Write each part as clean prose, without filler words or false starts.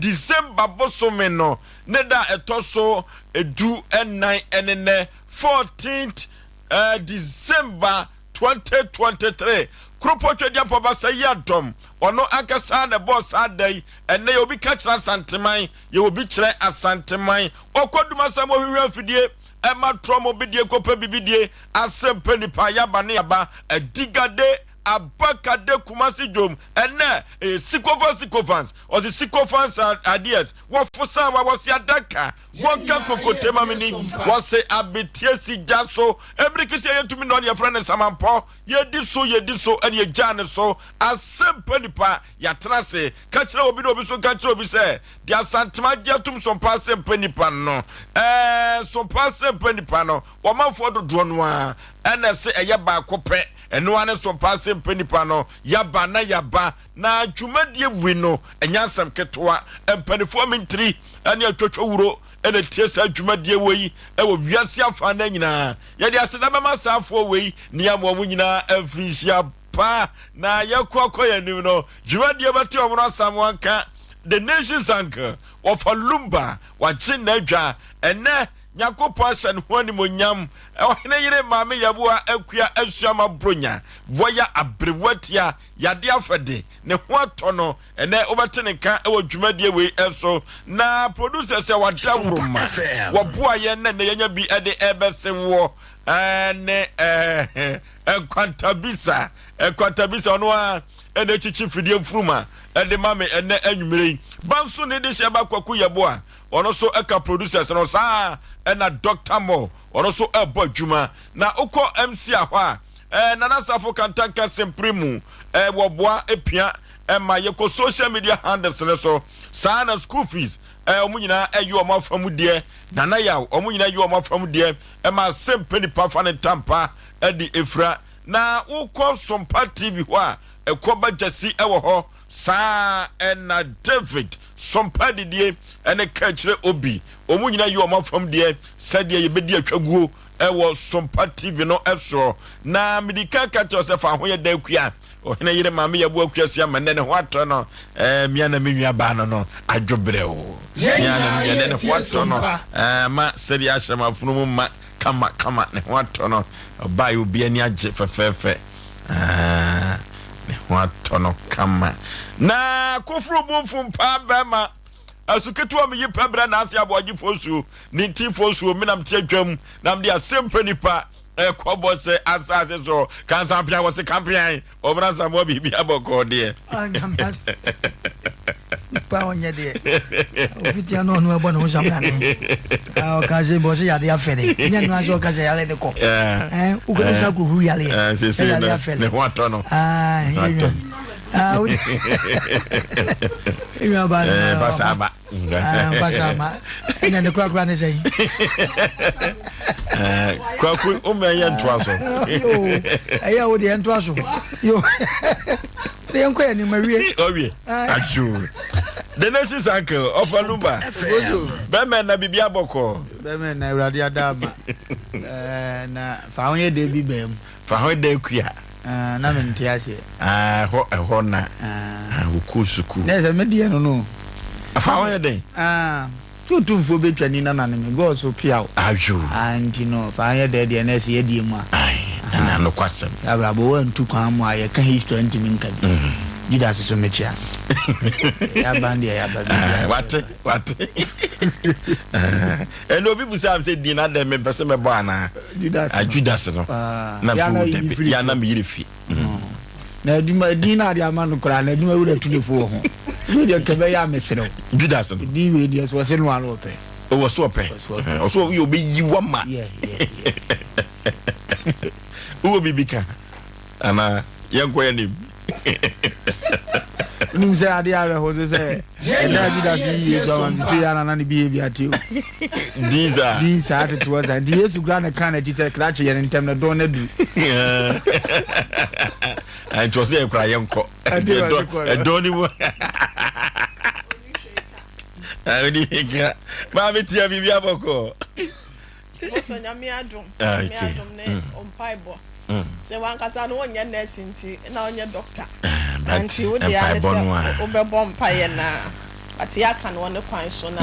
December bosome no ne da a ɛtɔ so 14 ne nnɛ, 14th December 2023. Kuropɔn Twedeampɔ Basa yi adɔm, ɔno ankasa na ɛbɔɔ saa da yi. Ɛnnɛ yɛ obi ka kyerɛ Asanteman, yɛ obi kyerɛ Asanteman. Ɔkɔ Dumasam ɔhwehwɛ afidie, ɛma trɔm bidie kɔpɛ bibidie, asɛmpɛ nipa yaba ne yaba, adigade Abakade Kumasi dwom ɛnɛ ɛyɛ Sycophants Sycophants ɔse Sycophants ideas wɔfo san wa wɔse adaka wɔnka kokote ma meni wɔse abetie si gya so emirikisi ɛyɛ tumi nɔ ne yɛfrɛ ne samampɔ yɛdi so yɛdi so ɛne yɛgyaa ne so asɛmpa nipa yɛatena ase ka kyerɛ obi na obi so nka kyerɛ obi sɛ deɛ Asantema agye atum sompa asɛmpa nipa no ɛɛ sompa asɛmpa nipa no wɔmanfoɔ dodoɔ no ara ɛna ɛse ɛyɛ baako pɛ Ɛno ara ne so paa sɛ mpɛ nipa no yaba na yaba na dwumadie wei no ɛnyɛ asɛm ketewa. Mpanifoɔ mintiri ne atwotwo wuro na ɛtie saa dwumadie wei wɔ wiase afaa no nyinaa. Yɛde aseda bɛma saa afoɔ wei ne ama wɔn nyinaa mfinhyia pa na yɛkɔ akɔ yɛn anim no dwumadie bɛte wɔn no asam wɔnka The Nation's Uncle wɔfa Lumba wagye n'adwa ɛnɛ. Nyankopɔn ahyɛ ne ho animuonyam. Ɔhene yere Maame Yeboah Akua Asuama Bronya wɔya aberewa tia yade afɛde ne ho atɔ no ɛnɛ wobɛte ne nka wɔ dwumadie wei so na producer sɛ wada woroma wɔboa yɛn na ɛnɛ yɛnya bi de ɛbɛse woɔ ne nkwantabisa nkwantabisa ɔno a ɛna ɛkyikyi fidie mfuruma ɛde ma me ɛnɛ anwummere yi banso ne de hyɛ ba Kwaku Yeboah Ɔno nso ka producers no saa ɛna Doctor Mo ɔno nso ɛbɔ adwuma na wokɔ MC a hɔ a ɛɛ Nana Safo Kantanka Sempere mu ɛɛ wɔboa epia ɛma yɛkɔ social media handles no so saa na school fees ɛɛ wɔn nyinaa ɛyɛ wɔn afa mu deɛ Nana Yaw wɔn nyinaa yɛ wɔn afa mu deɛ ɛma Sempe nipa fa ne ntampa ɛde efira na wokɔ Sompa TV hɔ a ɛkɔ ba gyasi ɛwɔ hɔ Saa ara na David sompa adidie ne kaakyire obi. Wɔn nyinaa yi wɔn afam deɛ sɛdeɛ yɛbɛdi atwaguo wɔ Sompa TV no soɔ. Na medi kan ka kyerɛ sɛ fa ho yɛ da akua. Ɔhene yere maame yɛbo akua si ama nnɛ ne ho atɔ no. Ɛɛ mia na me nua baa no no adwo brɛ o. Mia na me nua nnɛ ne ho atɔ no. Ɛɛ ma sɛdeɛ ahyɛ m'afono mu ma kama kama ne ho atɔ no. Ɔbaa yɛ obi ani agye fɛfɛɛfɛ. Ah, ne ho atɔ no kama. Na koforo bu mfom paa bɛrima. Asu ketewa mi yi pɛ brɛ n'ase aboagyefoɔ nsuo, ne ntifoɔ nsuo, menam te adwam, na mede asɛm pɛ nipa ɛkɔ bɔ sɛ asase so. Kansampea wɔ se kampean, ɔmena samoa biribi abɔkɔɔ deɛ. Nipa ɔnyɛ deɛ ofitia no ɔno ɛbɔ ne ho samina ne ɔka sɛ bɔ sɛ yade afɛle nyɛ no asɛ ɔka sɛ yare ne kɔ wokɔ sa kɔhu yareɛ sɛ yare afɛle ne ho atɔ no nua ba ɛnɛ ne korakora ne sɛn kwaku woma ɛyɛ ntoa so ɛyɛ wo deɛ ntoa so yo de yɛnkɔ yɛ anim awie ɔwie ayo the nation's uncle ɔfa lumba bɛmɛ na biribi abɔkɔ bɛmɛ na awurade ada ama na fa ho yɛ dɛ bi baa mu fa ho dɛ kua na mente aseɛ ɛhɔ ɛhɔ na wokɔ sukuu na ɛsɛ me deɛ no no fa ho yɛ dɛn sɛ otumfoɔ bɛtwa ni na nane me gɔɔ so pia wo ayo nti no fa ho yɛ dɛ deɛ na ɛsɛ yɛdeɛ mu a ɛna nokwasɛm abrabɔ wantu kwan mu a yɛka history ntimi nka bi Judas so mekyia yɛaba deɛ yɛaba bi wate wate ɛnna obi busa mi sɛ din na dɛ mepɛ sɛ mɛbɔ anaa Judas no Judas no na so dabi ya na meyere fi na adwuma din na ade ama no koraa na adwuma wura tu ne fo wɔ ho ne deɛ kɛbɛ yɛ ameserew Judas no din wei deɛ so ɔse no ano ɔpɛ ɔwɔ so ɔpɛ ɔso ɔyɛ ɔbɛyi wa ma wowɔ biribi ka anaa yɛnkɔ yɛ nim wonim sɛ adeɛ awerɛho so sɛ ɛda Judas yi Yesu ama nti sɛ yɛ anana ne behavior te o din saa din saa tete wɔ saa nti Yesu kura ne ka n'akyi sɛ krakye yɛ ne ntɛm na dɔn no aduru nti ɔsɛ yɛ kura yɛnkɔ ɛdɔn ne mu ɔni hweka maame tia biribi abɔkɔ Bɔsɔ nyame adom nyame adom ne mpaebɔ sɛ wankasa no wonyɛ nurse nti na wonyɛ doctor nti wo deɛ ne sɛ wobɛbɔ mpaeɛ na But yɛaka no wɔ ne kwan so na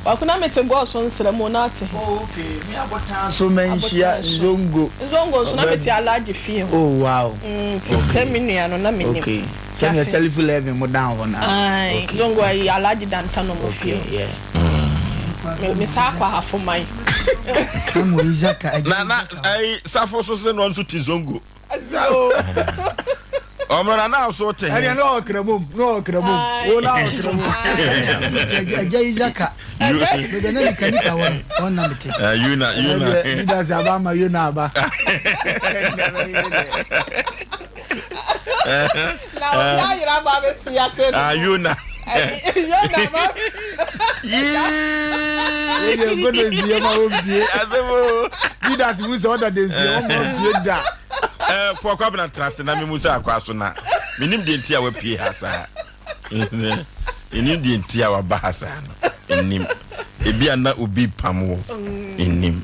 Kwaku na mete gɔɔ so nsra mu na ɔte he? Oh okay, me abotan so manhyia Nzongo. Nzongo nso na mete Alhaji fie hɔ. Oh wow. Nti sɛ me nua no na menim. Okay, sɛdeɛ Salifu Levin mo down hɔ no a. Ae, Nzongo ayi Alhaji Dantano mo fie hɔ. Okay, yeah. Me me saa kɔ Ahafo man. Na na ayi Safo so se no nso te Zongo. Ɔmmerɛ na na so te he. Ɛdeɛ na ɔkra mom na ɔkra mom wo na ɔkra mom. Ɛgya Isaka baabi a na nika nika wɔ no ɔn na mete. Yuna Yuna. Judas aba ama Yona aba. Na obi ayera ba abɛte ase no. Yona. Yona ba. Yee. Yɛ nkɔ na nsuo ma wɔn bie. Asɛm o. Judas mu sɛ ɔda de nsuo wɔn ma bie da. Ɛɛ pɔ kwabena tena ase na mi mu sɛ akɔ aso na menim deɛ nti a wapie ha saa. Menim deɛ nti a waba ha saa no. Nnim. Ebi a na obi pam wo. Nnim.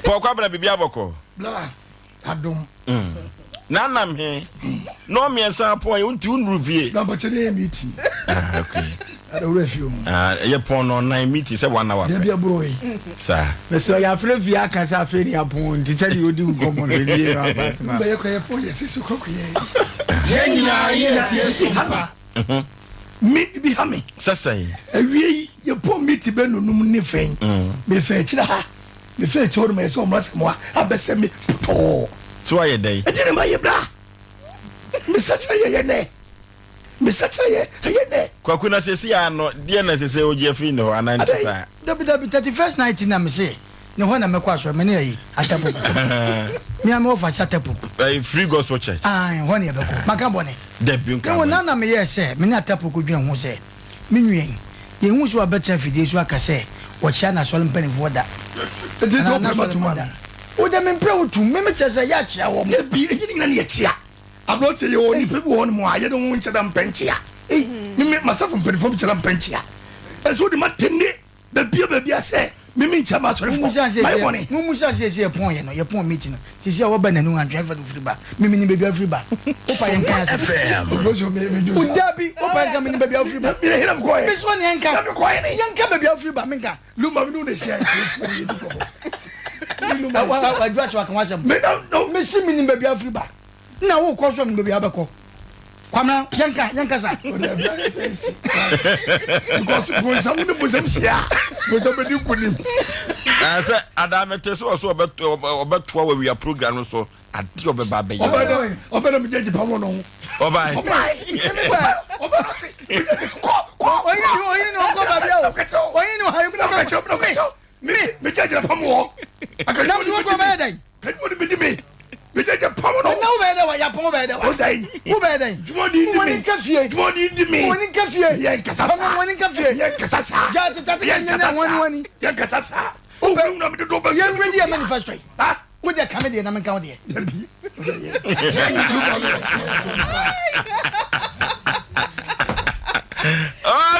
Pɔ kwabena biribi abɔkɔ. Bla adom. Na nam he na ɔmmiɛnsa apɔn yɛ nti wonuru fie. Na mpakyɛ ne yɛ meeting. Ah, okay. Ada wura fie o. Ah, ɛyɛ pɔn no ɔnan meeting sɛ one hour. Dabi aburo yi. Saa. Mesrɛ yɛafrɛ fie aka sɛ afei ne yɛapɔn nti sɛdeɛ ɔdi nkɔmmɔ no ɛnie no aba asɛm a. Bɛyɛ kora yɛpɔn yɛ sisi korɔ kɔ yɛ. Yɛn nyinaa yɛ tie so pa. Me bibi ha me. Sɛ sɛn. Awie yi yɛpɔn meeting bɛ nonum ne fɛn. Mefɛ akyire ha. Mefɛ akyire hɔ no ma yɛ sɛ ɔmo asɛm a abɛsɛ me pɔtɔɔ. So wayɛ dɛn? Ɛdeɛ na mayɛ bra. Mesakyera yɛ yɛ nɛ. Mesakyera yɛ ɛyɛ nɛ. Kwaku na sɛsi ara no deɛ na sɛsɛ wogye afiri ne hɔ anaa nte saa? Dabi dabi 31st night na mese ne hɔ na mɛkɔ asɔre me ne ayi Atapoku me a me wɔfa se Atapoku. Ɛyi Free Gospel Church. Ae hɔ ne yɛbɛkɔ maka bɔne. Dabi nka Ne wɔ bɔne. na na meyɛɛ sɛ me ne Atapoku dwene ho sɛ Me nua yi, yenhuu sɛ wabɛtena afidie so aka sɛ wɔkyea n'asɔre mpanimfoɔ da. Enti sɛ Anaa wopere n'asɔre matom mma da. anaa? Wo deɛ mempere wo tom, me mekyerɛ sɛ yɛakyea wɔn. Dabi, ɛnyɛ ne nyinaa na yɛkyea. Aberanteɛ, yɛwɔ nnipa bi wɔ hɔnom a yɛne wɔn nkyɛ da mpɛ nkyea. Ei, me me m'asafo mpanimfoɔ nkyɛ da mpɛ nkyea. Ɛnso wode m'atɛnne bɛbia baabi a sɛ me menkyea m'asɔrefoɔ. Mayɛ bɔne. Mummusa siesie yɛpɔn yɛ no, yɛpɔn meeting no. Siesie a wɔba n'anu antwɛn fa no firi ba. Me menim baabi a wofiri ba. Wopa yɛnka yɛn asɛm. O dabi, wopa yɛnka menim baabi a wofiri ba. Me so ne yɛnka. Yɛnka baabi a wofiri ba, menka. Adu akyɛ waka w'asɛm. Mesi menim baabi a wofiri ba. Na wokɔ so menim baabi a wobɛkɔ. Kwamina yɛnka yɛnkasa. Because bonsam ne bonsam hyia bonsam bɛdi nkonim. Sɛ adaa mete sɛ ɔso ɔbɛtoa wɔ awia program no so ade ɔbɛba abɛyɛ. Ɔbɛdɛ ɔbɛdɛ mi gyegye pam no ho. Ɔbae. Ɔbae ɔbɛdɛ ɔse kɔ kɔ. Ɔyini ni ɔyini ni ɔnkɔ baabi a o. Ɔyini ni ɔha yi mi mi gyegye pam wɔ. Na mi kɔ bɛyɛ dɛ. Kajuma de bedi me. Megyegye pam no. Na wo bɛyɛ dɛ wa yapɔn wo bɛyɛ dɛ wa. O sɛn. Wo bɛyɛ dɛ. Juma di di me. Wɔn nka fie. Juma di di me. Wɔn nka fie. Yɛn kasa saa. Wɔn nka fie. Yɛn kasa saa. Gya tete tete nyɛ nyɛ wɔn wɔn. Yɛn kasa saa. O wura wura mi dodo bɛ. Yɛn wura di yɛ manifesto yi. Ha. Wo deɛ kame deɛ na mi nka wo deɛ. Dabi.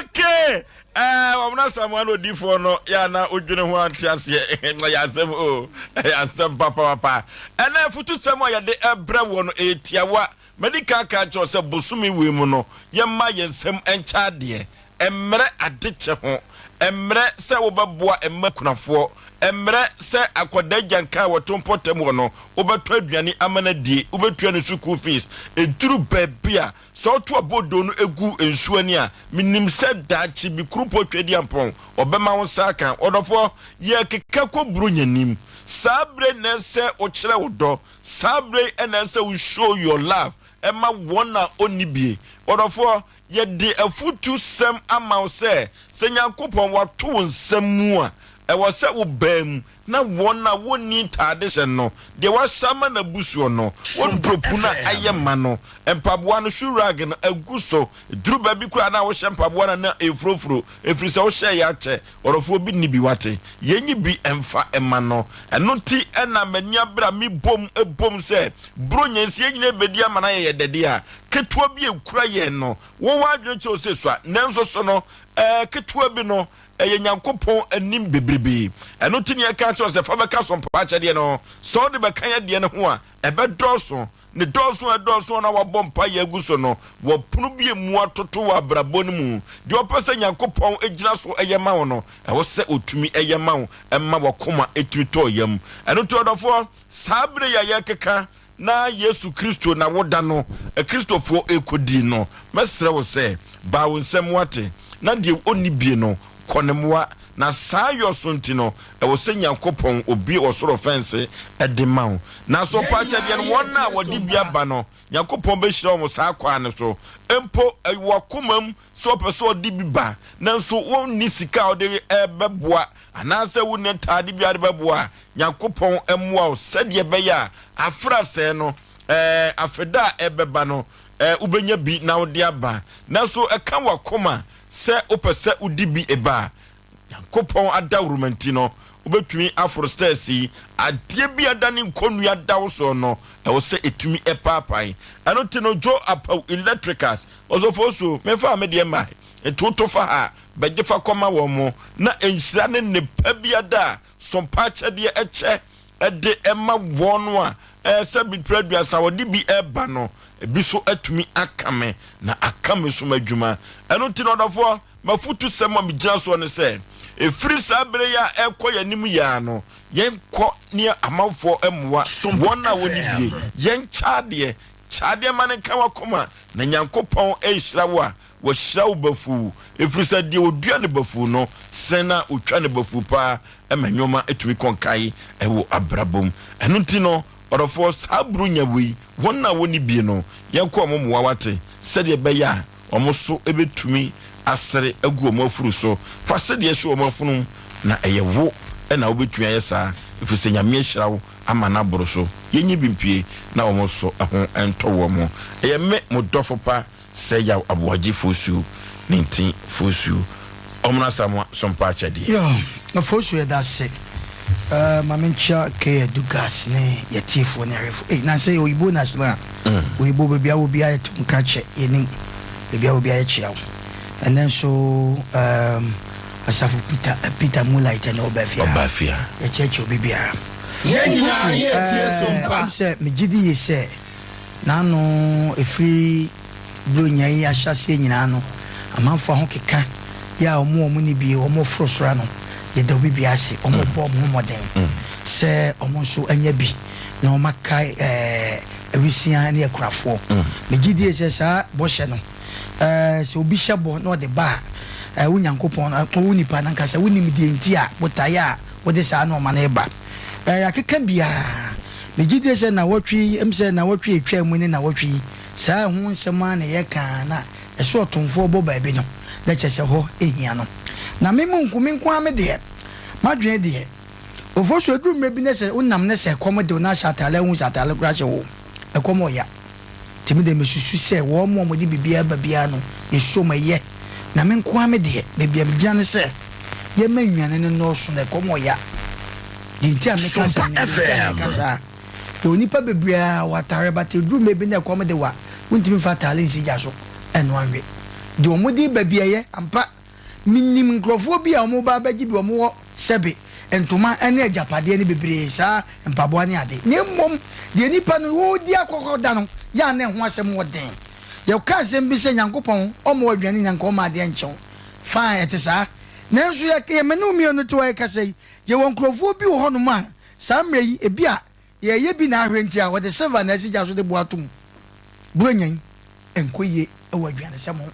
Okay. Ɛɛ wɔn Asamoah no odiifoɔ no yɛ ana odwene ho ante aseɛ ɛyɛ asɛm o ɛyɛ asɛm papapapa ɛnna afutusɛm a yɛde ɛbrɛ wɔ no ɛyɛ tiawa mɛdi kan ka kyerɛ sɛ bosome wei mu no yɛmma yɛn nsam nkyɛ adeɛ mmerɛ adekyɛ ho mmerɛ sɛ wobɛboa mma kunafoɔ mmerɛ sɛ akwadaa gyanka a wɔto mpɔtam wɔ no wobɛtɔ aduane ama no adie wobɛtua ne sukuu fees ɛduru baabi a Sɛ woto abodoo no gu nsuo ani a, menim sɛ daakye bi Kuropɔn Tweaduampɔn, ɔbɛma wo nsa aka. Ɔdɔfoɔ, yɛrekeka kɔ Buronya nim. Saa berɛ yi na ɛsɛ wokyerɛ wo dɔ. Saa berɛ yi na ɛsɛ wo show your love ma wɔn a ɔnni bie. Ɔdɔfoɔ, yɛde afutusɛm ama wo sɛ, sɛ Nyankopɔn wato wo nsa mu a, ɛwɔ sɛ wobaa mu na wɔn a wɔnni ntaade hyɛ no, deɛ wɔahyɛ ama n'abusuo no, wardrobe no a ayɛ ma no, mpaboa no, shoe rag no agu so. Ɛduru baabi koraa na wohyɛ mpaboa no a na ɛrefurofuro, ɛfiri sɛ wohyɛeɛ akyɛ. Ɔdɔfoɔ bi nni bi, wate? Yɛnyi bi mfa mma no. Ɛno nti na m'ani abere a mebom bom sɛ Buronya yi, sɛ yɛn nyinaa bɛdi ama no ayɛ yɛn dɛ deɛ a, ketewa bi a ɛkura yɛn no, wo w'adwene kyerɛ wo sɛ sua, nanso so no, ɛɛ, ketewa bi no, Ɛyɛ Nyankopɔn anim bebrebe. Ɛno nti na yɛka kyerɛ wo sɛ fa bɛka sompa akyɛdeɛ no ho. Sɛ wode bɛka yɛn deɛ no ho a, ɛbɛdɔɔso. Ne dɔɔso a ɛdɔɔso na wabɔ mpaeɛ agu so no, wɔ pono bi emu atoto wɔ abrabɔ no mu. Deɛ ɔpɛ sɛ Nyankopɔn gyina so yɛ ma wo no, ɛwɔ sɛ ɔtumi yɛ ma wo ma wakoma ɛtumi tɔ yam. Ɛno nti ɔdɔfoɔ, saa berɛ yi a yɛrekeka na Yesu Kristo na woda no Akristofoɔ rekɔdi no, mɛsrɛ wo sɛ, baa wo nsam wate, na deɛ ɔnni bie no, kɔ ne mmoa. Na saa yɔ so nti no, ɛwɔ sɛ Nyankopɔn obue ɔsoro fɛnse de ma wo. Na so ɔpaakyɛdeɛ no, wɔn a wɔde bi aba no, Nyankopɔn bɛhyira wɔn saa kwan no so. Mpo ɛwɔ w'akoma mu sɛ ɔpɛ sɛ ɔde bi ba, nanso wonni sika a wode bɛboa, anaasɛ wonni ntaade bi a wode bɛboa a, Nyankopɔn mmoa wo sɛdeɛ ɛbɛyɛ a afra sɛɛ no, ɛɛ, afeda a ɛbɛba no, ɛɛ, wobɛnya bi na wode aba. Nanso ɛka w'akoma sɛ wopɛ sɛ wodi bi ba a, Nyankopɔn adaworoma nti no, wobɛtumi aforo stairs yi. Adeɛ bi a adane nkɔnnua da wo soɔ no, ɛwɔ sɛ ɛtumi paapae. Ɛno nti no, Joe Apawu Electricals, Ɔsɔfoɔ Osuo, memfaa me deɛ mmae, nti woto fa ha a, bɛgye fa kɔma wɔn mo, na nhyira ne nnepa bi ada a sompa akyɛdeɛ kyɛ de ma wɔn a sɛ mprɛ 30 wɔde bi reba no, ebi so atumi aka me na aka me som adwuma. Ɛno nti no ɔdɔfoɔ, m'afotusɛm a megyina soɔ ne sɛ, ɛfiri saa berɛ yi a ɛrekɔ yɛn anim yi ara no, yɛnkɔ ne amanfoɔ mmoa wɔn a wɔnni bie, yɛnkyɛ adeɛ, kyɛ adeɛ ma no nka w'akoma, na Nyankopɔn rehyira wo a, Wahyira wo bafuu, ɛfiri sɛ deɛ ɔdua no bafuu no, sɛn na ɔtwa no bafuu paa ma nneɛma tumi kɔ nkae wɔ abrabɔ mu. Ɛno nti no, ɔdɔfoɔ, saa Buronya wei, wɔn a wɔnni bie no, yɛnkɔ wɔn mmoa wate, sɛdeɛ ɛbɛyɛ a wɔn nso bɛtumi asere agu wɔn afuru so. Fa sedeɛ hyɛ wɔn afono mu, na ɛyɛ wo na wobɛtumi ayɛ saa, ɛfiri sɛ Nyame ahyira wo ama no aboro so. Yɛnyi bi mpue na wɔn nso ho ntɔ wɔn. Ɛyɛ me, mo dɔfo pa, Sɛ yaw aboagye fosuo ne nti fosuo ɔmono asamoa sompa akyɛdeɛ. Yo, Ofosu yɛda ase. Uh, ma menkyia K Adu Gas ne yɛtiefoɔ ne ahwɛfoɔ. Ei, nansɛ yɛ Oyibo National. Mm. Oyibo baabi a wɔ biara yɛte wo nka kyɛ yɛnim. Baabi a wɔ biara yɛkyia wo. Ɛnɛ nso um, Asafo Peter, uh, Peter Moonlight ɛne ɔba fie ha. Ɔba fie ha. Yɛkyerɛkyerɛ obi biara. Yɛn nyinaa yɛtie sompa. Sɛ megye di yie sɛ N'ano ɛfiri Buronya yi ahyɛaseɛ nyinaa no, amanfoɔ ahokeka yɛ a wɔn a wɔnni bie, wɔforo soro ano, yɛda obi biara ase, wɔrebɔ wɔn ho mmɔden sɛ wɔn nso anya bi na wɔakae awisiaa ne akunafoɔ. Megye die sɛ saa bɔhyɛ no, sɛ obi hyɛ bɔ na ɔde ba a, wo Nyankopɔn, wo nipa no ankasa, wonim deɛ nti a, botaeɛ a wode saa nnoɔma no reba. Yɛakeka biara. Megye die sɛ nnawɔtwe yi, em sɛ nnawɔtwe a etwaa mu ne nnawɔtwe yi, saa ɛho nsɛm ara na yɛka na ɛso ɔtomfoɔ bɔ baabi no, na kyerɛ sɛ hɔ hia no. Na me mu nko, me nko ara me deɛ, m'adwene deɛ, Ofosu, ɛduru mmerɛ bi na sɛ wonam na sɛ ɛkɔm de wo na ahyɛ ataade a wonhu sɛ ataade koraa hyɛ wo o, ɛkɔm ɔya. Nti me deɛ mesusu sɛ wɔn a wɔde biribiara ba biara no, yɛsuo mu, ɛyɛ. Na me nko ara me deɛ, baabi a megyina ne sɛ, yɛmma nnuane no nnɔɔso na ɛkɔm ɔya. Deɛ nti a meka saa ne deɛ nti a meka saa, yɛwɔ nnipa bebree a wɔ atare but ɛduru mmerɛ bi na ɛkɔm de wo a, wontumi mfa atare nsi gya so ɛnoa nwe. Deɛ wɔde ba bi ɛyɛ ampa. Menim nkurɔfoɔ bi a wɔba abɛgye bi, wɔwɔ sɛbe ntoma ne agyapadeɛ no bebree saa, mpaboa ne ade. Na mmom deɛ nnipa no wɔredi akɔkɔda no yɛ a na ɛho asɛm wɔ den. Yɛka asɛm bi sɛ Nyankopɔn ɔmma wo aduane nnya nka ɔmma adeɛ nkye wo. Fine, ɛte saa. Nanso yɛ, yɛ me ne wo mmienu te hɔ rekasa yi, yɛwɔ nkurɔfoɔ bi wɔ hɔnom a saa mmerɛ yi ebi a yɛreyɛ bi na ahwɛ nti a wɔde silver na asi gya so de boa ato mu. Buronya yi nkɔ yie wɔ aduanesɛm ho.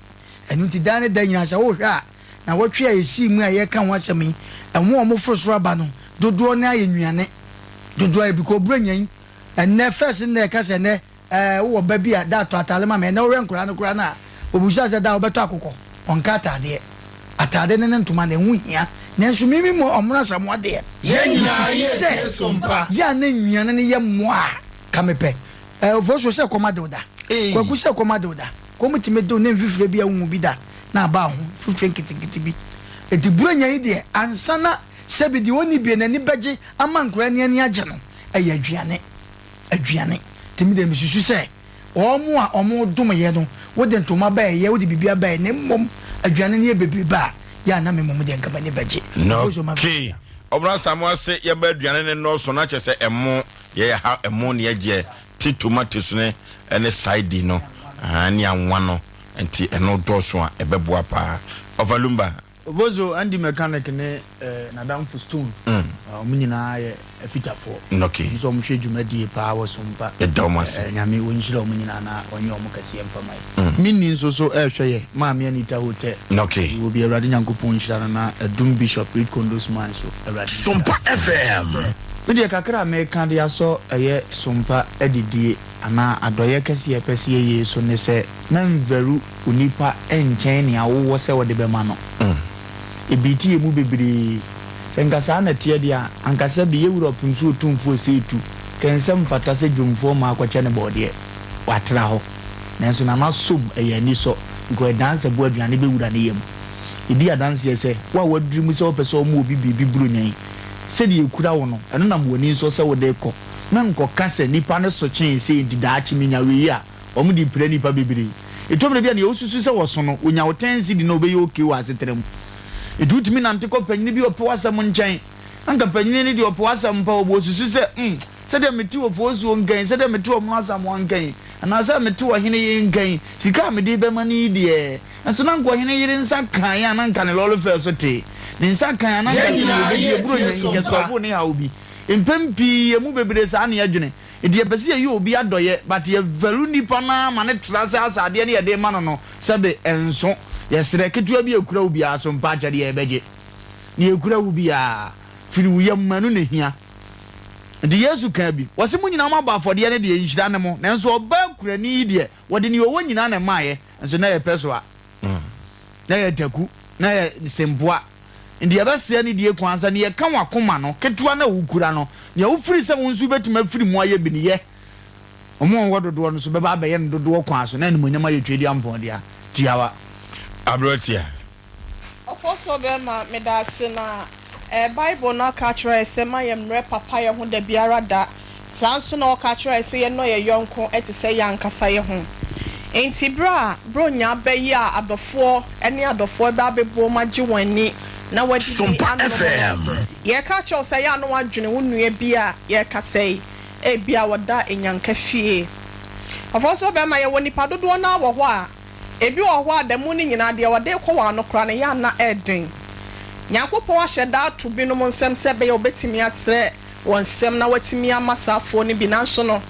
Ɛno nti daa ne da nyinaa sɛ wohwɛ a nawɔtwe a yɛsii mu a yɛreka ho asɛm yi, ɛho a wɔforo soro aba no dodoɔ no ara yɛ nnuane. Dodoɔ ara because Buronya yi ɛnnɛ first no na yɛka sɛ ɛnnɛ Ɛɛ, wowɔ ba bi a, da tɔ ataade ma me. Ɛnnɛ wohwɛ nkwadaa no koraa no a, wɔbisa sɛ, da wobɛtɔ akokɔ? Ɔnka ataadeɛ. Ataade no ne ntoma no, ɛho hia. Nanso me me mu Ɔmono Asamoah deɛ, Yɛn nyinaa mesusu yɛ sɛ tie so mpa. yɛ a na nnuane no yɛ mmoa a, ka mepɛ. Ɛɛ, Ofosuo sɛ kɔm ade wo da. Kwaku sɛ kɔm ade wo da. Kɔm tumi de wo ne mfifire bi a wonhu bi da na aba wo ho, mfifire nketenkete bi. Enti Buronya yi deɛ, ansa na sɛbi deɛ ɔnni bie n'ani bɛgye ama nkwadaa no ani agye no, ɛyɛ aduane. aduane. Nti me deɛ mesusu sɛ wɔn a wɔdom yɛ no, wode ntoma ba ɛyɛ, wode biribi aba ɛyɛ, na mmom aduane no yɛ bebrebe a, yɛ a na me mmom deɛ nka m'ani bɛgye. Ti tomatoes no ne sardine no ne anwa no nti ɛno dɔɔso a ɛbɛboa paa. Ɔfa Lumba. Obozo, Andy Mechanic ne n'adamfo Stone, wɔn nyinaa yɛ afitafoɔ. Okay. Wɔn nso wɔhwɛ dwumadie paa wɔ Sompa. Yɛda wɔn ase. Nyame ɔnhyira wɔn nyinaa na ɔnyɛ wɔn kɛseɛ mfa ma yɛn. Minnie nso so ɛrehwɛ yɛ, Maame Anita Hotel. Okay. Wɔ bi Awurade Nyankopɔn nhyira no na Adum Bishop Reed Condos man nso Awurade nhyira. Sompa FM. Me deɛ kakra a meka de asɔ ɛyɛ sompa adidie anaa adɔeɛ kɛseɛ a ɛpɛ sɛ yɛyɛ yi so ne sɛ mɛnvalu onipa nkyɛn nea wowɔ sɛ wode bɛma no. Ebi te yɛn mu bebree. Sɛ nka saa na ɛteɛ deɛ a, anka sɛbe yɛn wura Ɔpemso Otumfoɔ Osei-Tu kɛnsɛ mfata sɛ dwomfoɔ mma akɔkyɛ no bɔɔdeɛ. Watra hɔ. Nanso Nana som ɛyɛ anisɔ because ɛdan sɛ bo aduane bɛwura ne yam. Ɛdi adanseɛ sɛ wo a woaduru mu sɛ wopɛ sɛ ɔma obi biribi Buronya yi, Sɛdeɛ ɛkura wo no, ɛno nam w'ani nsɔ sɛ wode rekɔ. Menkɔka sɛ nnipa no so kyɛn sei nti daakye menya wei a, wɔn de repira nnipa bebree. Ɛtɔ mmerɛ bi a deɛ wosusu sɛ wɔso no, wɔnya wo ten cedi na wɔbɛyɛ okay wɔ asetena mu. Nti wotumi nante kɔ panyini bi a ɔpɛ w'asɛm nkyɛn. Anka panyini no deɛ ɔpɛ w'asɛm pa, ɔbɔ ɔsusu sɛ, hmm, sɛdeɛ mete Ofosuo nka yi, sɛdeɛ mete Ɔmono Asamoah nka yi, anaasɛ mete ɔhene yere nka yi, sika a mede rebɛma no yi deɛ, Nso na anka ɔhene yere nsa kae a na anka ne lɔre fare so te. Ne nsa kae a na anka Yɛn sɛ nyinaa yɛbɛdi yɛ aburo tie nya so nkɛsɔfo mpa. ne haw bi. Mpɛn pii yɛn mu bebree saa na yɛdwene. Nti yɛpɛ sɛ yɛyɛ obi adɔyɛ but yɛ value nipa no ara ma no tra sɛ asɛ adeɛ no yɛde rema no no sɛbe ɛnso. Yɛsrɛ, ketewa bi a ɛkura wo biara so mpa akyɛdeɛ yɛbɛgye. Nea ɛkura wo biara, firi wo yam ma ɛno na ɛhia. Nti Yesu kaa bi, ɔse mo nyinaa moabɔ afɔdeɛ no deɛ nhyira ne mo, nanso ɔbaa kurani yi deɛ wɔde nea ɔwɔ nyinaa na ɛmaeɛ. Nso na ɛyɛ pɛsoa, na ɛyɛ taku, na ɛyɛ sempoa. Nti yɛbɛsrɛ ne die kwan sɛ, nea ɛka w'akoma no, ketewa no a wokura no, nea wofiri sɛ wo nso wobɛtumi afiri mu ayɛ bi no, yɛ. Wɔn a wɔwɔ dodoɔ no nso bɛba abɛyɛ no dodoɔ kwan so, na animuonyam ayɛ Tweaduampɔn dea. Tiawa. Aberanteɛ. Ɔkɔso bɛma meda ase na eh Bible no aka akyerɛ yɛ sɛ ma yɛ mmerɛ papayɛ ho da biara da saa nso na ɔka akyerɛ yɛ sɛ yɛ nnɔ yɛ yɔnko te sɛ yɛ ankasa yɛ ho enti berɛ a bronya abɛ yi a adɔfoɔ ne adɔfoɔ bɛ abɛbom agye wɔn ani na wɔadidi Sompa anom no FM. yɛreka akyerɛ wo sɛ yɛ a na woadwene wo nua bi a yɛrekasa yi ebia ɔda anyanka fie Ɔfɔnso bɛma yɛwɔ nipa dodoɔ no ara wɔ hɔ a Ebi wɔ hɔ a da mu no nyinaa deɛ wɔde rekɔ wɔn ano koraa no ɛyɛ a na ɛyɛ den. Nyankopɔn ahyɛ da ato binom nsam sɛ ɛbɛyɛ a wɔbɛtumi atrɛ wɔn nsam na wɔatumi ama saa afoɔ no bi nanso no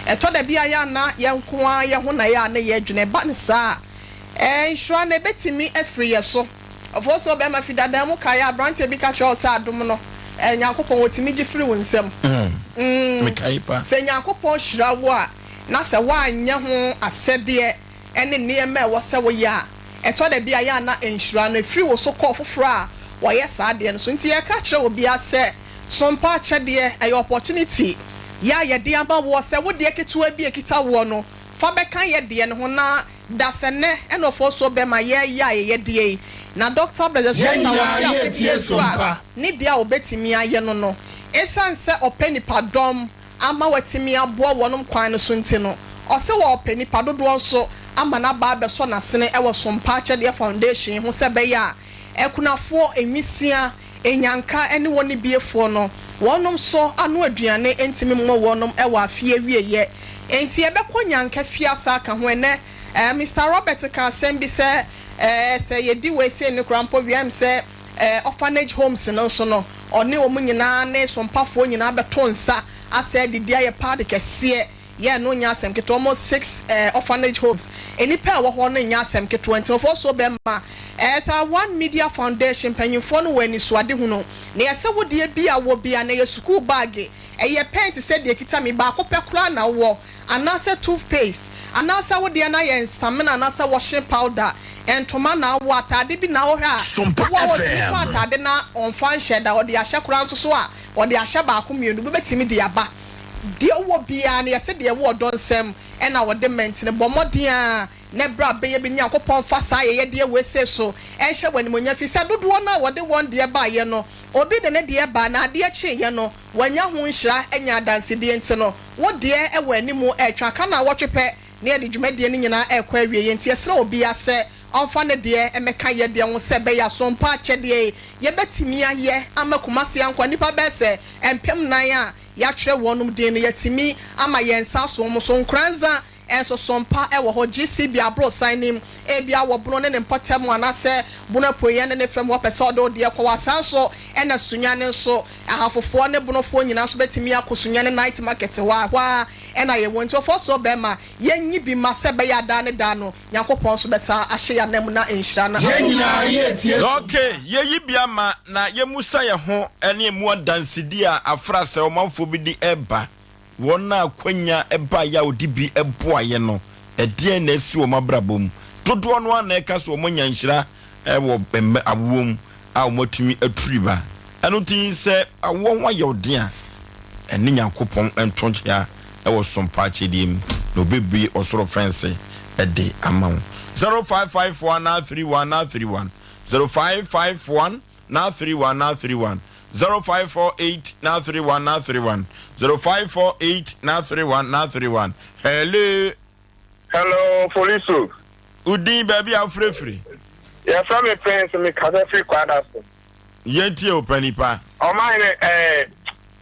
ɛtɔ da bi a ɛyɛ a na yɛn nko ara yɛn ho na ɛyɛ a na yɛdwene. Ɛba no saa a, nhyira no ɛbɛtumi afiri yɛn so. Ɔfoɔ sɛ ɔbɛrima fi dadaa mu kaeɛ a aberanteɛ bi ka kyerɛ wo sɛ adom no Nyankopɔn ɔtumi gye firi wo nsam. Mekae paa. Sɛ Nyankopɔn hyira wo a na sɛ woanyɛ ho asɛdeɛ ne nneɛma a ɛwɔ sɛ woyɛ a, ɛtɔ da bi a ɛyɛ a na nhyira no firi wo so kɔ ɔfoforɔ a ɔyɛ saa adeɛ no so. Nti yɛka kyerɛ obiara sɛ, sompa akyɛdeɛ, ɛyɛ opportunity yɛ a yɛde ama woɔ sɛ wo deɛ ketewa bi a ɛkita woɔ no, fa bɛka yɛ deɛ no ho na da sɛ nnɛ ɛna ɔfoɔsoɔ bɛma yɛreyɛ a yɛyɛ deɛ yi. Na Dɔkta Blessed Yɛn Foster nyinaa ɔse afe yɛretie biara nso a sompa. ne deɛ a ɔbɛtumi ayɛ no no, ɛsiane sɛ ɔpɛ nipadɔm ama watumi aboa wɔnom kwan no so nti no, ɔse ɔɔpɛ nnipa dodoɔ nso ama no aba abɛsɔ n'asene wɔ Sompa Akyɛdeɛ Foundation ho sɛ ɛbɛyɛ a akunafoɔ, nwisia, anyanka ne wɔn biefoɔ no wɔnom nso ano aduane ntumi mmɔ wɔnom wɔ afe awieɛ. Enti yɛbɛkɔ Nyanka fie asa aka ho ɛnɛ. Mister Robert kaa asɛm bi sɛ sɛ yɛdi wei sei no koraa mpo wie a ɛm sɛ Orphanage homes no nso no, ɔne wɔn nyinaa ne sompafoɔ nyinaa bɛto nsa asɛ adidi ayɛ party kɛseɛ. Yɛ ɛno nyɛ asɛm ketewa, almost six orphanage homes, nnipa a ɛwɔ hɔ no nyɛ asɛm ketewa. Nti nkurɔfoɔ so bɛma saa One Media Foundation mpanyinfoɔ no wɔ anisoadehunu. Na yɛsɛ wo deɛ bi a wɔ bi a, na ɛyɛ sukuu baage, ɛyɛ pɛn te sɛ deɛ ɛkita me yi, baako pɛ koraa na wowɔ. anaasɛ toothpaste, anaasɛ wo deɛ no ayɛ nsamena anaasɛ washing powder, ntoma na awɔ, ataade bi na wohwɛ a, Sompa wo a ɔtumi tɔ FM. ataade na ɔmfa nhyɛ da, ɔde ahyɛ koraa nso so a, ɔde ahyɛ baako mmienu bi bɛtumi de aba. Deɛ wowɔ biara no, yɛse deɛ ɛwɔ ɔdɔ nsam na wɔde ma nti no, bɔ mmɔden ara na berɛ a bɛyɛ bi Nyankopɔn mfa saa ayɛyɛdeɛ wei sei so nhyɛ wo animuonyam, firi sɛ dodoɔ no a wɔde wɔn deɛ baeɛ no, obi de ne deɛ baa na adeɛ kyeeɛ no, Wanya ho nhyira anya adansedie nti no, wo deɛ wɔ animu ɛretwa aka naawɔtwe pɛ na yɛde dwumadie no nyinaa ɛrekɔ awieɛ nti yɛsrɛ obiara sɛ ɔmfa ne deɛ mmɛka yɛ deɛ ho sɛ ɛbɛyɛ asompa akyɛdeɛ yi yɛbɛtumi ayɛ ama Kumasi ankoa nnipa bɛyɛ sɛ 4000 a. yɛatwerɛ wɔnom din no yɛatumi ama yɛn nsa aso wɔn so. Nkoranza nso so mpa wɔ hɔ, GCB aborosan no mu, ebia wɔ Bono ne ne mpɔtam anaasɛ Bono apueɛ ne ne fam hɔ pɛ sɛ ɔde wo deɛ kɔ hɔ a, saa nso na Sunyani nso, Ahafofoɔ ne Bonofoɔ nyinaa nso bɛtumi akɔ Sunyani Night Market hɔ a, ɛhɔ ara na yɛwɔ. Nti ɔfɔɔsoɔ bɛrima, yɛnyi bi mma sɛ ɛbɛyɛ a daa ne daa no, Nyankopɔn nso bɛsa ahyɛ yɛn ananmu na nhyira no Yɛn aboro nyinaa so. yɛretie so. Ok, yɛyi bi ama na yɛmmusa yɛn ho ne emu adansedi a afra sɛ ɔmanfoɔ bi de reba. Wɔn a akwanya baeɛ a wɔde bi boaeɛ no, ɛdeɛn na asi wɔn abrabɔ mu? Dodoɔ no ara na ɛka sɛ wɔanya nhyira wɔ mma awoɔ mu a wɔatumi aturi ba. Ɛno nti sɛ awoɔ ho ayɛ wo den a, ɛne Nyankopɔn nto nkyea wɔ sompa akyɛdeɛ mu na ɔbɛbue ɔsoro fɛnse de ama wo. 0551 931 931 0551 931 931 0548 931 931 0548 931 931 Hello. Hello, Poliso. Wo din, baabi a wofrɛfiri? Yɛfrɛ me Prince, mekasa firi Kwadaso. Yɛntie wo panin pa. Ɔman no ɛɛ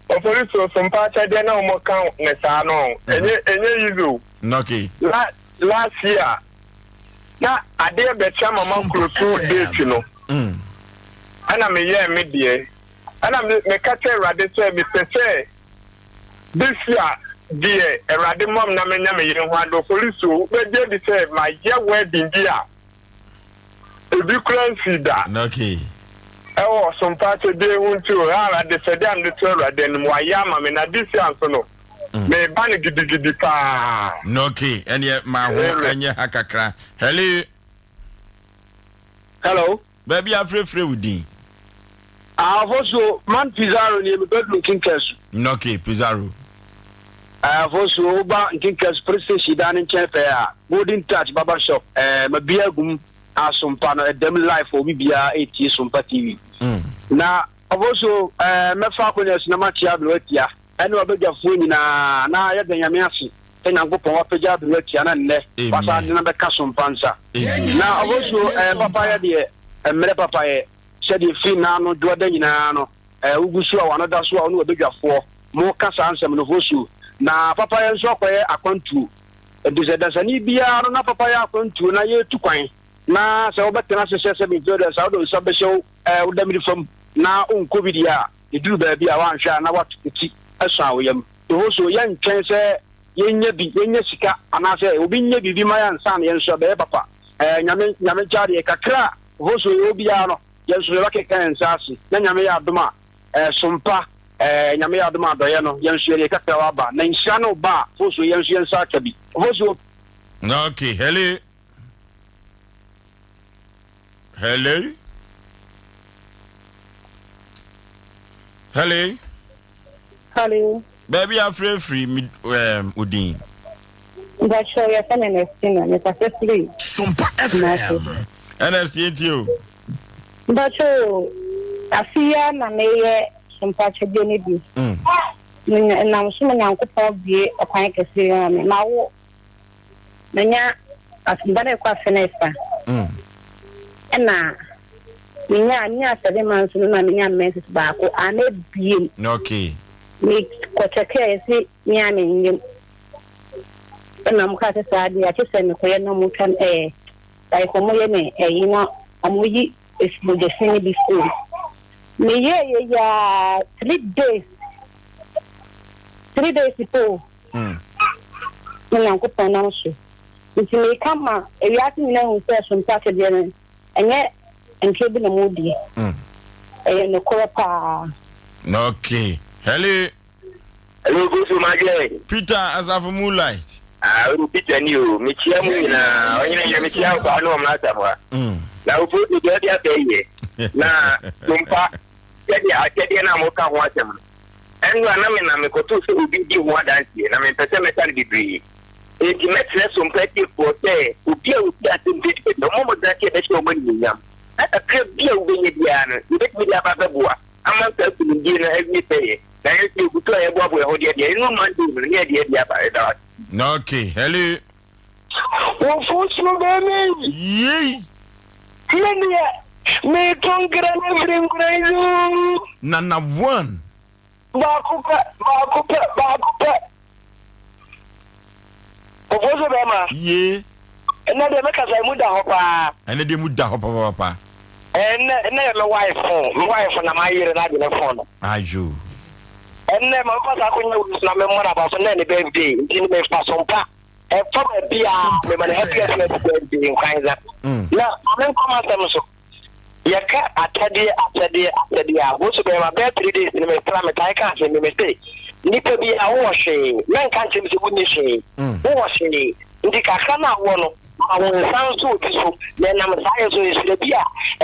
Opoliso so mpa akyɛdeɛ na wɔn ka ne saa no ɛnyɛ ɛnyɛ easy o. Okay. La last year na adeɛ bɛkyɛ mama kuro so date no ɛna meyɛɛ me deɛ ɛna me meka kyɛ awurade sɛ mepɛ sɛ this year deɛ awurade mɔm na menya me yere ho ade Opoliso wobɛgye adi sɛ mayɛ wedding bi a Ebi koraa nsii da. Okay. Ɛwɔ ɔsompa akyɛdeɛ ho nti o, a adesɛdeɛ a mede to Awurade anim, wayɛ ama me, na this year nso no, meba no gidigidi paa. Okay, ɛneɛ ma ho ɛnyɛ ha kakra. Hello. Hello. Baabi a frɛfrɛ wo din. Afosuo, man Pizarro nie, mebɛduru Nkinkasu. Okay, Pizarro. Afosuo, woba Nkinkasu police station dan no nkyɛn pɛɛ a, Golden Touch barber shop, eh, mabia agum a Sompa no ɛdam live obi biara ɛretie Sompa TV. Na Afosuo, eh, mɛfa akonnwa so na makyea aberewa tia ɛne wabadwafoɔ nyinaa na yɛda Nyame ase sɛ Nyankopɔn wapagya aberewa tia na nnɛ wasan de no bɛka Sompa nsa. Na Afosuo, eh, papayɛ deɛ, mmerɛ papayɛ. Sɛdeɛ firi nnaano dwoada nyinaa no, wogu so a w'ano da so a wo ne w'abadwafoɔ moreka saa nsɛm no, Fosuo, na papayɛ nso akɔyɛ akwantuo. Enti sɛ dasani biara no na papayɛ akwantuo na yɛretu kwan, na sɛ wobɛtena ase sɛ sɛbe mfeɛ aduasa wode wo nsa bɛhyɛ wo wo damiri fam na wonkɔ bi deɛ a, ɛduru baabi a woanhwɛ a na woato wo ti asuan wo yam. Fosuo, yɛntwɛn sɛ yɛnya bi, yɛnya sika anaasɛ obi nyɛ biribi ma yɛn ansa na yɛn nso ɛbɛyɛ papa. Nyame, Nyame nkyɛ adeɛ kakra a Hɔ so yɛwɔ biara no, yɛn nso yɛbɛkeka yɛn nsa ase, na Nyame yɛ adom a, eh, sompa, eh, Nyame yɛ adom a adɔeɛ no, yɛn nso yɛde kakra aba, na nhyira no ba a, hɔ so yɛn nso yɛn nsa aka bi. Hɔ so. Okay, hello. Hello. Hello. Hello. Baabi afrɛfiri mi ɛɛm odin. Mpakyɛw yɛfrɛ me Ernestina mekasa firi Sompa Kumasi. FM. Ernest yɛntie o. Mpakyɛw o afe yi ara na meyɛ Sompa akyɛdeɛ no bi. Menya nam so ma Nyankopɔn bue ɔkwan kɛseɛ yi ma me. Mawo Manya asomdwa no rekɔ afe no refa. Ɛna menya menya seven months no na menya menses baako a na ebiem. Okay. Me kɔ kyɛkɛ yɛsi me a menyem. Ɛna mo kaa sɛ saa deɛ akye sɛ mekɔyɛ na ɔmo twa ɛɛ like ɔmo yɛ me ɛyi na ɔmo yi mogyasi no bi firi mu. Meyɛɛ yɛ yaa 3 days 3 days po. Ne Nyankopɔn nam so. Nti meka ma ewiase nyinaa hu sɛ sompa akyɛdeɛ no, ɛnyɛ ntorɔ bi na modie. Ɛyɛ nokorɛ paa. Okay. Hello. Hello, Kofi Madwen. Peter Asafo Moonlight. Ah, o Peter ni o. Mekyia mu nyinaa. Ɔnyina nyɛ mekyia wo paa ne ɔmena Asamoah. Na wo foto deɛ ɔde abɛ yɛ. Na sompa sɛdeɛ akyɛdeɛ no a moka ho asɛm no. Ɛnora na menam mekɔtoo sɛ obi redi ho adanseɛ, na mempɛ sɛ mɛka no bebree. Enti mɛkyerɛ sompa atiefoɔ sɛ obi a ɔdi asɛm pɛdipɛdi no, ɔmmɔ mmɔden sɛ yɛbɛhyɛ wɔn animuonyam, na kakra bi a wobɛnya biara no, yɛbɛtumi de aba abɛboa ama saa nkunimdie no awie pɛyɛ. Na yɛn nso yɛgu so a yɛboaboa yɛn ho deɛ deɛ, ɛno Monday no, ne yɛde adi aba. Yɛda wo ase. Okay, hello. Wo fo soro bɛmi. Yei. Me deɛ, meto nkra no firi nkura yi so. Nana one. Baako pɛ, baako pɛ, baako pɛ. Ofosu bɛrima. Yee. Ɛnɛ deɛ mɛka sɛ emu da hɔ paa. Ɛnɛ deɛ emu da hɔ papaapa. Ɛnɛ ɛnɛ yɛ me wife phone, me wife na mayere n'agye ne phone no. Ayo. Ɛnɛ ma mefa saa akonya wei so na memmɔ n'aba so nnɛ ne birthday nti no mefa so mpa ɛfa baabi a mema no happy happy happy birthday nkwanza. Na ma menkɔ m'asɛm so. Yɛka akyɛdeɛ akyɛdeɛ akyɛdeɛ a, wo so bɛyɛ ma bɛyɛ 3 days no mesra metae ka asɛm bi mese nipa bi a wowɔ hwee mɛnka nkyerɛ me sɛ wonni hwee wowɔ hwee nti kakra no a wowɔ no ma wo nsa nso obi so na ɛnam saa yɛ so nhyira bi a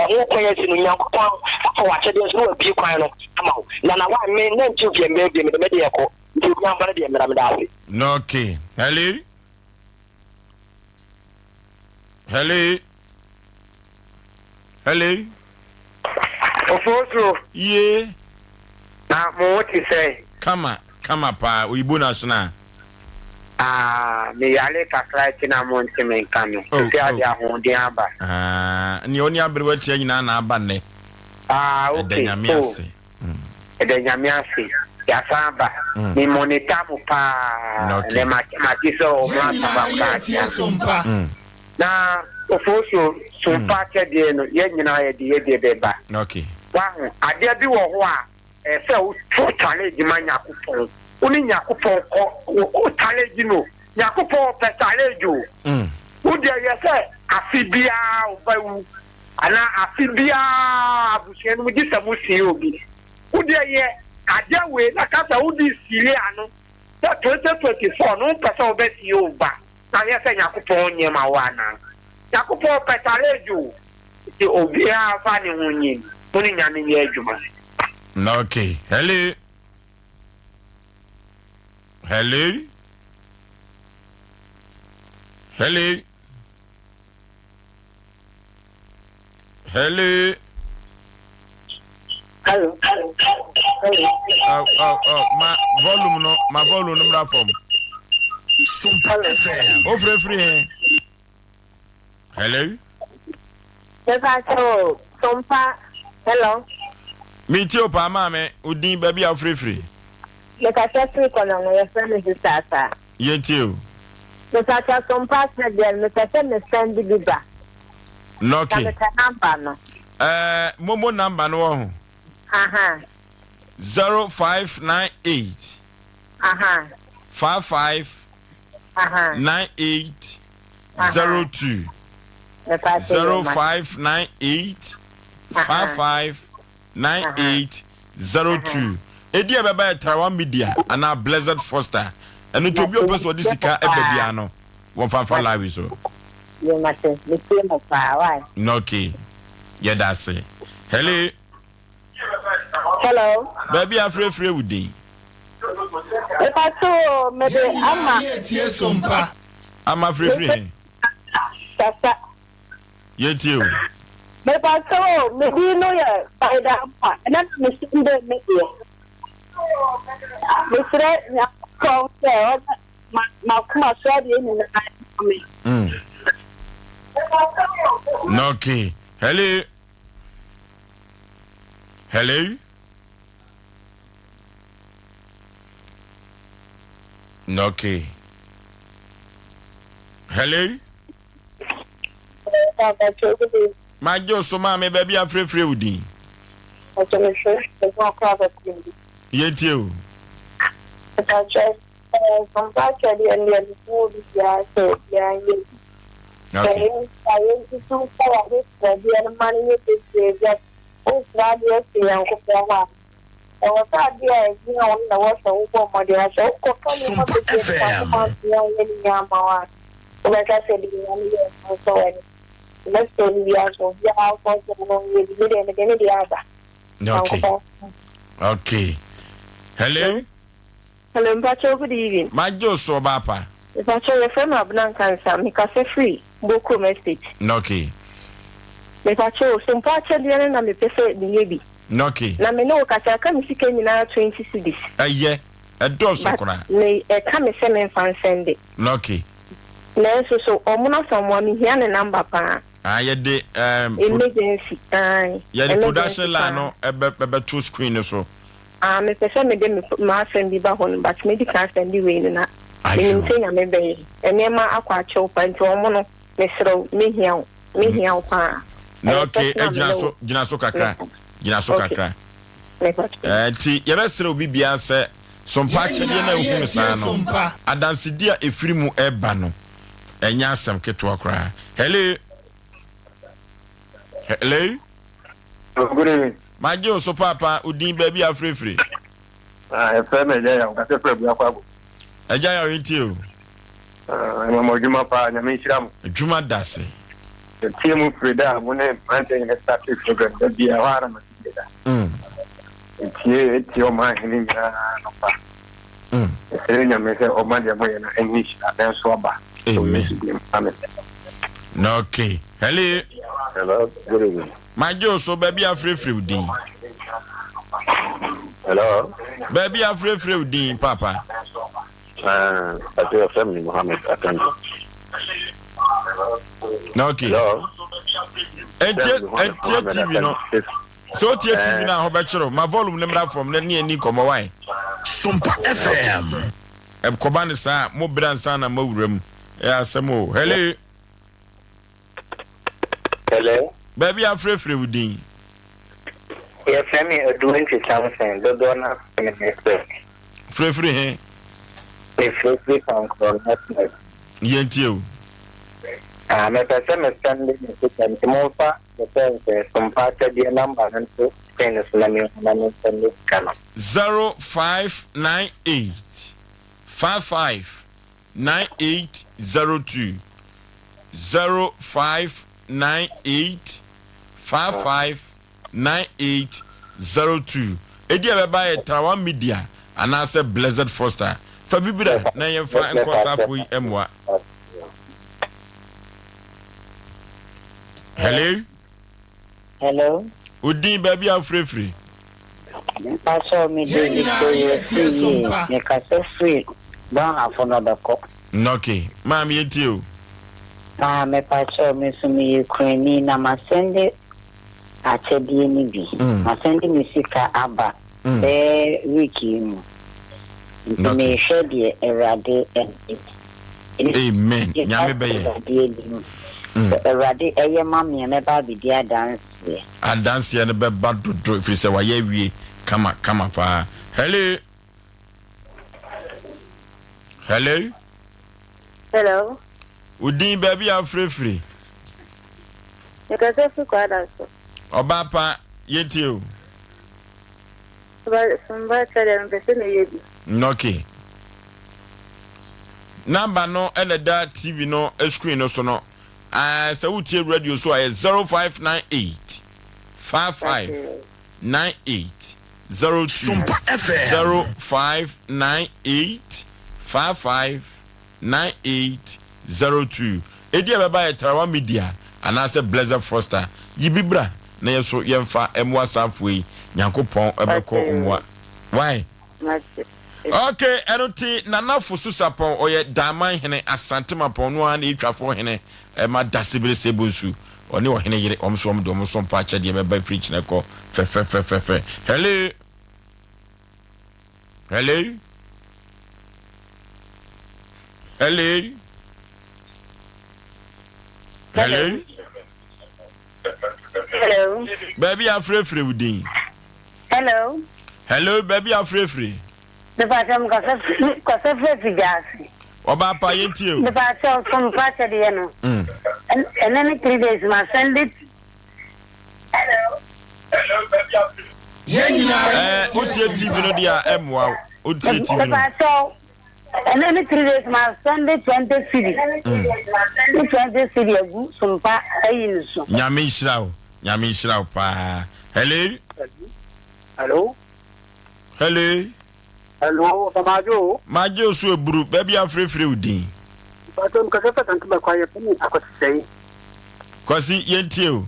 ɛho kwan asi no Nyankopɔn afa w'akyɛdeɛ nso na wabie kwan no ama wo na na wa me na nti mfeɛ mbɛɛ bie mede me deɛ kɔ nti obi amfa no deɛ mmra meda ase. Okay. Hello. Hello. Hello. Ofosuo. Yee. Na mo ho te sɛn? Kama, kama paa. Oyibo na asena. Ah, me yare kakra akyi na mo nte me nka no. Oh, Sisi ade oh. ahoɔden aba. Ah, nea ɔne aberewa tia nyinaa na aba nnɛ. Ah, Ɛda okay. Nyame Oh. ase. Ɛda Nyame ase. Yɛasan aba. Me monitor mo paa. Okay. Ɛnɛ mate sɛ ɔmo Yɛn nyinaa asaba yɛ koraa. tie sompa. Na Ofosuo, sompa akyɛdeɛ no, yɛn nyinaa yɛde yɛ deɛ bɛba. Okay. Wahu, adeɛ bi wɔ hɔ a, ɛsɛ sɛ woto challenge ma Nyakopɔn. Wo ne Nyakopɔn kɔ, wo challenge no. Nyakopɔn ɔpɛ challenge o. Wo deɛ yɛ sɛ afe biara wo ba wu, anaa afe biara abusua no mu gye sɛ mo sie obi. Wo deɛ yɛ adeɛ wei na ka sɛ wode sie ano sɛ 2024 no wompɛ sɛ wobɛsie wo ba. Na yɛ sɛ Nyankopɔn nyɛ ma wo anaa? Nyankopɔn pɛ challenge o. Nti obiara mfa ne ho nyin. Mo ne Nyame nyɛ adwuma. Okay. Hello. Hello. Hello. Hello. Hello. Hello. Oh, oh, oh. Ma volume no, ma volume no mra fam. Sompa FM. O frɛ firi he? Hello. Mepa kyɛw Sompa. Hello. Mi tie o paa maame, o din baabi a wofirifiri. Mekasa firi Kɔnɔngo, yɛfrɛ me Sister Asa. Yɛntie o. Mepatwa Sompa akyɛdeɛ no, mepɛ sɛ me send bi ba. Na okay. Na mepɛ number no. Ɛɛ, momo number no wɔ ho. Aha. 0598. Aha. 55. Aha. 98. 02. 0598 55 98 02. Edi a ɛbɛba yɛ Taiwan Media anaa Blessed Foster. Ɛno nti obi a ɔpɛ sɛ ɔde sika ɛba biara no wɔmfa mfa live so. Okay. Yɛda ase. Hello. Hello. Baabi a afrɛfrɛ wo din. Mepakyɛw o, mede ama. Yɛn nyinaa Ama frɛfrɛ he. Sasa. Yɛntie o. Mepakyɛw o, me din no yɛ Faida Amoah, ɛnɛ na me Sunday me deɛ. Mesrɛ Nyankopɔn sɛ ɔnyɛ m'akoma so adeɛ nyinaa ma me. Okay. Hello. Hello. Okay. Hello. Magye wo so maame baabi a frɛfrɛ wo din. Yɛntie o. Okay. Ɛwɔ sɛ adeɛ a ɛhia wo no na ɛwɔ sɛ wobɔ mmɔden na sɛ wokɔka nneɛma Sompa bebree na FM. Nyankopɔn antumi anyɛ ne nyinaa amma wo a, wobɛka sɛ deɛ Nyame yɛɛ no nsɔ w'ani. Mɛsrɛ no biara sɛ obiara nkɔ so na ɔnyɛ bi. Me deɛ mede me deɛ aba. Okay. Nyankopɔn. Okay. Hello. Hello, Mpacho, good evening. Magye wo so ɔbaa pa. Mpacho, yɛfrɛ me Abena Nkansa, mekasa firi Bokurom Estate. Okay. Mepacho, so mpo akyɛdeɛ no na mepɛ sɛ meyɛ bi. Okay. Na me ne wo kasa, ɛka me sika nyinaa 20 cedis. Ɛyɛ, ɛdɔɔso But koraa. me ɛka me sɛ memfa nsɛnde. Okay. Nanso so ɔmo Asamoah mehia ne number paa. Ah, yɛde Emergency, ae. Yɛde Emergency production line paa. no ɛbɛ ɛbɛto screen no so. Ah mepɛ sɛ mede me m'asɛm bi ba hɔ no but medi kan asɛnde wei no na menim sɛ Nyame bɛyɛ. Nneɛma akɔ akyɛw paa nti ɔmo no mesrɛ wo mehia wo mehia wo paa. Na Ɛyɛ okay personal me gyina ne so wo. gyina so kakra gyina so Okay. kakra. Mepakyɛw. Eh, nti yɛbɛsrɛ obi biara sɛ sompa Yɛn akyɛdeɛ no nyinaa a wohu no yɛretie saa no Sompa. adansedi a ɛfiri mu ɛba no ɛnyɛ asɛm ketewa koraa. Hello. Hello. Good evening. Magye wo so paapa, wo din baabi a afirefire. Ah, ɛfrɛ me Agya Yaw, nkasɛ frɛ Abuakɔ Ago. Agya Yaw yɛntie o. Ah, ɛma mo adwuma paa, Nyame nhyira mo. Adwuma da se. Yɛtie mu firi da a mo ne mmeranteɛ nyina starte program da bia hɔ ara na mate da. Yɛtie ɛtie ɔman hene nyinaa nɔpa. Yɛsrɛ Nyame sɛ ɔma deɛ moyɛ no ɛnyɛ nhyira nanso aba. Amen. Amen. Okay. Hello. Hello, good evening. Magye wo so, baabi a afirefire wo din. Hello. Baabi a afirefire wo din, papa. Ah, ati yɛfrɛ me Mohammed Akanjo. Na okay. Hello. Entie entie TV no. Sɛ otie TV no a ho bɛkyerɛw. Ma volume no mmra fam na ne ani nkɔmmɔ wae. Sompa FM. Ɛkɔba no saa a, mo brɛ ansa na moawura mu. Ɛyɛ asɛm o. Hello. Hello. Baabi a frɛfrɛ wo din. Yɛfrɛ me Aduantwi Samson, dodoɔ no ara frɛ me Mister. Frɛfiri he? Mefrɛfiri Pankorɔ North West. Yɛntie o. Ah, mepɛ sɛ me sɛnde me sika nti momfa me pɛnsɛ sompa akyɛdeɛ number no nto screen no so na menhu na mensɛnde sika no. 0598 55 9802 0598 55 9802 Edi a ɛbɛba yɛ Trawa Media anaasɛ Blessed Foster. Fa bi bra na yɛmfa nkɔ saafo yi mmoa. Hello. Hello. Wo din baabi a wofirefiri? Mpakyɛw me de Victoria Siyie me kasa firi Brong-Ahafo Nɔdɔkɔ. Ok maame yɛntie o. Maa mepakyɛw me nso meyɛ kurani na masɛnde akyɛdeɛ no bi. Masɛnde me sika aba bɛyɛ week yi mu. Nti mehwɛ deɛ Awurade ɛbɛyɛ. Amen Nyame bɛyɛ. Awurade anim. Sɛ Awurade ɛyɛ ma me a mɛba abɛdi adanseɛ. Adanseɛ no bɛba dodo ɛfiri sɛ wayɛ awie kama kama paa. Hello. Hello. Hello. Wo din baabi a wofirefiri? Mekasa firi Kwada so. Ɔbaa pa yɛntie o. Mba kyɛ dɛ mepɛ sɛ meyɛ bi. Okay. Number no ɛna ɛda TV no screen no so no. Uh, sɛ wotie radio so a yɛ 0598 55 98 02 0598 55 9802. Edin a ɛbɛba yɛ Tarawa Media anaasɛ Blessed Foster. Yi bi bra na yɛn nso yɛmfa mmoa saa afoa yi. Nyankopɔn bɛkɔ mmoa. Why? Ok, ɛno nti Nana Fosu Sarpong, ɔyɛ Daaman hene, Asante Mampɔn, ɔno ara ne Etwafoɔ hene ma Dasebere Sebonsu. Ɔne ɔhene yere, wɔn nso wɔn de wɔn nso mpa akyɛdeɛ bɛba firi kyena kɔ fɛfɛfɛfɛfɛ. Hello! Hello? Hello? Hello? Hello. Baabi afrɛfrɛ wo din. Hello. Hello, baabi afrɛfrɛ. Mepakyɛ m kasa firi fi gyaase. Ɔbaa pa yɛn tie o. Mepakyɛ so mepakyɛ deɛ no. Ɛnɛ ne 3 days ma send it. Yɛn nyinaa Ɛɛ wotie TV no deɛ a ɛmmoa wo. Wotie TV no. Mepakyɛ ɛnɛ ne 3 days ma send 20 cedi. Ne 20 cedi agu sompa ayi ne so. Nyame nhyira wo. Nyame nhyira wo paa. Hello. Hello. Hello. Hello, Ɔba Madwo. Madwo so eburu, baabi a frɛfrɛ wo din. Mpatsɔ mekasa firi Asante Bakwa, yɛfrɛ me Akwasi Sɛi. Kwasi, yɛntie o.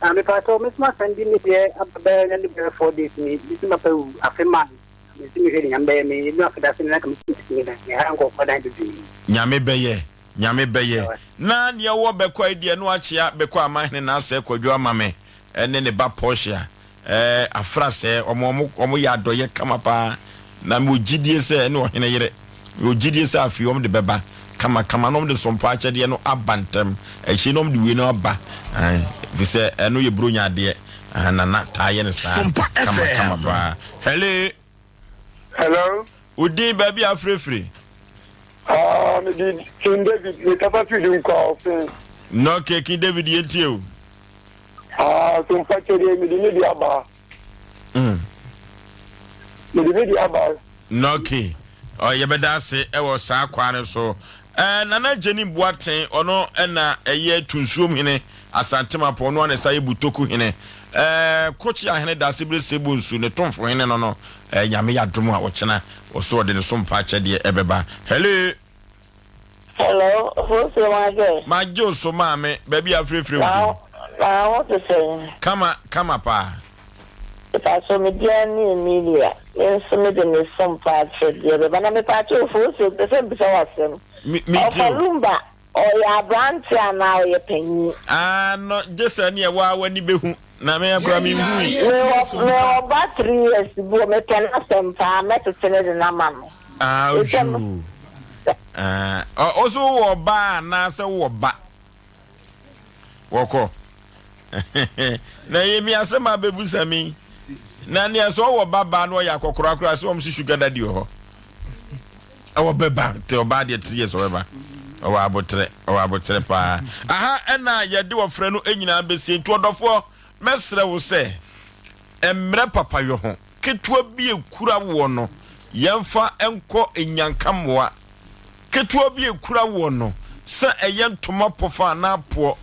Ah, mepatsɔ, me so masɛnde me deɛ aba bɛyɛ na ne bɛyɛ 4 days ni, me so mapa wu afe maa me, na mesi mehwɛ de Nyame bɛyɛ me, edu afe da se no na nka mesi mesi me dan, meha nkorɔfoɔ dan bebree. Nyame bɛyɛ, Nyame bɛyɛ. Na neɛ ɔwɔ Bɛkɔ yi deɛ no akyea Bɛkɔ Amanhene Naasɛ Kwadwo Amame ɛne ne ba Portia. Ɛɛ afra sɛɛ wɔn wɔn wɔn yɛ adɔyɛ kama paa na mewɔ gyidie sɛ ɛne ɔhene yere mewɔ gyidie sɛ afei wɔn de bɛba kama kama na wɔn de sompa akyɛdeɛ no aba ntɛm akyire na wɔn de wei no aba ɛn fi sɛ ɛno yɛ buronya adeɛ ɛn nana taa yɛ no saa kama kama paa hello. Hello. Wo din baabi a afirefire. Ah, me di King David, me kasa firi Dunkwa ɔfen. Okay, King David yɛn tie o. Ah, so mpakyɛ deɛ mede me de aba. Mm. Mede me de aba. Okay. Oh, yɛbɛda ase ɛwɔ saa kwan no so. Eh, Nana Jenny Boateng, ɔno ɛna ɛyɛ Tunsuom hene, Asantemapɔ, ɔno ana ɛsa yɛ Butoku hene. Eh, Krokyea hene Daasebere Sebonsu, ne tomfo hene no no, eh, Nyame yɛ adom a ɔkyena, ɔso ɔde ne sompa akyɛdeɛ ɛbɛba. Hello. Hello, Ofosuo Magye. Magye wo so maame, baabi a afirefire wo din. Na wo te sɛn? Kama, kama paa. Mepakyɛw me din ne Emilia, me nso me de me som pa akyɛdeɛ bɛba. Na mepakyɛw Ofosuo mepɛ sɛ mebisa wo asɛm. Me, me tie Ɔfa o. Lumba, ɔyɛ aberanteɛ anaa ɔyɛ panyin? Ah, no, gye sɛ neɛ waa w'ani bɛhu. Na me koraa menhui. Mewɔ, mewɔ ba three years bi o, mepɛ n'asɛm paa, mɛtete no de no ama no. Ah, Ɛsɛ ojuu. Ah, ɔ, wo so wowɔ ba anaasɛ wowɔ ba? Wɔkɔ. Na ɛyɛ mi asɛm a bɛbusa mi. Na nea sɛ ɔwɔ ba baa na ɔyɛ akɔkora koraa sɛ wɔn si sugar daddy wɔ hɔ. Ɛwɔ bɛba, te ɔbaa deɛ 3 years ɔbɛba. Ɔwɔ abotrɛ, ɔwɔ abotrɛ paa. Aha ɛna yɛde ɔfrɛ no nyinaa bɛsie. Nti ɔdɔfoɔ, mɛsrɛ wo sɛ, mmerɛ papayɔ ho ketewa bi ekura woɔ no, yɛmfa nkɔ nnyanka mmoa. Ketewa bi ekura woɔ no, sɛ ɛyɛ ntoma pɔfa anaa poɔ,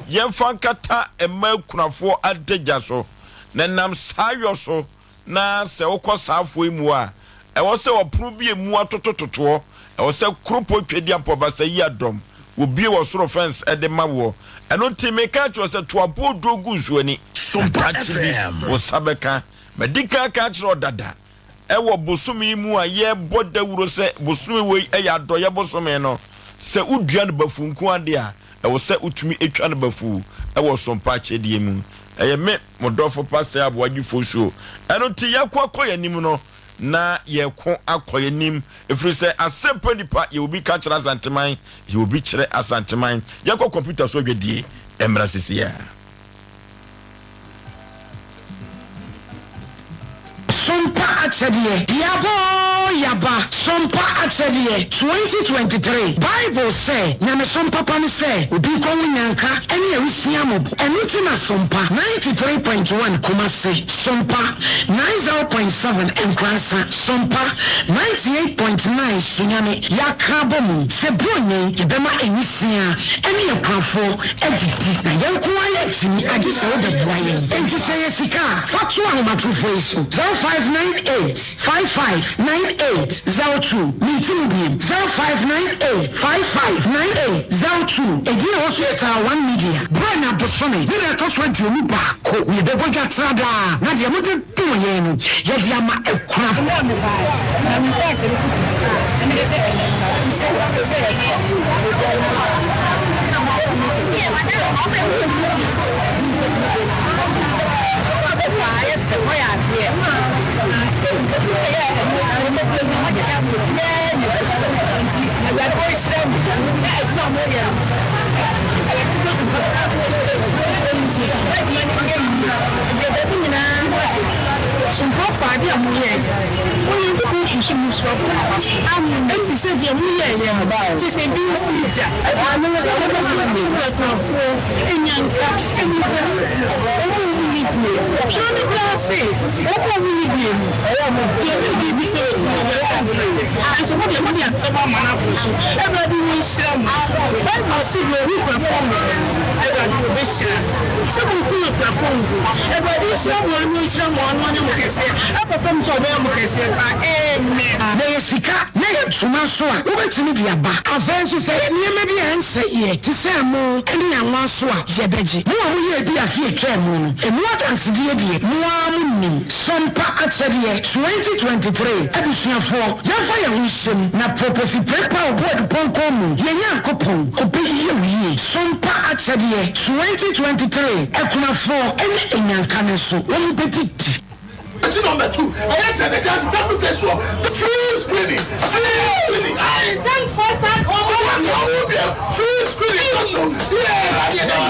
yɛmfa nkata mmaa akunafoɔ adagya so. Na ɛnam saa yɔ so Na sɛ wokɔ saa afoɔ yi mu a, ɛwɔ sɛ ɔpono bi emu atotototoɔ, ɛwɔ sɛ koropɔn Twedeampɔ Basayi Adɔm, wɔbue wɔ soro fɛns de ma woɔ. Ɛno nti meka akyerɛ wo sɛ to aboɔduro gu nsuo ani, na daakye bi wo nsa bɛka. Madi kan aka akyerɛ wo dada wɔ bosome yi mu a yɛrebɔ dawuro sɛ bosome wei yɛ adɔeɛ bosome no, sɛ wodua no bafuu nko ara deɛ a, ɛwɔ sɛ wotumi twa no bafuu wɔ ɔsompa akyɛdeɛ mu. Ɛyɛ me. Mo dɔfo pa sɛ aboagye fosuo. Ɛno nti yɛko akɔ yɛn anim no, na yɛko akɔ yɛn anim, ɛfiri sɛ asɛmpa nipa yɛ obi ka kyerɛ Asanteman, yɛ obi kyerɛ Asanteman. Yɛnkɔ kɔmputa so adwadie mmra sisiaa. Sompa Akyɛdeɛ, Yaba oo yaba, Sompa Akyɛdeɛ, 2023 Bible sɛ, Nyamesom papa ne sɛ obi kɔ ho nyanka ne awusia mmɔbɔ. Ɛno nti na Sompa 93.1 Kumasi, Sompa 90.7 Nkoransa, Sompa 98.9 Sunyani yɛaka abɔ mu sɛ Buronya yi yɛbɛma awusia ne akuafoɔ adidi. Na yɛn nko ara yɛntumi agye sɛ wobɛboa yɛn. Enti sɛ ɛyɛ sika a, fa to ahomatorofoɔ yi so, 0598 55 98 02. Meti mu biem, 0598 55 98 02. Edin a ɛwɔ so yɛ Tara One Media. Berɛ na bosome ne da ɛtɔ so 21 na yɛbɛbɔ dwa tra daa, na deɛ mode dom yɛn no, yɛde ama akunafoɔ. So nkurɔfoɔ adeɛ a moyɛeɛ no, Onyankopɔn susu mo so abu mo aba so? Ɛfiri sɛ deɛ moyɛeɛ no, kyerɛ sɛ ebi nsii da, sɛ mobɛfa mfiri akunafoɔ, nnyanka, nnipahunfoɔ, wɔn a wɔnni bie. Twerɛ no koraa se, Wɔn a wɔnni bie no, deɛ ne biribi sɛ wɔkum wɔn bɛfa bie. Nanso mo deɛ, mode asɛm ama no aboro so. Awurade ɔnhyira mo. Bible se, Deɛ ɔhu akunafoɔ mmɔbɔ no, Awurade ɔbɛhyira no. Sɛ mohu akunafoɔ mmɔbɔ. Awurade nhyira mo ano nhyira mo ano ɔnyɛ mo kɛseɛ ɛkɔpem sɛ ɔbɛyɛ mo kɛseɛ paa amen. Yɛyɛ sika na. Ɛyɛ ntoma nso a, wobɛtumi de aba. Afei nso sɛ ɛyɛ nneɛma bi a ɛnsɛeɛ te sɛ ɛmo ne anwa nso a, yɛbɛgye. Mo a moyɛɛ bi afe a ɛtwaa mu no, ɛmu adansedie deɛ, mo ara monim. Sompa Akyɛdeɛ 2023 Abusuafoɔ, yɛmfa yɛn ho nhyɛ mu na Proposi Prempeh a ɔbɔ adupɔnkɔn mu, yɛn Nyankopɔn, ɔbɛyɛ wo yie. Sompa Akyɛdeɛ 2023 Akunafoɔ ne Anyanka no nso, wɔbɛdidi. Akyi number 2 ɛyɛ kyerɛ the justice justice station hɔ free screening free screening ayi ɔmo bie free screening kɔ so yɛ ɛwurade ɛda wa.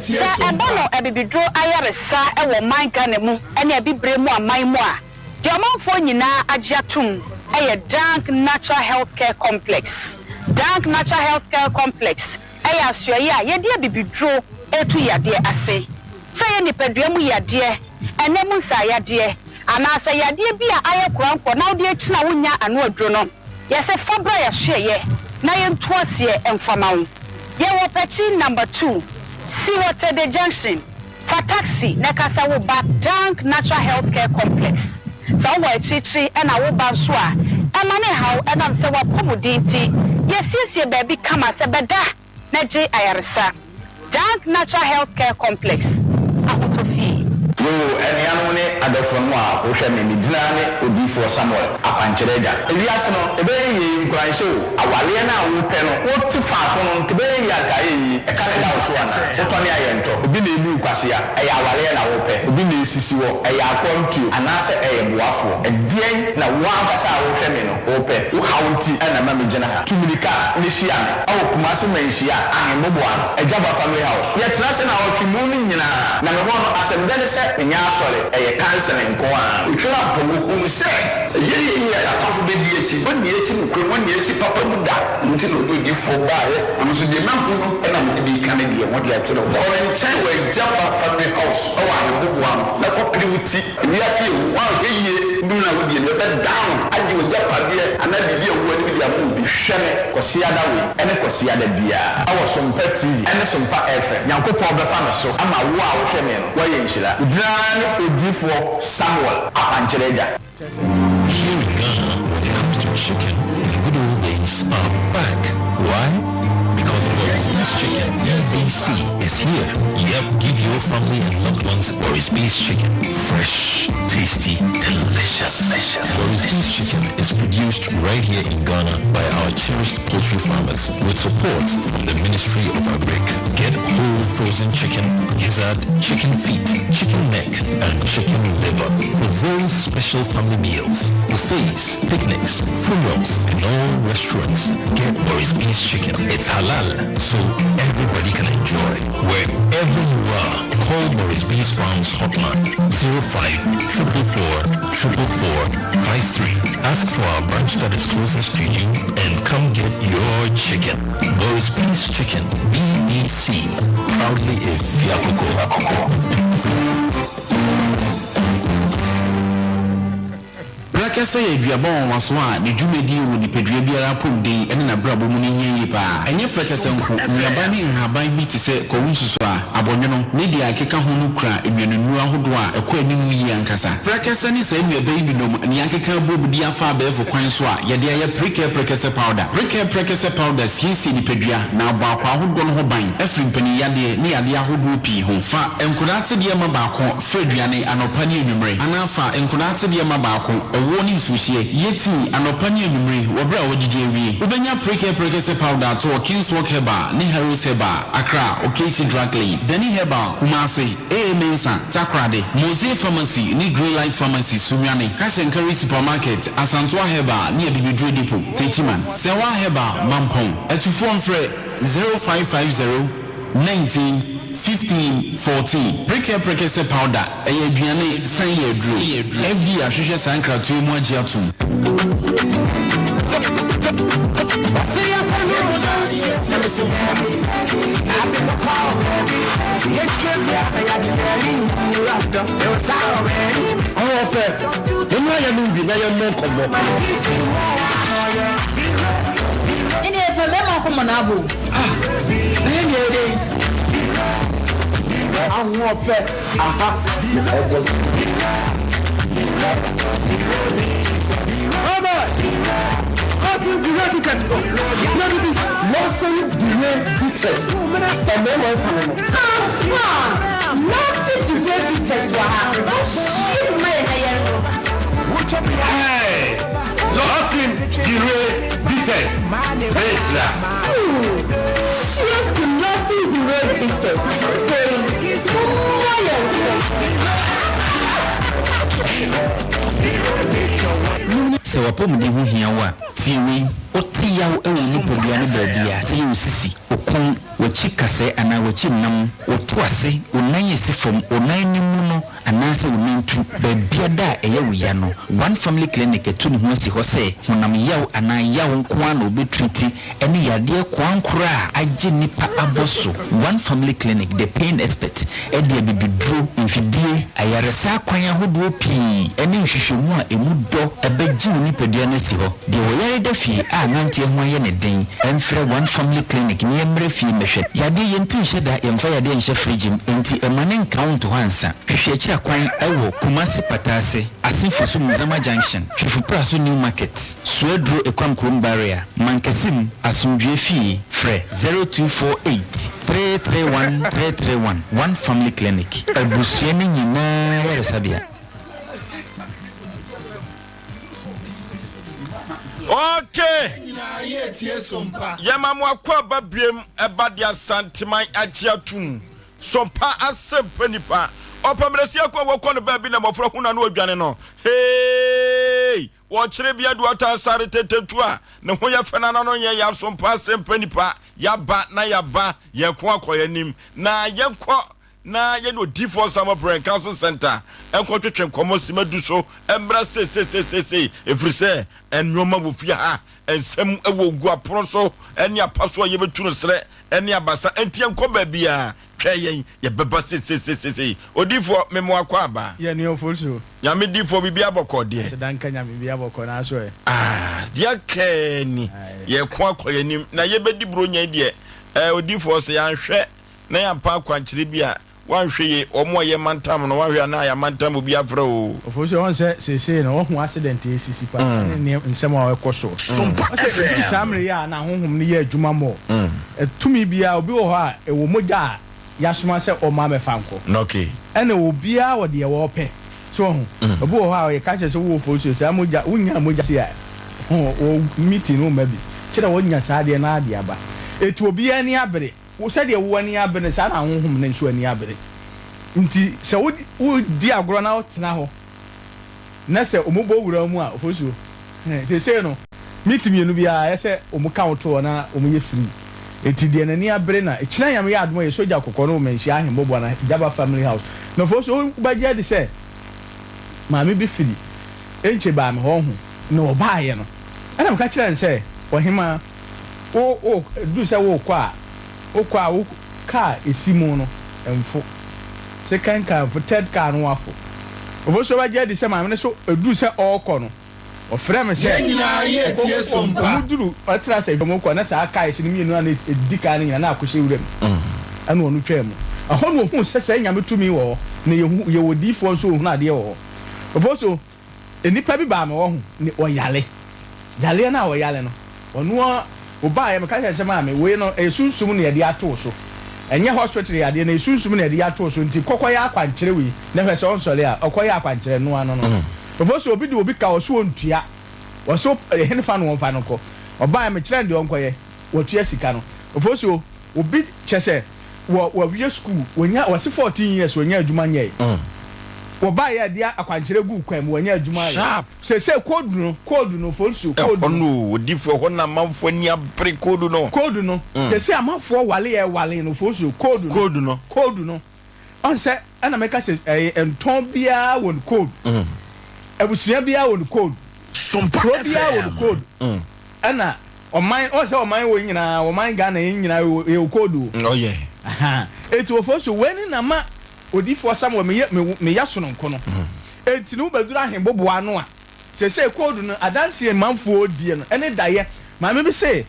Sɛ ɛba no abibiduro ayaresa wɔ ɔman Ghana mu ne abibire mu aman mu a, deɛ ɔmanfoɔ nyinaa agye atom yɛ Dank Natural Health Care Complex. Dank Natural Health Care Complex yɛ asoɛeɛ a yɛde abibiduro retu yadeɛ ase. Sɛ ɛyɛ nipadua mu yadeɛ, ɛnɛ mu nsaayadeɛ, anaasɛ yadeɛ bi a ayɛ korankorɔ na wode akyini a wonnya ano aduro no, yɛse fa bra yɛasoɛeɛ na yɛntu aseɛ mfa ma wo. Yɛwɔ Pɛkyi Number 2, Siwɔtɛde Junction. Fa taxi na ka sɛ woba Dank Natural Health Care Complex. Sɛ wowɔ akyirikyiri na woba nso a, ɛmma no nhaw ɛnam sɛ w'apɔmuden nti yɛasiesie baabi kama sɛ bɛda na gye ayaresa. Dank Natural Health Care Complex, Ahotɔ Fie. Yoo, anuanom ne adɔfonom a wohwɛ me, me din ara ne Odiyifoɔ Samuel, Akwankyerɛ Agya. Ewiase no, ɛbɛyɛ yie, nkuranhyɛ o, awareɛ no a wopɛ no, wote faako no, nka ɛbɛyɛ yie anka ayɛ yie, ɛka na ɛda wo so anaa? Wotɔ ne ayɛntɔ, obi na ebu wo kwasea, ɛyɛ awareɛ na wopɛ, obi na esisi hɔ, ɛyɛ akwantuo, anaasɛ ɛyɛ boafoɔ? Ɛdeɛn na wo ankasa a wohwɛ me no wopɛ? Wo haw nti na ɛma megyina ha. Tu mmirika na hyia me wɔ Kumasi Manhyia Ahemmoboa no, Agyaba Family House. Yɛtena ase naawɔtwe mu no nyinaa, na me hɔ no asɛmdɛ ne sɛ menyɛ asɔre, ɛyɛ counseling nko ara. Otwere ampɔ, wɔhunu sɛ ɛyɛ yɛn yie a y'atamfo bɛdi akyi, wɔnni akyi nokorɛ mu, wɔnni akyi papa mu da, ɛno nti na ɔde odiyifoɔ baeɛ, na me nso deɛ mahu no na mede bi reka ne deɛ ho de akyerɛ wo. Kɔ ne nkyɛn wɔ Agyaba Family House wɔ Ahemmoboa no, na kɔpere wo ti. Wiase yɛ hu, woanhwɛ yie duru no a wodie no yɛbɛdan wo agye w'agyapadeɛ anaa biribi a ɛwɔ w'anim de ama obi. Hwɛ me Kwasiada wei ɛne Kwasiada biara ɛwɔ Sompa TV ɛne Sompa FM. Nyankopɔn bɛfa me so ama wo a wohwɛ me no woayɛ nhyira. Wo din ara ne Odiyifoɔ Samuel Akwankyerɛ Agya. Here in Ghana, when it comes to chicken, the good old days are back. Why? Because Boris Bees Chicken, BBC, is here. Yep, give your family and loved ones Boris Bees Chicken. Fresh, tasty, delicious. Boris Bees Chicken is produced right here in Ghana by our cherished poultry farmers with support from the Ministry of Agric. Get whole frozen chicken, gizzard, chicken feet, chicken neck, and chicken liver for those special family meals, buffets, picnics, funerals, and all restaurants. Get Boris B's Chicken. It's halal, so everybody can enjoy. Wherever you are, call Boris B's Farms hotline 05 444 444 53. Ask for our branch that is closest to you and come get your chicken. Boris B's Chicken, BBC. Proudly a Fiakoko. Prɛkɛsɛ yɛ aduaba nwanwaso a ne dwumadi wɔ nipadua biara apɔmuden ne n'abrabɔ mu no hia yie pa ara. Ɛnyɛ prɛkɛsɛ nko, nnuaba ne nhaban bi te sɛ kwawu nsusuaa, abɔnwono, ne deɛ ɛkeka ho no kura nnuanennuro ahodoɔ a ɛkɔ anim yie ankasa. Prɛkɛsɛ ne saa nnuaba yi binom na yɛakeka abom de afa abɛɛfo kwan so a yɛde ayɛ Prekɛ Prɛkɛsɛ Powder. Prekɛ Prɛkɛsɛ Powder siesie nipadua na abɔ akwaa ahodoɔ no ho ban afiri mpaninyadeɛ ne yadeɛ ahodoɔ pii ho. Fa nkwadaa atedeɛ ma baako Fa aduane anɔpa ne anwummere, anaa fa nkwadaa atedeɛ ma baako, ɛwoɔ ne nsuohyeɛ. Yɛ tii anɔpa ne anwummere wɔ berɛ a woadidi awie. Wobɛnya Prekɛ Prekɛsɛ Powder atɔ wɔ Kingswalk Herbal ne Harrods Herbal, Accra, Okaishie Drug Lane, Dani Herbal, Kumasi, AA Mensah, Takoradi, Mosey Pharmacy ne Greenlight Pharmacy, Sunyani, Cash and Carry Supermarket, Asantoa Herbal ne Abibiduro Depot, Techiman, Sɛwa Herbal, Mampong. Atufoɔ mfrɛ 0550 19 15 14. Prekɛ prekɛsɛ powder, ɛyɛ aduane san yɛ aduro. FDA ahwehwɛ saa nkratoɔ yi mu agye atom. Ɔwɔ fɛ, momma yɛnom bi na yɛmmɔ nkɔmmɔ. Ɛnni ɛpɛ bɛma nkɔmmɔ na abɔ o. Ah, ɛyɛ nea ɛyɛ dɛn? Ahoɔfɛ, aha na ɛbɔ. Bye bye. Lawson Dure Bitters no. Bia bi bi. Lawson Dure Bitters. Mmarima nsa no no. Ampa! Lawson Dure Bitters wɔ ha. Ɔnhye mu ma yɛn na yɛnnom. Hey! Lawson Dure Bitters. Sɛ gyina. Cheers to Lawson Dure Bitters. Afei, momma yɛn Sɛ w'apɔmuden ho hia wo a, tie wei. Wote yaw wɔ wo nipadua no baabi a, sɛ ɛyɛ wo sisi, wo kɔn, w'akyi kasɛɛ anaa w'akyi nam, wo to ase, wo nan a ɛsi fam, wo nan no mu no anaasɛ wo nantu, baabiada a ɛyɛ wo ya no, One Family Clinic atu ne ho asi hɔ sɛ honam yaw anaa yaw nko ara na wɔbɛtriti ne yadeɛ koankorɔ a agye nnipa abɔ so. One Family Clinic, The Pain Expert, de abibiduro, mfidie, ayaresa akwan ahodoɔ pii ne nhwehwɛmu a ɛmu dɔ bɛgye wo nipadua no asi hɔ. Deɛ ɔyare da fie a nanteɛ ho ayɛ no den, mfrɛ One Family Clinic na yɛmmrɛ fie mmɛhwɛ. Yadeɛ yɛntu nhyɛ da, yɛmfa yadeɛ nhyɛ fridge mu, enti mma no nka wo nto hɔ ansa. Hwehwɛ akyiri akwan wɔ Kumasi Pataase, Assin Fosu Muzama Junction, Twifo Praso New Market, Suaduro Ekwam Kurom Barrier, Mankasim, Asomdwoeɛ Fie, frɛ 0248 331 331, One Family Clinic, abusua no nyinaa yaresabea. Okay. Yɛma mo akɔ aba biem ɛba de Asanteman agye atum. Sompa asɛmpa nipa. Ɔpɛmrɛsi akɔ a wɔkɔ no baabi na mmɔfra hu na no odwane no. Hey! Wɔkyerɛ bi adu ata sare tetetu a ne ho yɛ fɛ na n'ano nyɛ ya. Sompa asɛmpa nipa. Yaba na yaba yɛko akɔ yɛn anim na yɛnkɔ na yɛne Odiyifoɔ Samuel Praying Council Center nkɔtwetwe nkɔmmɔ simma du so mmra seiseiseisei, ɛfiri sɛ nnoɔma wɔ fie ha, nsɛm wɔ gu apono so ne apa so a yɛbɛtu no serɛ ne abasa, enti yɛnkɔ baabiara, twɛn yɛn, yɛbɛba seiseiseisei. Odiyifoɔ, me mo akɔ aba. Yɛ nua Ofosu. Nyame difoɔ, biribiara bɔkɔɔ deɛ? Aseda nka Nyame, biribiara bɔkɔɔ, na aso ɛ? Ah, deɛ aka ni, yɛreko akɔ yɛn anim, na yɛbɛdi Buronya yi deɛ, eh, Odiyifoɔ, sɛ yɛanhwɛ na yɛampa akwankyerɛ bi a, woanhwɛ yie, wɔn a ɛyɛ mantam no, woanhwɛ a na yɛamantam obi afrɛ o. Ofosu, Woahu sɛ seesei no, woahu accident a esisi paa ne nneɛma, nsɛm a ɛkɔ so. Woahu sɛ ɛduru saa mmere yi a na ahonhom no yɛ adwuma more. Tumi biara, obi wɔ hɔ a, ɛwɔ mogya a yɛasoma sɛ ɔmma mmɛfa nkɔ. Ɛna obiara wɔ deɛ ɔpɛ. So woahu? Obi wɔ hɔ a, yɛka kyerɛ no sɛ wowɔ Ofosu, saa mogya, wonyaa mogya sei a, wɔ meeting no womma bi. Kyerɛ wɔanya saa adeɛ no ara de aba. Enti obiara ani abere. Wo sɛdeɛ wo ani abere no, saa na honhom no nso ani abere. Nti sɛ wo wodi agorɔ na wotena hɔ na sɛ wɔbɔ wura wo mu a, ofosuo, hɛn, seesei no, minti mmienu biara ayɛ sɛ wɔka wo to hɔ na wɔyɛ free. Nti deɛ n'ani abere na, kyena Nyame yɛ adom a yɛ sogya kɔkɔɔ no wɔ Manhyia Ahemmoboa na Jaba Family House. Na ofosuo, wobɛgye adi sɛ maame bi firi Enche baa me hɔ ho, na ɔbaeɛ no, ɛna meka kyerɛɛ no sɛ, Ɔhemaa, Wo wo du sɛ worekɔ a, wokɔ a wo car esi mu no mfo. Second car mfo, third car no wafo. Ofosuo bɛgye adi sɛ maame no so eduru sɛ ɔrekɔ no, ɔfrɛ me sɛ Yɛn nyinaa yɛ tie so mpa. Wɔn duru ɔtra sɛ wɔn kɔ na saa car esi no mmienu a na edi kan no nyinaa na akɔhyɛ wura mu. Ɛna ɔno twaa mu. Ɛhɔ na ohuu sɛ saa Nyame tumi wɔ hɔ na yɛhu yɛwɔ diifoɔ nso ohunu adeɛ wɔ hɔ. Ofosuo. Nnipa bi baa me hɔ ho ne ɔyare. Yareɛ no a ɔyare no, ɔno ara ɔbaeɛ, meka kyerɛɛ no sɛ, Maame, wei no, ɛyɛ sunsum na yɛde ato wo so. Ɛnyɛ hospital yadeɛ no, ɛyɛ sunsum na yɛde ato wo so, nti kɔ kɔyɛ akwankyerɛ wei na hwɛ sɛ ɔnsɔre a. Ɔkɔyɛɛ akwankyerɛ, ɛno ano no. Ɔfo sɛ obi de obi ka, ɔse ɔntua. Ɔse henefa na wɔmfa no nkɔ. Ɔbaeɛ, mekyerɛɛ no deɛ ɔnkɔyɛ, watua sika no. Ɔfo sɛ obi, kyerɛ sɛ, wɔ wɔwie sukuu wɔnya wɔse 14 years wɔnya adwuma nyɛe wɔbaeɛ a ɛde akwankyerɛ guu kwan mu wɔnya adwuma ayɛ Sharp. sɛsɛ code no code no fonsuo code Ɛhɔ no o, odifoɔ ɛhɔ na amanfoɔ ani abere code no. Code no sɛsɛ amanfoɔ wale yɛ wale no fonsuo code no Code no. Code no ɔn sɛ ɛna meka sɛ ɛyɛ ntɔn biara wɔ ne code abusua biara wɔ ne code kuro biara wɔ ne code ɛna Ɔman, ɔn sɛ ɔman wɔ nyinaa, ɔman Ghana yɛn nyinaa yɛwɔ yɛwɔ code o. Oh yeah. Ahaa, eti wɔfɔ so wei ne na ma odiifoɔ Samuel meyɛ me meyɛ sononko no. Eti no wobɛduru ahenboboa ano a, seesei code no adanseɛ manfoɔ die no ɛne daeɛ. Maame bi se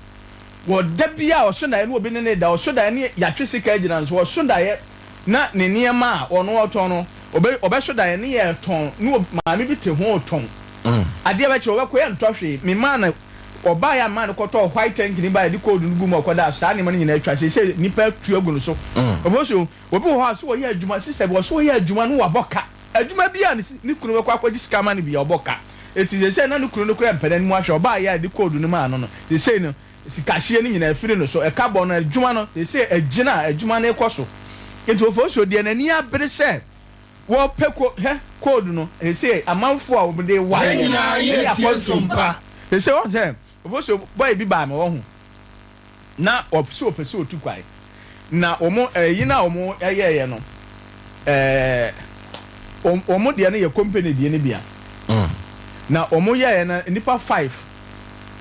wɔ da bi a ɔso daeɛ na obi ne no reda, ɔso daeɛ ne yɛatwe sika agyina no so, ɔso daeɛ na ne nneɛma a ɔno ɔtɔn no ɔbɛ ɔbɛso daeɛ ne yɛretɔn ne maame bi te ho retɔn. Adeɛ bɛkye ɔbɛkɔ yɛntɔ hwee, memaa no. Ɔbaeɛ a maa no kɔtɔɔ white tank no baeɛ de code no gu mu a ɔkɔdaa so. Saa nneɛma no nyinaa atwa. Seesei nnipa atu agu no so. Ɔfo so, obi wɔ hɔ a, sɛ ɔyɛ adwuma, sister bi wɔ hɔ, sɛ ɔyɛ adwuma no wabɔ ka. Adwuma bi a ne kunu bɛkɔ akɔgye sika ama no biara, ɔbɔ ka. Enti seesei na ne kunu no koraa mpɛ n'anim ahwɛ. Ɔbaeɛ a yɛde code no maa no no, seesei no, sikahyeɛ no nyinaa afiri no so. Ɛka bɔ no, adwuma no, seesei agyina a adwuma no rekɔ so. Enti Ofosuo deɛ n'ani abere sɛ wɔpɛ ko, hwɛ, code no, seesei amanfoɔ a wɔde ware Yɛn wɔn nyinaa ne yɛ tie akwantuo. sompa. Seesei woahu sɛ Ofosuo, boy bi baa me hɔ ho. Na ɔse ɔpɛ sɛ ɔtu kwan. Na wɔn ɛyi no a wɔn yɛɛyɛ no ɛɛ wɔn deɛ no yɛ company deɛ no bia. Na wɔn yɛɛyɛ no nnipa five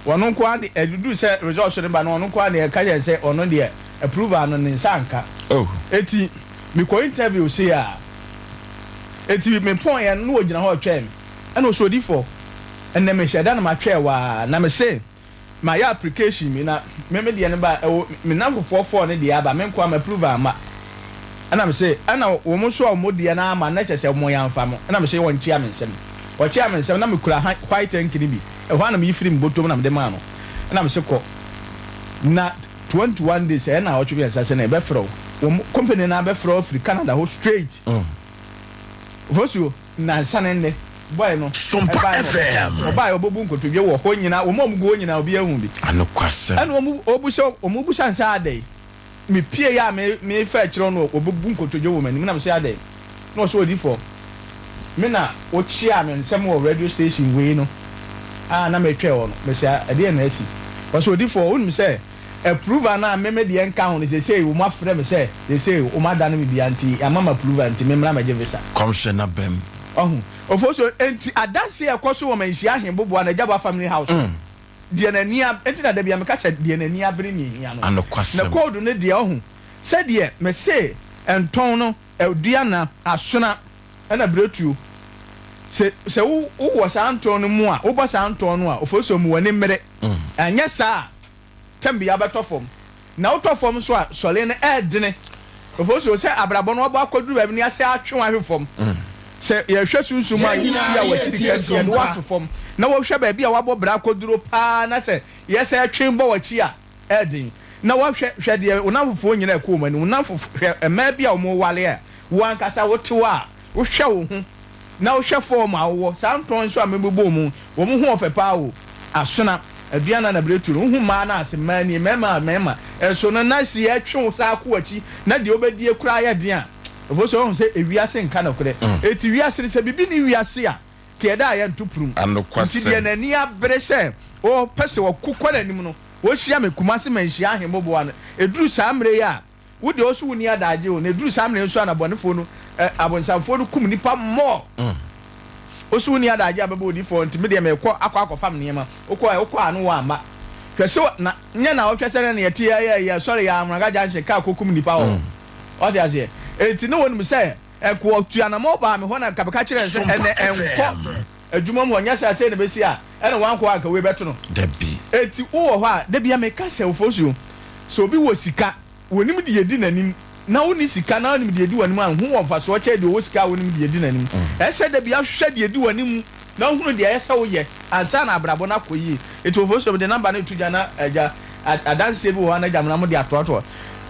wɔn nko ara de ɛduru sɛ results no ba no wɔn nko ara deɛ ɛka yɛn sɛ ɔno deɛ approval no ne nsa anka. Oh. Eti mekɔ interview sei a eti me pɔn yɛ no na ɔgyina hɔ retwɛn me ɛna ɔsɛ odifoɔ ɛnɛ mehyɛ da na matwɛn waa na mese Mayɛ application bi na me me deɛ no ba ɛwɔ me namfofoɔ fɔɔ no deɛ aba me nkoa ma approve amma ɛna me se ɛna wɔn nso a wɔn deɛ no ama na kyerɛ sɛ wɔn yɛnfa mo ɛna me se wɔn kyea me nsam wɔkyea me nsam na me kura ha white ink no bi ɛhɔ a na me yi firi me bɔtɔm na me de maa no ɛna me se kɔ na 21 days ɛyɛ na awɔtwe mmiɛnsa sɛ na ɛbɛfrɛ wo wɔn company no abɛfrɛ wo afiri Canada hɔ straight Fosuo. Nnansa ne nnɛ, boy no Sompa bae no FM. ɔbae ɔbɔbu nkotodwe wɔ hɔ nyinaa, wɔn a wɔgu hɔ nyinaa obiara hu bi. Anokwasɛm. Ɛna wɔn ɔbusa wɔn busa no sɛ adɛn? Me pie a me me fa akyire no ɔbɛbu nkotodwe wɔ m'anim na me sɛ adɛn? Na ɔsɛ odifoɔ me na ɔkyiaa me nsɛm wɔ radio station wei no a na metwɛn wɔ no. Me sɛ ɛdeɛn na asi? Ɔsɛ odifoɔ wonim sɛ Approval no a me me deɛ nka ho no sesei wɔn afrɛ me sɛ sesei wɔn adane me bia nti yɛama me approval nti me mmra mɛgye visa. Kɔmhyɛ no aba mu. Wahu? Ofosuo, enti adanseɛ a ɛkɔ so wɔ Manhyia Ahenboboa no Agyaba Family House no, deɛ n'ani ab, enti na da biara meka sɛ deɛ n'ani abere ne ɛhia no. Na Anokwasɛm. code no deɛ wahu, sɛdeɛ mese ntɔn no, aduana, asona, ɛna biretuo, sɛ, sɛ wo, wowɔ saa ntɔn no mu a, wobɔ saa ntɔn no a, Ofosuo, mu w'ani mmere. Anyɛ saa a, tɛm biara bɛtɔ fam. Na wotɔ fam nso a, sɔre no ɛredene. Ofosuo, sɛ abrabɔ no wabɔ akɔduru baabi no yɛasɛ atwe wo ahwe fam. Sɛ yɛhwɛ sunsum a Yɛn nyinaa wotia yɛ w'akyiri tie ka nti yɛde wo sompa. ato fam. Na wohwɛ baabi a wabɔ bra akɔduro paa na sɛ yɛsɛ twe bɔ w'akyi a, ɛreden. Na woahwɛ, hwɛ deɛ wo nnamfofoɔ nyinaa ɛkɔ wɔn anim. Wo nnamfo, hwɛ mmaa bi a wɔware a, wo ankasa wote hɔ a, wohwɛ wo ho. Na wohwɛ fɔɔm a wowɔ, saa ntɔn nso a mebobɔɔ mu, wɔn ho ɔfɛ paa o. Asona, Aduana na Biretu no, wohu mmaa no ase, mmaa nie, mmarima a mmarima nso no, na si ɛtwe wo saa kɔ w'akyi, na deɛ wobɛdie koraa yɛ den a, ɛfo sɛ woahu sɛ ewiase nka nokorɛ. Enti wiase no, sɛ biribi nni wiase a, ka yɛda a yɛnto prum. Nti deɛ Anokwasɛm. n'ani abere sɛ ɔpɛ sɛ ɔko kɔ n'anim no, ɔhyia me Kumasi Manhyia Ahemmoboa no, ɛduru saa mmerɛ yi a, Wo deɛ ɔse wonni adagye o na ɛduru saa mmerɛ nso a na bɔnefoɔ no eh, abonsamfoɔ no kum nipa more. Ɔse wonni adagye a bɛbɔ odifoɔ nti me deɛ mekɔ akɔ akɔfam nneɛma. Wokɔ ɛ, wokɔ a no woamma. Hwɛ sɛ na nyɛ na ɔhwɛ sɛ na yɛte yɛ yɛ yɛ sɔre yɛ Amraga junction car kɔkum nipa hɔ. Wate aseɛ? Enti ne wɔnim sɛ ɛnko ɔtu anamɔ baa me hɔ na nka meka kyerɛ no sɛ Sompa ɛnɛ ɛnkɔ FM. adwuma mu hɔ nyɛ saa sei na ɛbɛsi a ɛna wankɔ a anka wei bɛto no. Dabi. Enti wowɔ hɔ a da biara meka sɛ Ofosuo sɛ obi wɔ sika Wɔnim deɛ ɛdi n'anim, na wonni sika na wonim deɛ ɛdi w'anim a, ho wɔ mfasoɔ kyɛn deɛ ɔwɔ sika a ɔnim deɛ ɛdi n'anim. Ɛsɛ sɛ da biara wohwehwɛ deɛ ɛdi w'anim na wohunu deɛ ɛyɛ sɛ woyɛ ansa na abrabɔ no akɔ yie. Enti wɔfo so mede number no reto dwa na agya adanseɛ bi wɔ hɔ a na agya mena mode atoatoa.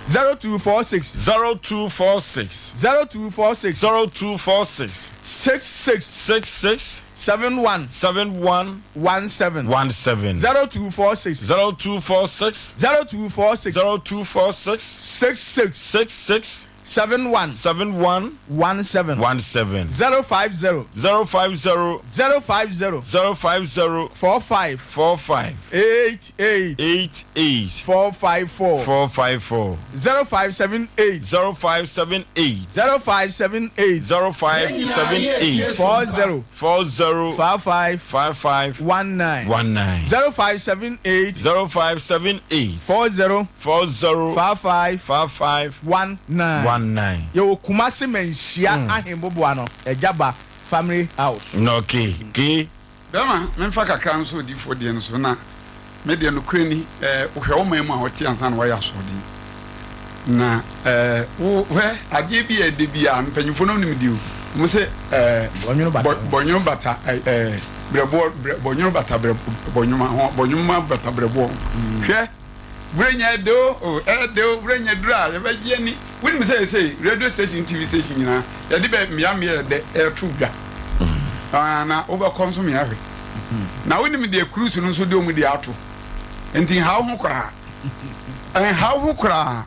0246. 0246. 0246. 0246. 66. 66. 71. 71. 17. 17. 0246. 0246. 0246. 0246. 66. 66. 71. 71. 17. 17. 050. 050. 050. 050. 45. 45. 88. 88. 454. 454. 0578. 0578. 0578. 0578. 40. 40. 55. 55. 19. 19. 0578. 0578. 40. 40. 55. 55. 19. 19. Yɛwɔ Kumasi Manhyia Ahemboboa no, Agyaba Family House. Okay. Okay. Bɛrima, memfa kakra nso odiyifoɔ deɛ no so, na me deɛ nokorɛ ni, eh, wohwɛ wo man mu a wɔte ansa na wɔayɛ asoɔden. Na eh, wo hwɛ adeɛ bi a ɛdɛ bi a mpanyinfoɔ no nim deɛ o, wɔn sɛ eh, Bɔnwono bata. bɔnwono bata eh, eh, Brɛboɔ brɛ bɔnwono bata brɛ bɔnwoma ho bɔnwoma bata brɛboɔ ho. Hwɛ Burenya ɛdɛ o o ɛdɛ o Burenya duru a yɛbɛgye ani. Wonim sɛ ɛsei radio station TV station nyinaa yɛde bɛ mmea mmea ɛdɛ ɛto dwa. Ah, na wobɛkɔ nso mmea hwɛ. Na wonim deɛ cruise no nso de wɔn de ato. Nti nhaw ho koraa. Nhaw ho koraa.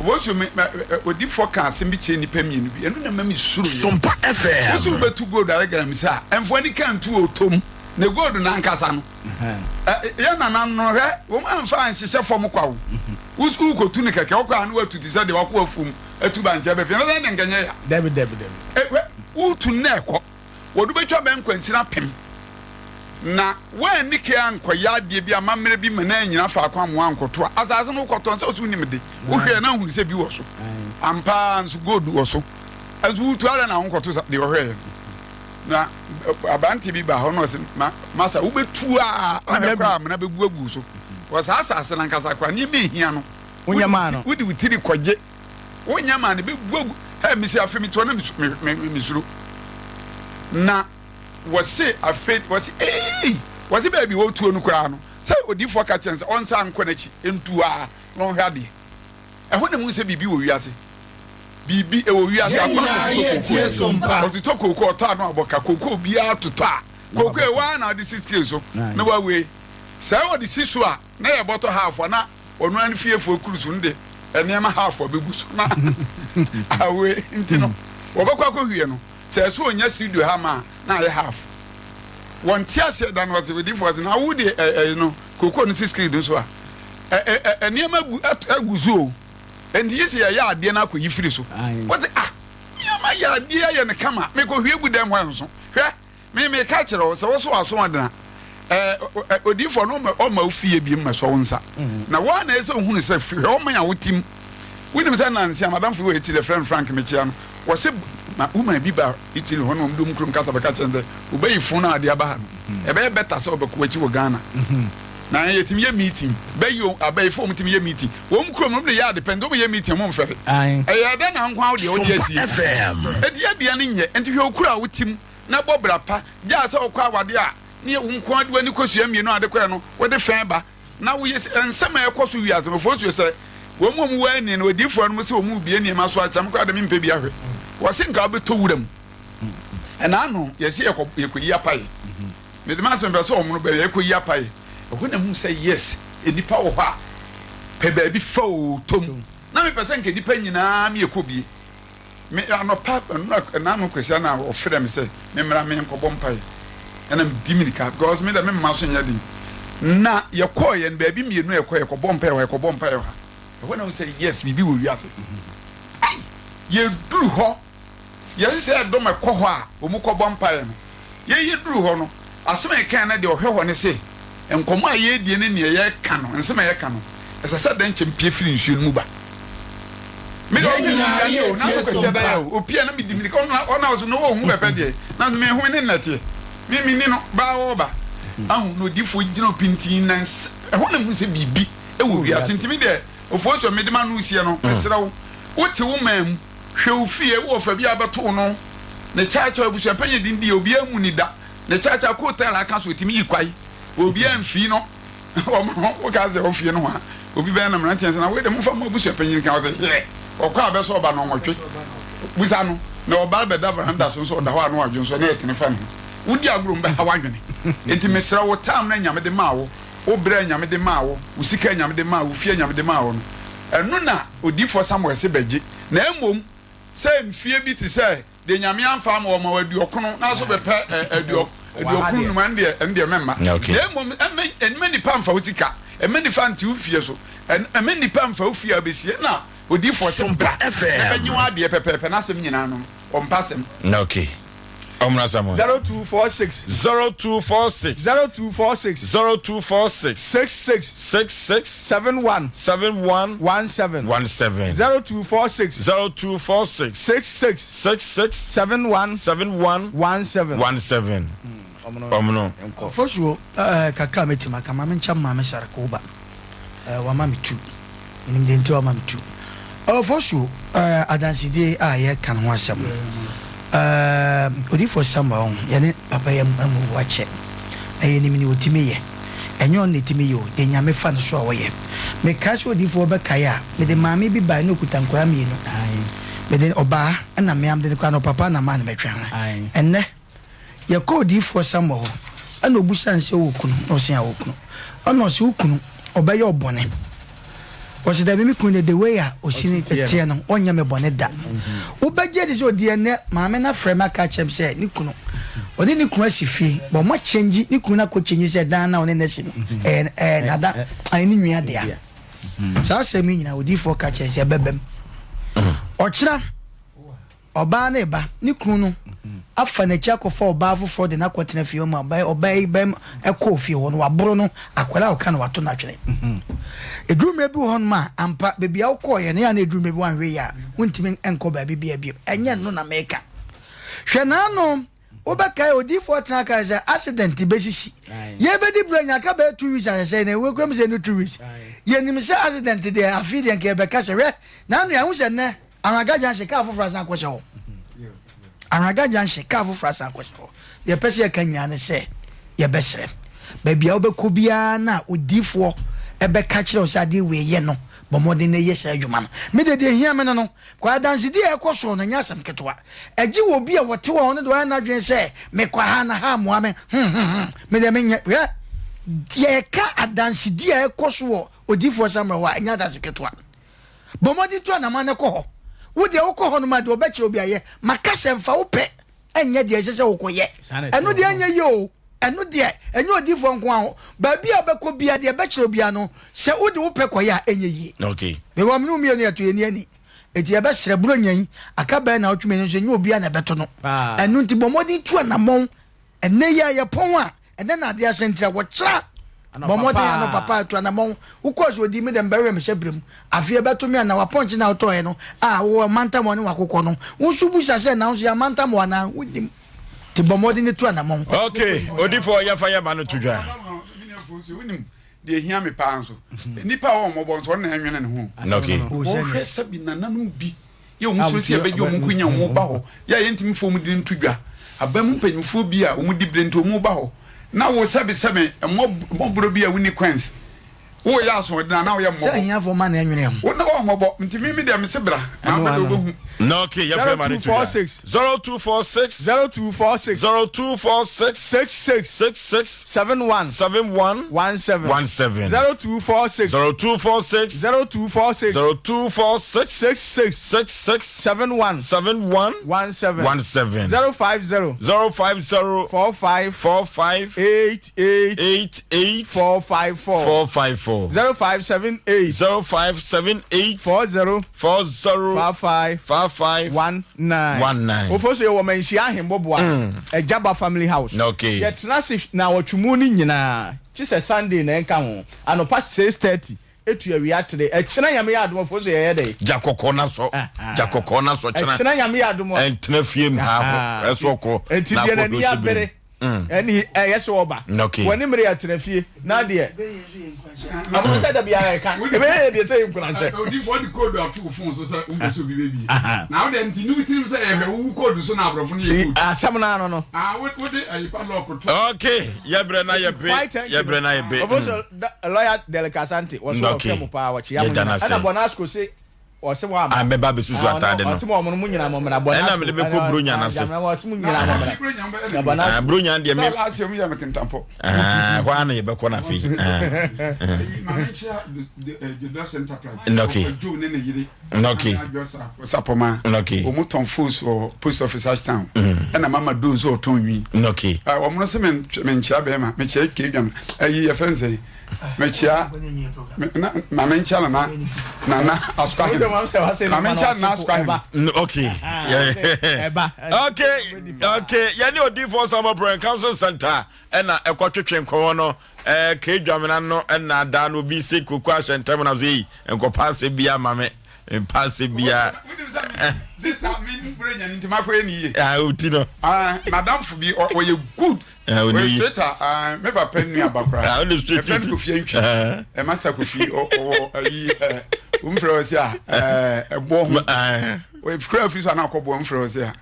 Wɔsu me ma odifoɔ ka asɛm bi kyerɛ nnipa mmienu bi, ɛno na ɛma me suro yɛ. Sompa FM. Wosi wobɛtu gold ayɛ galamsey a, ɛmfa w'ani ka ntu ɔtɔ mu. Na gold no ankasa no, yɛn nananom no, hwɛ, wɔn amfa anhyehyɛ fam kwa o. Wo sukuu kɔtu no kɛkɛ, wokɔ a na woatu te sɛ deɛ wakɔ afuom atu bankye aba fie, na sɛ ɛnde nka ɛnyɛ ya. Dabi, dabi, dabi. Hwɛ, wotu no na ɛkɔ. Wɔde wobɛtwa bɛn nkwansini apem, na woanni kan ankɔyɛ adeɛ bi amammerɛ bi ma no annyina faako amma woankɔto a, asase no wokɔtɔn sɛ wo so wonim de, wohwɛɛ na wohunu sɛ bi wɔ so. Ampa ara nso gold wɔ so. Nso wotu adɛn na wonkɔto sa deɛ wɔhwɛeɛ no? Na aberanteɛ bi baa hɔ na ɔse, ma, masa, wobɛtu a, woahwɛ koraa amena bɛgu agu wo so. Wɔ saa asase no ankasa koraa, nneɛma ɛhia no, wode wo tiri kɔgye. Wonyɛ maa no bɛgu agu. Hɛ, mese afei mete hɔ na me, me, mesuro. Na wɔse afei, wɔse ei, wɔse baabi wɔtuo no koraa no, sɛ odiyifoɔ ka kyerɛ no sɛ ɔnsan nkɔ n'akyi ntu a na ɔnhwɛ adeɛ. Ɛhɔ na mehu sɛ biribi wɔ wiase. Biribi ɛwɔ wiase. Yɛn Akɔnɔ nyinaa kɔtotɔ yɛ tie kookoo. sompa. Ɔtotɔ kookoo, ɔtɔ ano abɔ ka. Kookoo biara totɔ a, kookoo ɛwɔ ara na ɔde si scale so na wawei. Sɛ ɔde si so a, na yɛbɔtɔ half a na ɔno ara ne fiefoɔ kuru so no de nneɛma half a bɛgu so na awe nti no wɔbɛkɔ akɔhwie no sɛ ɛsɛ ɔnya studio ha ma a na ayɛ half wɔnte aseɛ da no ɔse odifoɔ ɔse na wo de ɛyi no koko no si screen no so a nneɛma gu agu so o nti gye sɛ yɛyɛ adeɛ no akɔyi firi so wɔte ah nneɛma yɛ adeɛ ayɛ no kama mekɔhwie gu dɛm hɔ nso hwɛ Me meka kyerɛ wo, sɛ wo so w'aso ɔdena, ɛɛ, odiyifoɔ no ɔmma ɔmma wo fie biem mmɛsɔ wo nsa. Na wo ara na ɛsɛ sɛ wohunu sɛ hwɛ ɔman a wote mu. Wonim sɛ nnansa yi, m'adamfo bi wɔ Italy, yɛfrɛ no Frank, mekyea no. Wɔse ma woman bi ba Italy hɔ na wɔn de wɔn kurom kasa bɛka kyerɛ no sɛ, wobayi fon a wɔde aba ha no, ɛbɛyɛ better sɛ wɔbɛkɔ w'akyi wɔ Ghana. Na yɛtumi yɛ meeting, bɛyi o, abayifo wɔn tumi yɛ meeting. Wɔn kurom no, wɔn de yɛ ade pɛ, nti wɔn yɛ meeting wɔn mfɛre. Ɛyɛ dɛ na nko ara wo deɛ wode asie. Enti yɛ deɛ no nyɛ, nti hwɛ okuro a wote mu. na bɔ bra pa. Gyaa sɛ wokɔ awade a ne wo nko ara de w'ani kosua mmienu a ade kɔɛ no wode fɛn ba na woyɛ sɛ nsɛm a ɛkɔ so wiase no fosuo sɛ wɔn a wɔwɔ ani no adiifoɔ no sɛ wɔn rebie nneɛma so akyerɛ me koraa de mempɛ bi ahwɛ wɔse nka wobɛtɔ wura mu ɛna ano yɛse yɛkɔ yɛkɔyi apae mede m'asɛm pɛ sɛ wɔn no bɛyɛ yɛkɔyi apae ɛhɔ na hu sɛ yes nnipa wɔ hɔ a pɛ baabi fa o tom na mepɛ sɛ nka nnipa nyinaa meyɛkɔ bie Me anɔpa nnora ɛnaano kwasia na ɔfrɛ me sɛ me mmra me nkɔbɔ mpaeɛ ɛna me di mirika because me dɛ me mma so nyɛ den na yɛkɔɔ yɛn baabi mmienu a yɛkɔ yɛkɔbɔ mpaeɛ hɔ yɛkɔbɔ mpaeɛ hɔ ɛhɔ na wo sɛ yes biribi wɔ wiase ai yɛduru hɔ yɛse sɛ ɛdɔm ɛkɔ hɔ a wɔn kɔbɔ mpaeɛ no yɛyɛ duru hɔ no asɛm a yɛka no deɛ ɔhwɛ hɔ ne se nkɔmɔ a yɛredie ne neɛ yɛreka no nsɛm a yɛka no ɛsɛ sɛ dɛnkyɛm pie firi nsuo no mu ba. Me deɛ Yɛn ɔne me nyinaa dwane yɛ o, na tie no so kwasi mpa. ɛbɛyɛ o, opia na medi mirika, ɔno ɔno a ɔso no ɔhu pɛpɛ deɛ, na me ho ne nnɛteɛ, me me ni no, baa ɔɔba, ahu na odifoɔ gyina opintin na ns, ɛhɔ na mehu sɛ biribi ɛwɔ wiase, nti me deɛ ofoɔ mede ma no sie no, mesrɛ wo, wote wo man mu, hwɛ wo fie, wowɔ fa bi a bɛto wo no, ne kyaakyaa abusua panyin din deɛ obiara mmu ni da, ne kyaakyaa kootal aka so otumi yi kwae, obiara mfii no. Wɔn ho woka sɛ ofie no ho a obi bɛyɛ no mmeranteɛ sɛ na wei de momfa mo abusua panyin ka ɔsɛ hwɛ ɔkɔ a bɛsɛ ɔba no ɔnwɔtwe busa no na ɔba bɛda veranda so nso ɔda hɔ a na wadwo nso na ɛtene fa ne ho wodi agorɔ mu bɛha w'adwene enti mesrɛ wo tam na nyame de maa wo wo berɛ a nyame de maa wo wo sika a nyame de maa wo fie a nyame de maa wo no ɛno na odiyifoɔ Samuel se bɛgye na mmom sɛ mfie bi te sɛ Deɛ Nyame amfa ama wɔma wo aduɔkono na so bɛpɛ aduɔkono num ɛno deɛ ɛno deɛ mɛmma. Na mmom ɛmɛ ɛmɛ nipa nfa wo sika ɛmɛ nipa nte wo fie so ɛmɛ nipa nfa wo fie a wobɛsie na odiifoɔ se bra na bɛgye wo adeɛ pɛpɛɛpɛ n'asɛm nyinaa no ɔmpa asɛm. Okay. Ɔmra Samuel. 0246. 0246. 0246. 0246. 66. 66. 71. 71. 17. 17. 0246. 0246. 66. 66. 71. 71. 17. 17. Ɔmono. Ɔfɔsuo eh, kakra a mɛtumi aka, ma menkyɛ Maame Sarkoba eh, wama me tu, menim deɛ nti a wama me tu. Ɔfɔsuo eh, adansedie a yɛreka no ho asɛm no, eh, Odiyifoɔ Samuel, yɛne papa yi amu akyɛ. Na yɛnim nea ɔtumi yɛ. Ɛnyɛ ɔno na ɛtumi yɛ o, deɛ Nyame fa no so a ɔyɛ. Mekae sɛ odiyifoɔ bɛkae a, mede maame bi bae na ɔkuta nkwadaa mmienu. Mede ɔbaa ɛna me ara mede no kɔe, anɔpa paa na maa no bɛtwɛn ho. Ɛnnɛ, yɛkɔɔ odiyifoɔ Samuel hɔ, ɛna ɔbisaa no sɛ ɔwɔ kunu? Na ɔse ɔwɔ kunu. Ɛna ɔse wo kunu, ɔbɛyɛ wo bɔne. Ɔse dabi me kunu deɛ the way a ɔsi ne teɛ no ɔnyɛ me bɔne da. Wobɛgye adi sɛ ɔdi ɛnɛ maame no afrɛ me aka akyerɛ me sɛ ne kunu ɔne ne kunu asi fie but ɔmo akyɛngyi ne kunu no akɔ kyɛngyi sɛ dan no a ɔne no asi no ɛyɛ ɛyɛ nada ɛyɛ ne nua dea. Saa asɛm yi nyinaa odiyifoɔ ka kyerɛ sɛ ɛbɛbam. Ɔkyena Ɔbaa no reba, ne kunu no afa n'akyi akɔfa ɔbaa foforɔ de no akɔtena fie hɔ ma ɔbaa ɔbaa yi bɛm kɔɔ fie hɔ no waboro no akwadaa a ɔka no wato no atwene. Ɛduru mmerɛ bi wɔ hɔnom a ampa baabi a wokɔɔyɛ no yɛ a na ɛduru mmerɛ bi wanhwɛ yie a wontumi nkɔ baabi bia bio. Ɛnyɛ no na meka. Hwɛ n'ano Wobɛkae odiyifoɔ tena kae sɛ accident bɛsisi. Yɛbɛdi berɛ nya aka bɛyɛ 2 weeks ayɛ sɛ na ɛwɔ kurom sɛ ɛnu 2 weeks. Yɛnim sɛ accident deɛ afei deɛ nka yɛbɛka sɛ hwɛ n'ano yɛahu sɛ nnɛ Anwraga junction kaa foforɔ asan akɔhyɛ hɔ. Anwraga junction kaa foforɔ asan akɔhyɛ hɔ. Deɛ yɛpɛ sɛ yɛka nyinaa ne sɛ yɛbɛsrɛ baabi a wobɛkɔ biara na odiyifoɔ ɛbɛka kyerɛ wo sɛ adeɛ wei yɛ no bɔ mmɔden na yɛ saa adwuma no. Me deɛ deɛ ɛhia me no no Kɔ adansedi a ɛkɔ so no nyɛ asɛm ketewa. Ɛgye wɔ obi a wɔte hɔ a ɔno de wayɛ n'adwene sɛ mekɔ ha na ha mmoa me, hmm hmm hmm, me deɛ menyɛ. Hwɛ, yɛreka adansedi a ɛkɔ so wɔ odiyifoɔ Samuel hɔ a, ɛnyɛ adanse ketewa. Bɔ mmɔden tu anamɔn na kɔ hɔ. Wo deɛ wokɔ hɔ nom a, deɛ wɔbɛkyerɛ wo bi ayɛ. Maka sɛ mfa wo pɛ nyɛ deɛ ɛsɛ sɛ wokɔyɛ. Ɛno deɛ ɛnyɛ yie o. Ɛno deɛ, ɛnyɛ odiyifoɔ nko ara hɔ. Baabi a wobɛkɔ biara, deɛ ɛbɛkyerɛ wo biara no, sɛ wode wo pɛ kɔyɛ a, ɛnyɛ yie. Okay. Because me ne wo mmienu yɛto yɛn ani ani. Enti yɛbɛsrɛ, Buronya yi, aka bɛyɛ nnawɔtwe mmienu nso, ɛnyɛ obiara na ɛbɛto no. Ɛno nti, bɔ mmɔden tu anammɔn. Ɛnnɛ yi a yɛpɔn a, ɛnnɛ na adeɛ asa nti a, wɔkyena, bɔ mmɔden anɔpa paa tu anammɔn. Wokɔɔ so ɔdii me dɛm bɛwerɛ me hyɛ berɛ mu. Afei ɛbɛto me a, na w'apɔnkye no a wotɔeɛ no a wowɔ mantam hɔ ne w'akokɔ no, wo nso wobisa sɛ, 'Nanso yɛamantam wo anaa? Wonnim. Nti bɔ mmɔden na tu anammɔn. Ok, odifo yɛmfa yɛn ba no to dwa. Wonim deɛ ehia me paa nso, nnipa a wɔwɔ mmɔbɔ nso, ɔno na ɛnwene ne ho. Ok. Wɔhwɛ sɛbi nananom bi yɛ wɔn suro sɛ yɛbɛgye wɔn nkonya wɔn ba hɔ, yɛ a yɛntumi mfa wɔn din nto dwa. Aban mu mpanyinfoɔ bi a wɔn di bere nti wɔn ba hɔ. Na wo sɛbi sɛbi mmɔborɔ bi a wonni coins Wo yɛ asoɔden anaa woyɛ mmɔbɔ. Sɛ ahiafoɔ mma na ɛnwene ho. Wo na wɔn mmɔbɔ nti me me deɛ mese bra na wobɛ deɛ wobɛhu. Na okay yɛfrɛ ma ne to dwa. 0246 0246 0246 66 66 71 71 17 17 0246 0246 0246 0246 66 66 71 71 17 17 050 050 45 45 88 88 454 454 0578 0578 40 40 55 55 19 19. Ofo so yɛwɔ Manhyia Ahemboboa Agyaba Family House. Okay. Yɛtena ase naawɔtwe mu no nyinaa kye sɛ Sunday na ɛnka ho anɔpa 6:30 etu awia tere ɛkyena Nyame yɛ adom ofo so yɛyɛ dɛn? Gya kɔkɔɔ na sɔ gya kɔkɔɔ na sɔ kyena Ɛkyena Nyame yɛ adom a ɛntena fie mu ha ho ɛsɔ kɔ Enti na deɛ akɔ n'ani hwɛ abere ɔhyɛ bere. Ɛne ɛyɛ sɛ ɔba. Okay. W'ani mmere atena fie na deɛ. Amono sɛ da biara ɛka. Ɛbɛyɛ yɛ deɛ sɛ yɛ nkuranhyɛ. Odifoɔ de code ato wo phone so sɛ wompɛ sɛ obi bɛbie. Na wo deɛ nti ne wo tirim sɛ yɛhwɛ wo code so na aborɔfo no yɛ code. Asɛm no ano no. Ah, wo de ayi padlock to. Okay, yɛbrɛ na yɛbe. Yɛbrɛ na yɛbe. Ɔfo lawyer Derek Asante wɔso ɔhwɛ mo paa wɔkyea mo nyinaa. Ɛna Bonasco se ɔse wa Ah, mɛba abɛsusu Ah, ataade no. ɔse mo ɔmo mo nyinaa mo mmra bɔ Ɛna mede bɛkɔ Buronya no ase. ɔse mo nyinaa mo mmra. Ah, Buronya deɛ me. Sɛ last year mo yɛ me kentampɔ. Ah, hɔ ara na yɛbɛkɔ no afei. Ah. Maame nkyia Jodas Enterprise. Okay. Joe ne ne yere. Okay. Sapɔma. Okay. Wɔn tɔn phones wɔ post office Ashtown. Ɛna mama do nso ɔtɔn nwi. Okay. Wɔn no sɛ me nkyia bɛrima, me kyia kedwam. Ɛyi yɛ fɛn sɛn. Mekyia na maame nkyia nana nana asukwa hene maame nkyia nana asukwa hene. Okay. Okay. Okay. Yɛne odiifoɔ Samuel Brɛn Council Center ɛna ɛkɔtwetwe nkɔmɔ no ɛɛ kedwamena no ɛna daa no obi se koko ahyɛ ntɛm na so yi nkɔpa asɛ bi ama me mpa asɛ bia. This time mi bere nya ni nti ma kɔ yɛ ni yie. Ah, oti no. Ah, madam fo bi ɔyɛ good. Ɔyɛ straight a me papa nua ba koraa. Yɛfrɛ no Kofi Antwi. Ɛ Master Kofi ɔwɔ ayi ɛ wɔn frɛ wɔ se a ɛboɔ ho. Ɔyɛ kura fi so anaa ɔkɔ boɔ wɔn frɛ wɔ se a.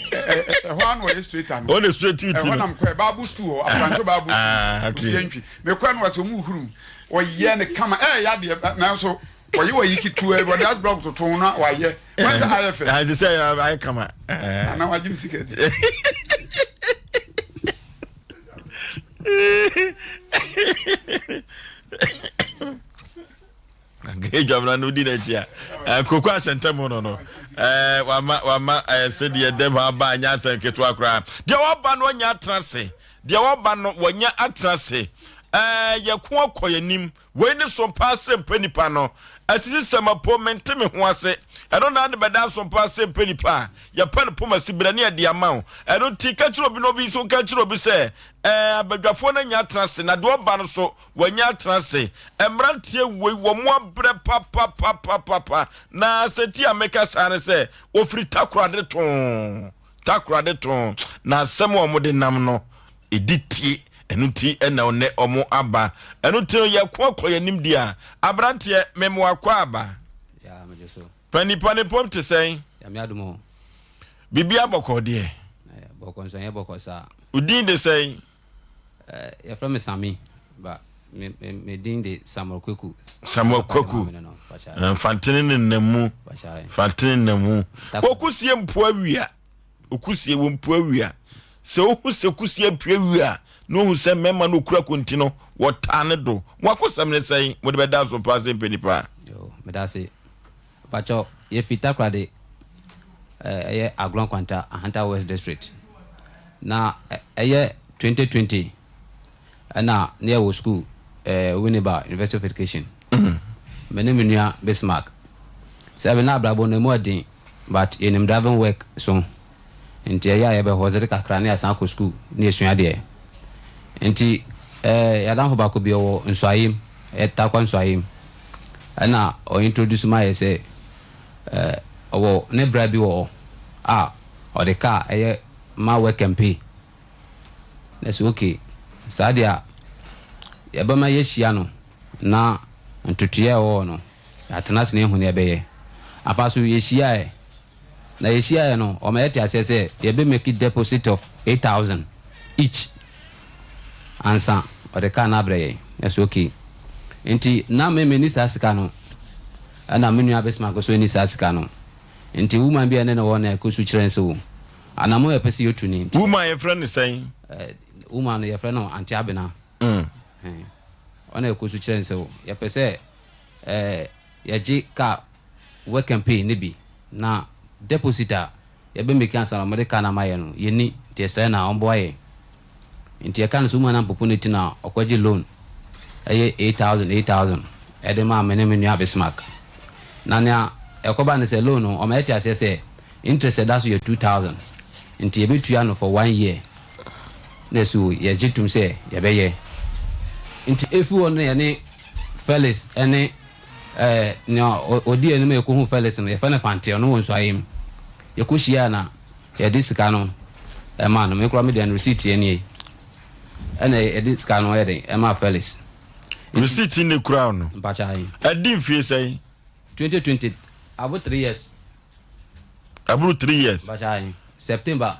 Ɛhɔ ano ɔyɛ straight ano. Ɔna straight ti no. Ɛhɔ nam kɔ Bible school hɔ Afranto Bible school. Ah, okay. Ofie ntwi. Mekɔ no wɔsɛ ɔmu huru. Ɔyɛ ne kama ɛyɛ yadeɛ nanso ɔyɛ wɔ yi ketewa bi ɔde ice block toto ho na wayɛ. Wɔn sɛ ayɛ fɛ. Ayɛ sɛ ayɛ kama. Ana wagye mi sika di. Adwamena no di n'akyi a eh, koko ahyɛntɛm no no eh, wama wama eh, sɛdeɛ dɛm aba anyɛ asɛm ketewa koraa. Deɛ waba no wanya atena ase, deɛ waba no wanya atena ase. Eh, yɛko akɔ yɛnim wei ne so paa sɛ mpɛ nipa no asisi sɛm apo mente me ho ase ɛno na ne bɛda so paa sɛ mpɛ nipa a yɛpɛ no poma si berɛ ne ɛde ama wo. Ɛno nti ka kyerɛ obi na obi nso ka kyerɛ obi sɛ eh, abadwafoɔ no anya atena ase na deɛ ɔba no so Wanya atena ase. Mmeranteɛ wei wɔn abrɛ papapapapapa. Na sɛ ti a meka saa ne sɛ wɔfiri Takoradi too. Takoradi too. Na asɛm a wɔde nam no ɛdi tie. Ɛno nti ɛna ɔnɛ wɔn aba. Ɛno nti no yɛko akɔ yɛn anim deɛ a aberanteɛ memoa kɔ aba. Ya, megye so. Pa nipa ne pɔm te sɛn? Nyame adom o. Biribi abɔkɔ deɛ? Eh, bɔkɔ nso ɛnyɛ bɔkɔ saa. Wo din de sɛn? Eh, yɛfrɛ me Sami, ba me, me, me din de Samuel Kweku. Samuel Kweku. Mfantene ne nam mu. Mfantene nam mu. Okusie mpo awia. Okusie wɔ mpo awia. Sɛ ohu sɛ kusie apue awia na ohu sɛ mmarima no okura konti no wɔtaa ne do. Mo akosɛm ne sɛn? Mode bɛda so paa sɛ mpɛ nipa. Yo, meda ase. Pakyɛw, yɛfi Takoradi, ɛyɛ Agorɔ Nkwanta, Ahanta West District. Na ɛyɛ 2020 ɛna na yɛwɔ school, Winneba University of Education. Me ne me nua Bismarck. Sɛ ɛbɛ na abrabɔ no emu ɛden, but yɛnim driving work so. Nti ɛyɛ a yɛbɛ hustle kakra na yɛasan akɔ school na yɛsua adeɛ. Nti eh, yɛadamfo baako bi ɔwɔ Nsuayem, ɛyɛ Tarkwa Nsuayem. Ɛna ɔ introduce ma yɛ sɛ eh, ɔwɔ ne bra bi wɔ hɔ a ɔde car ɛyɛ ma work and pay. Na sɛ okay, saa deɛ a yɛbɛma yɛahyia no na ntotoeɛ a ɛwɔ hɔ no yɛatena ase na yɛahu nea ɛbɛyɛ. Ampa so yɛhyiaeɛ. Na yɛhyiaeɛ no, ɔma yɛte aseɛ sɛ yɛbɛ make deposit of 8000 each ansa ɔde car no abrɛ yɛn. Yɛse okay. Nti na me menni saa sika no, ɛna me nua Bismarck nso nni saa sika no. Nti woman bi a yɛne no wɔ no ɛkɔ su kyerɛ no sɛ o, anamɔn a yɛpɛ sɛ yɛtu ni. Nti. Woman yɛfrɛ no sɛn? Eh, woman no yɛfrɛ no Auntie Abena. Mm. Eh, ɔna ɛkɔ su kyerɛ no sɛ o, yɛpɛ sɛ eh, Yɛgye car work and pay no bi na deposit a yɛbɛ make ansa na wɔde car no ama yɛn no yɛnni nti yɛsrɛ no a ɔmboa yɛn. Nti yɛka no sɛ woman no ampopo ne ti na ɔkɔgye loan ɛyɛ 8000 8000 ɛde maa me ne me nua Bismarck. Na nea ɛkɔba ne sɛ loan no ɔma yɛte aseɛ sɛ interest ɛda so yɛ 2000 nti yɛbɛtua no for one year na so yɛgye tom sɛ yɛbɛyɛ. Nti ɛfiri hɔ no yɛne Felix ne eh, nea ɔdi anim a yɛkɔhu Felix no, yɛfrɛ no Fante, ɔno wɔ Nsuaem. Yɛkɔhyiaa na yɛde sika no ɛmaa no. Me koraa me deɛ no receipt yɛ nie. Ɛna yɛde sika no yɛ den ɛmaa Felix. Receipt ne kura no? Mpakyɛ ayi. Ɛdi mfie sɛn? 2020, abo 3 years. Aboro 3 years? Mpakyɛ ayi. September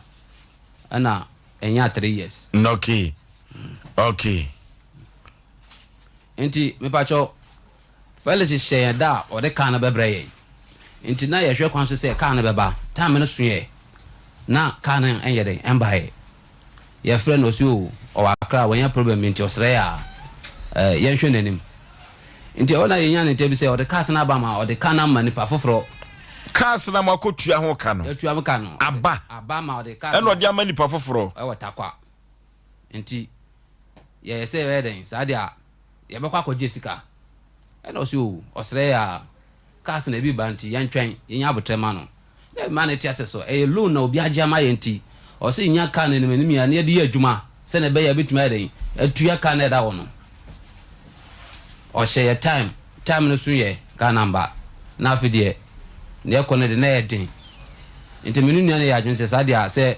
ɛna ɛnya 3 years. Okay. Okay. Enti, mepakyɛw, Felix hyɛɛ yɛn da a ɔde kaa no bɛbrɛ yɛn. Enti na yɛhwɛ kwan so sɛ kaa no bɛba. Time no soeɛ na kaa no nyɛ dɛn, ɛmbaeɛ. Yɛfrɛ no, ɔse oo, ɔwɔ Accra, wanya problem bi nti ɔsrɛ yɛn a, eh, yɛnhwɛ n'anim. Nti ɛhɔ na yɛnyaa ne nteɛ bi sɛ ɔde cars no aba ma ɔde kaa no ama nipa foforɔ. Cars no a moakɔtua ho ka no? Yɛatua ho ka no. Aba. Aba ma ɔde cars no. Ɛna ɔde ama nipa foforɔ. Ɛwɔ Tarkwa. Nti yɛyɛ sɛ yɛbɛyɛ dɛn, saa deɛ a yɛbɛkɔ akɔgye sika. Ɛna ɔse oo, ɔsrɛ yɛ a, cars na ebi ba nti yɛntwɛn, yɛnya abotrɛ ma no. Na ɛma no te ase so, ɛyɛ loan na obi agye ama yɛn nti, ɔse yɛnya car no anim anim yi a na yɛde yɛ adwuma sɛnea ɛbɛyɛ a yɛbɛtumi ayɛ dɛn, atua car no a ɛda hɔ no. Ɔhyɛ yɛ time, time no so yɛ car no amba. Na afei deɛ, nea ɛkɔ no de na ɛyɛ den. Nti me ne nua no yɛɛ adwene sɛ saa deɛ a, sɛ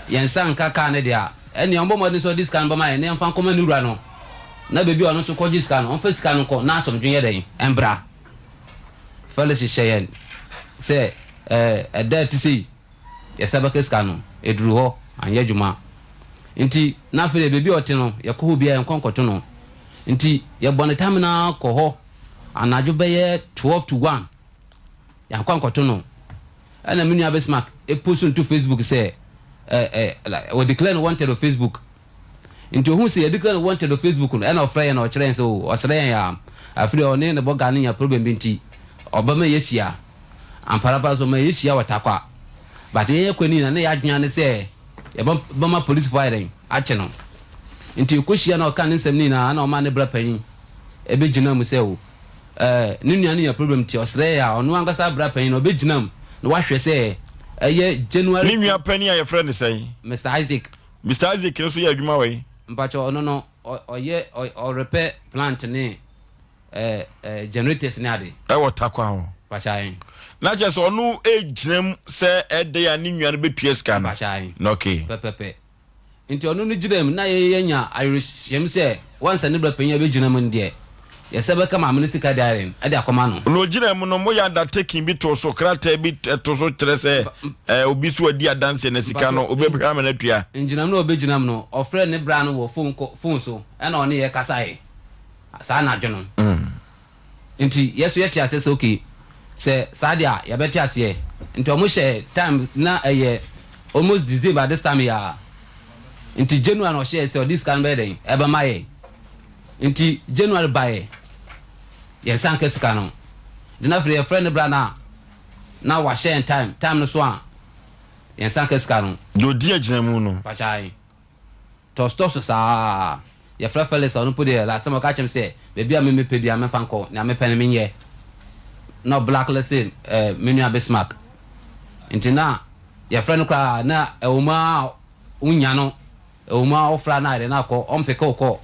yɛn nsa nka car no deɛ a, ɛnneɛ ɔmmɔ mmɔden sɛ ɔde sika no bɛma yɛn na yɛmfa nkɔma ne wura no, na baabi a ɔno nso kɔgye sika no, ɔmfa sika no nkɔ na asomdwoe nyɛ dɛn? Ɛmbra. Felix hyɛ yɛn sɛ ɛɛ, ɛda a ɛte sei. yɛsa bɛka sika no. Ɛduru hɔ, anyɛ adwuma. Nti na afei deɛ baabi a ɔte no, yɛkɔ hɔ biara yɛnkɔ nkɔto no. Nti yɛbɔ ne tamena ara kɔ hɔ anadwo bɛyɛ 12 to 1, yɛankɔ ankɔto no. Ɛna me nua Bismarck post no to Facebook sɛ, ɛ ɛ like wɔ declare no wanted wɔ Facebook. Nti ohuu sɛ yɛ declare no wanted wɔ Facebook no, ɛna ɔfrɛ yɛn na ɔkyerɛ yɛn sɛ oh ɔsrɛ yɛn a, afei deɛ ɔne ne bɔga no nya problem bi nti ɔbɛma yɛahyia. Amparampa nso ɔma yɛhyia wɔ Tarkwa. But yɛn yɛkɔ no nyinaa na yɛn adwene ara ne sɛ yɛbɛma polisifo ayɛ dɛn akye no. Nti yɛkɔhyia na ɔka ne nsɛm no nyinaa ɛna ɔma ne bra panyin ɛbɛgyina mu sɛ oh eh, ne nua no nya problem nti ɔsrɛ yɛn a ɔno ankasa bra panyin no ɔbɛgyina mu na wahwɛ sɛ ɛyɛ January Ne nua panin a yɛfrɛ no sɛn? Mister Isaac. Mister Isaac no nso yɛ adwuma wɔ he? Mpakyɛw ɔno no ɔyɛ ɔrepɛ plant ne eh, eh, generators ne ade. Ɛwɔ Tarkwa hɔ. Mpakyɛw ahe. Na kyerɛ sɛ ɔno egyina mu sɛ ɛdɛn a ne nua no betua sika no. Mpakyɛw ahe. Na okay. Pɛpɛpɛ. Nti ɔno no gyina mu na yɛn yɛnya awerɛhyɛm sɛ once ne bra panyin abɛgyina mu no deɛ yɛsɛ bɛka maame no sika de ayɛ dɛn de akɔma no. Na ɔgyina mu no moyɛ undertaking bi too so, krataa bi to so kyerɛ sɛ eh, obi so adi adanseɛ na sika no obɛhwɛ ama no atua. Ngyinam no a ɔbɛgyina mu no ɔfrɛɛ ne bra no wɔ phone kɔ phone so ɛna ɔne yɛ kasaeɛ saa anadwo no. Nti yɛ so yɛte aseɛ sɛ okay sɛ saa deɛ a yɛbɛte aseɛ. Nti ɔmo hyɛɛ time na ɛyɛ almost December this time yi ara. Nti January na ɔhyɛɛ sɛ ɔde sika no bɛyɛ dɛn ɛbɛma yɛn. Nti January baeɛ yɛn nsa anka sika no. Nti na afei yɛfrɛ ne bra no a na wahyɛ yɛn time, time no so a yɛn nsa anka sika no. Deɛ ɔdi agyinamu no. Pakyae. Tɔstɔ so saa. Yɛfrɛ Felix a ɔno mpo deɛ last time ɔka kyerɛ me sɛ baabi a me mepɛ biara memfa nkɔ, nea mepɛ no menyɛ. Na ɔblacklist eh, me nua Bismarck. Nti na yɛfrɛ no koraa na ɛwɔ mu ara wonya no, ɛwɔ mu ara wofrɛ a na ayɛ dɛ na akɔ, ɔmpeke wo call.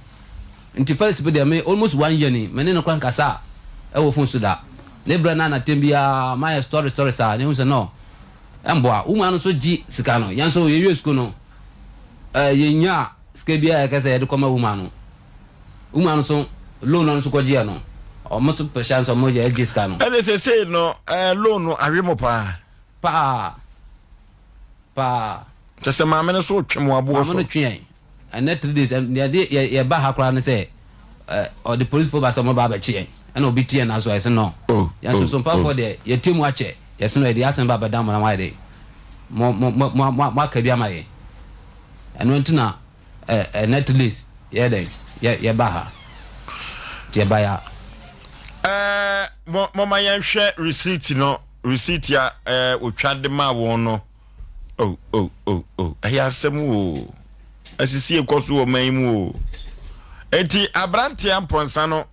Nti Felix mpo deɛ me almost one year ni me ne no koraa nkasa ɛwɔ phone so da. Ne berɛ no a na tɛm biara mayɛ story story saa na ehu sɛ no ɛmboa. Woman no nso gye sika no, yɛn nso yɛwie sukuu no Eh, yɛnyaa sika biara a yɛka sɛ yɛde kɔma woman no. Woman no nso, loan no nso kɔgyeɛ no, wɔn nso pɛ hyɛ nso wɔn yɛ gye sika no. Ɛne sesei no, eh, loan no awe mo paa. Paa. Paa. Kyɛ sɛ maame no so twe mo aboɔ so. Maame no twe yɛn. Ɛnɛ 3 days, deɛ yɛ yɛba ha koraa ne sɛ, eh, ɔde polisifoɔ ba sɛ wɔn ba abɛkye yɛn. Ɛna obi te yɛn nan so a yɛsɛ no. Oh, Yɛn nso oh, so mpafoɔ oh. deɛ, yɛte mu akyɛ. Yɛse no yɛde asɛm ba abɛdan mo na moayɛ dɛn? Mo, mo, mo, mo, mo, moaka bi ama yɛn. Ɛno nti na ɛ, ɛ, Netflix yɛyɛ dɛn? Yɛ, yɛba ha. Nti yɛba ya. Ɛɛ, mo, momma yɛnhwɛ receipt no, receipt a ɛɛ, otwa de maa wɔn no. Oh, oh, oh, oh, ɛyɛ asɛm o. Asisi ekɔ so wɔ man yi mu o. Enti aberanteɛ mpɔnsa no.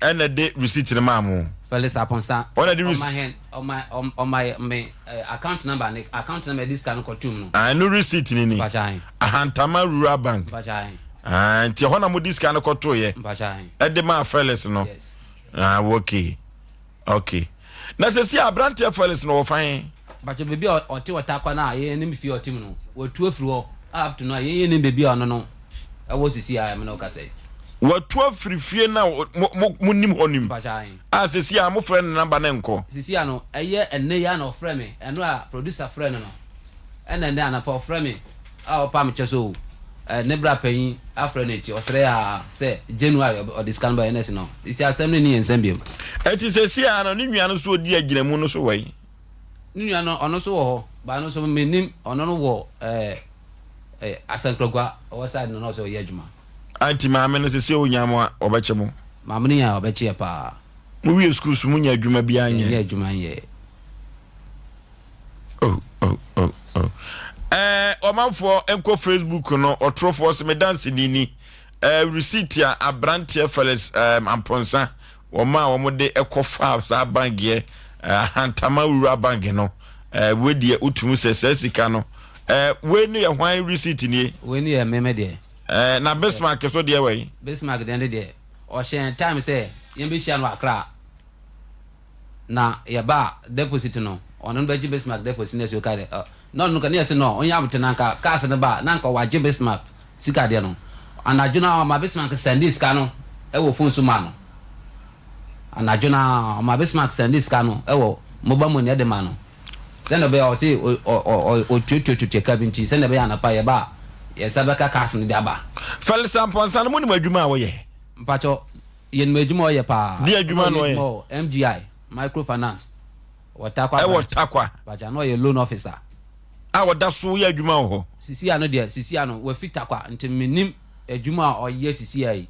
ɛna ɛde receipt no maa mo. Felix Aponsa. Ɔna ɛde receipt. Ɔma hɛn ɔma ɔma me account number ne account number ɛde sika no kɔ tum no. Ah ɛno receipt ni ni. Mpakyɛ ahen. Ahantama Rural Bank. Mpakyɛ ahen. Ah nti ɛhɔ na mo de sika no kɔ to yɛ. Mpakyɛ ahen. Ɛde maa Felix no. Yes. Ah okay okay na sɛsi abranteɛ Felix no wɔ fa he? Mpakyɛ baabi a ɔte wɔ Tarkwa no a yɛn nim fie a ɔte mu no watu afiri hɔ up to now yɛn yɛn nim baabi a ɔno no ɛwɔ sisi a me ne wo kasa yi. Watu afiri fie no a mo mo mo nim hɔ no mu Mpakyɛ ahe. a sɛsi a mo frɛ no number no nkɔ. Sisi a no ɛyɛ ɛnɛ yi a na ɔfrɛ me ɛno a producer frɛ no no ɛna ɛnɛ anapa ɔfrɛ me a ɔpa me kyɛ sɛ o eh, ne bra panyin afrɛ no akyi ɔsrɛ a sɛ January ɔde sika no ba yɛn ɛsi no sisi asɛm no ni yɛn nsɛm biom. Ɛti sɛsi a no ne nua no so ɔdi agyinamu no so wɔ he? Ne nua no ɔno nso wɔ hɔ but ɔno nso mennim ɔno no wɔ eh, eh, Asankragua ɔwɔ side no na ɔsɛ ɔyɛ adwuma. Anti maame no sɛsi a ɔnya mo a ɔbɛkye mo? Maame no nya a ɔbɛkye yɛ paa. Mo wie sukuu so mo nya adwuma biara nyɛ? Yɛnyɛ adwuma nyɛ. Oh, oh, oh, oh. Eh, ɔmanfoɔ nkɔ Facebook no ɔtorofoɔ sɛ me danseni ni eh, receipt a aberanteɛ Felix eh, Amponsa wɔn a wɔn de ɛkɔ fa saa bank yɛ eh, Ahantama Rural Bank no eh, wei deɛ wotumi sɛ saa sika no eh, wei no yɛ hwan receipt nie? Wei no yɛ meme deɛ. Eh, na Bismarck so deɛ wɔ yi? Bismarck deɛ ne deɛ ɔhyɛn time sɛ yɛn bɛhyia no Accra. Na yɛba a deposit no ɔno no bɛgye Bismarck deposit na ɛsɛ ɔka dɛ ɔ na ɔno ka ne yɛse no ɔnyɛ abote na nka cars no ba a na nka wagye Bismarck sika deɛ no anadwo no ara ɔma Bismarck sɛndee sika no wɔ phone so maa no anadwo no ara ɔma Bismarck sɛndee sika no wɔ mobile money de maa no. Sɛnea ɛbɛyɛ a ɔse ɔtuatuatuatua ka bi nti, sɛnea ɛbɛyɛ anapa yɛba a, yɛn nsa bɛka cars no de aba. Felix Amponsah no, monim adwuma a ɔyɛ? Mpakyɛw, yɛnim adwuma a ɔyɛ paa. Deɛ adwuma na ɔyɛ? Ɔyɛ adwuma wɔ MGI, Microfinance, wɔ Tarkwa Ɛwɔ branch. Tarkwa. Mpakyɛw, na ɔyɛ loan officer. A ɔda so yɛ adwuma wɔ hɔ? Sisi ano deɛ, sisi ano, wafi Tarkwa, nti mennim adwuma a ɔyɛ sisi a yi.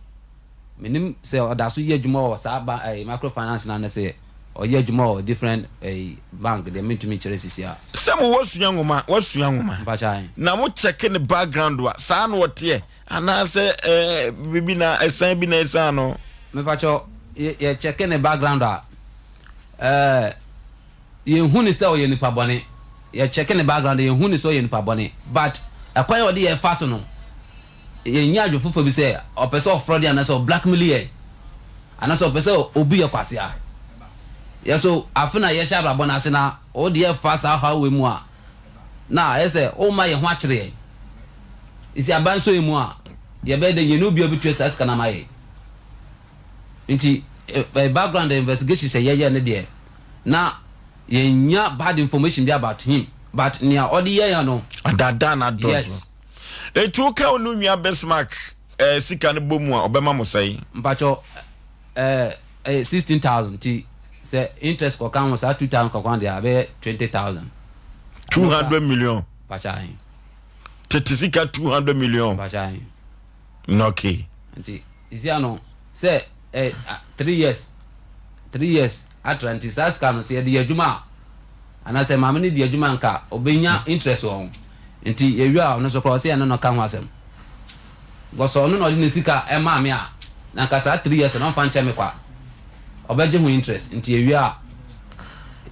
Menim sɛ ɔda so yɛ adwuma wɔ saa ba ɛyi microfinance no anasɛ ɔyɛ adwuma wɔ different ɛyi bank deɛ mentumi nkyerɛ sisi a. Sɛ mo wasua nwoma wasua nwoma Mpakyɛ ahe. na mo check ne background a saa na ɔteɛ anaasɛ ɛɛ biribi na ɛsan bi na ɛsan no. Mepakyɛ yɛ yɛ check ne background a ɛɛ. Yɛnhu no sɛ ɔyɛ nipa bɔne. Yɛ check ne background a yɛnhu no sɛ ɔyɛ nipa bɔne but ɛkwan a ɔde yɛn fa so no yɛnya adwene foforɔ bi sɛ ɔpɛ sɛ ɔfrɔde anaasɛ ɔblackmail yɛn anaasɛ ɔpɛ sɛ ɔbu yɛ kwasea. Yɛ so afe na yɛhyɛ abrabɔ no ase na wode yɛ fa saa ɔhaw wei mu a na ayɛ sɛ woma yɛn ho akyere yɛn. Nti aban nso yɛ mu a yɛbɛyɛ dɛ yɛne obi a ɔbɛtua saa sika no ama yɛn. Nti background investigation sɛ yɛyɛ no deɛ na yɛnnya bad information bi about him but nea ɔde yɛ yɛn no. Adaadaa no adɔɔso. Yes. Eti woka wo no nua Bismarck eh, sika no bɔ mu a ɔbɛma mo sɛn? Mpakyɛ eh, eh, 16,000 nti sɛ interest kɔka ho saa 2,000 kɔka ho deɛ abɛyɛ 20,000. 200 million. Mpakyɛ ahe. Tete sika 200 million. Mpakyɛ ahe. Okay. Nti sisi ano sɛ ɛ 3 years, 3 years atra nti saa sika no sɛ yɛde yɛ adwuma a anaasɛ maame no di adwuma nka ɔbɛnya interest wɔ ho. Nti yɛwie a ɔno nso koraa ɔsɛ yɛne no ka ho asɛm because ɔno na ɔde ne sika ɛmaa me a na nka saa 3 years no ɔmfa nkyɛ me kwa, ɔbɛgye ho interest. Nti yɛwie a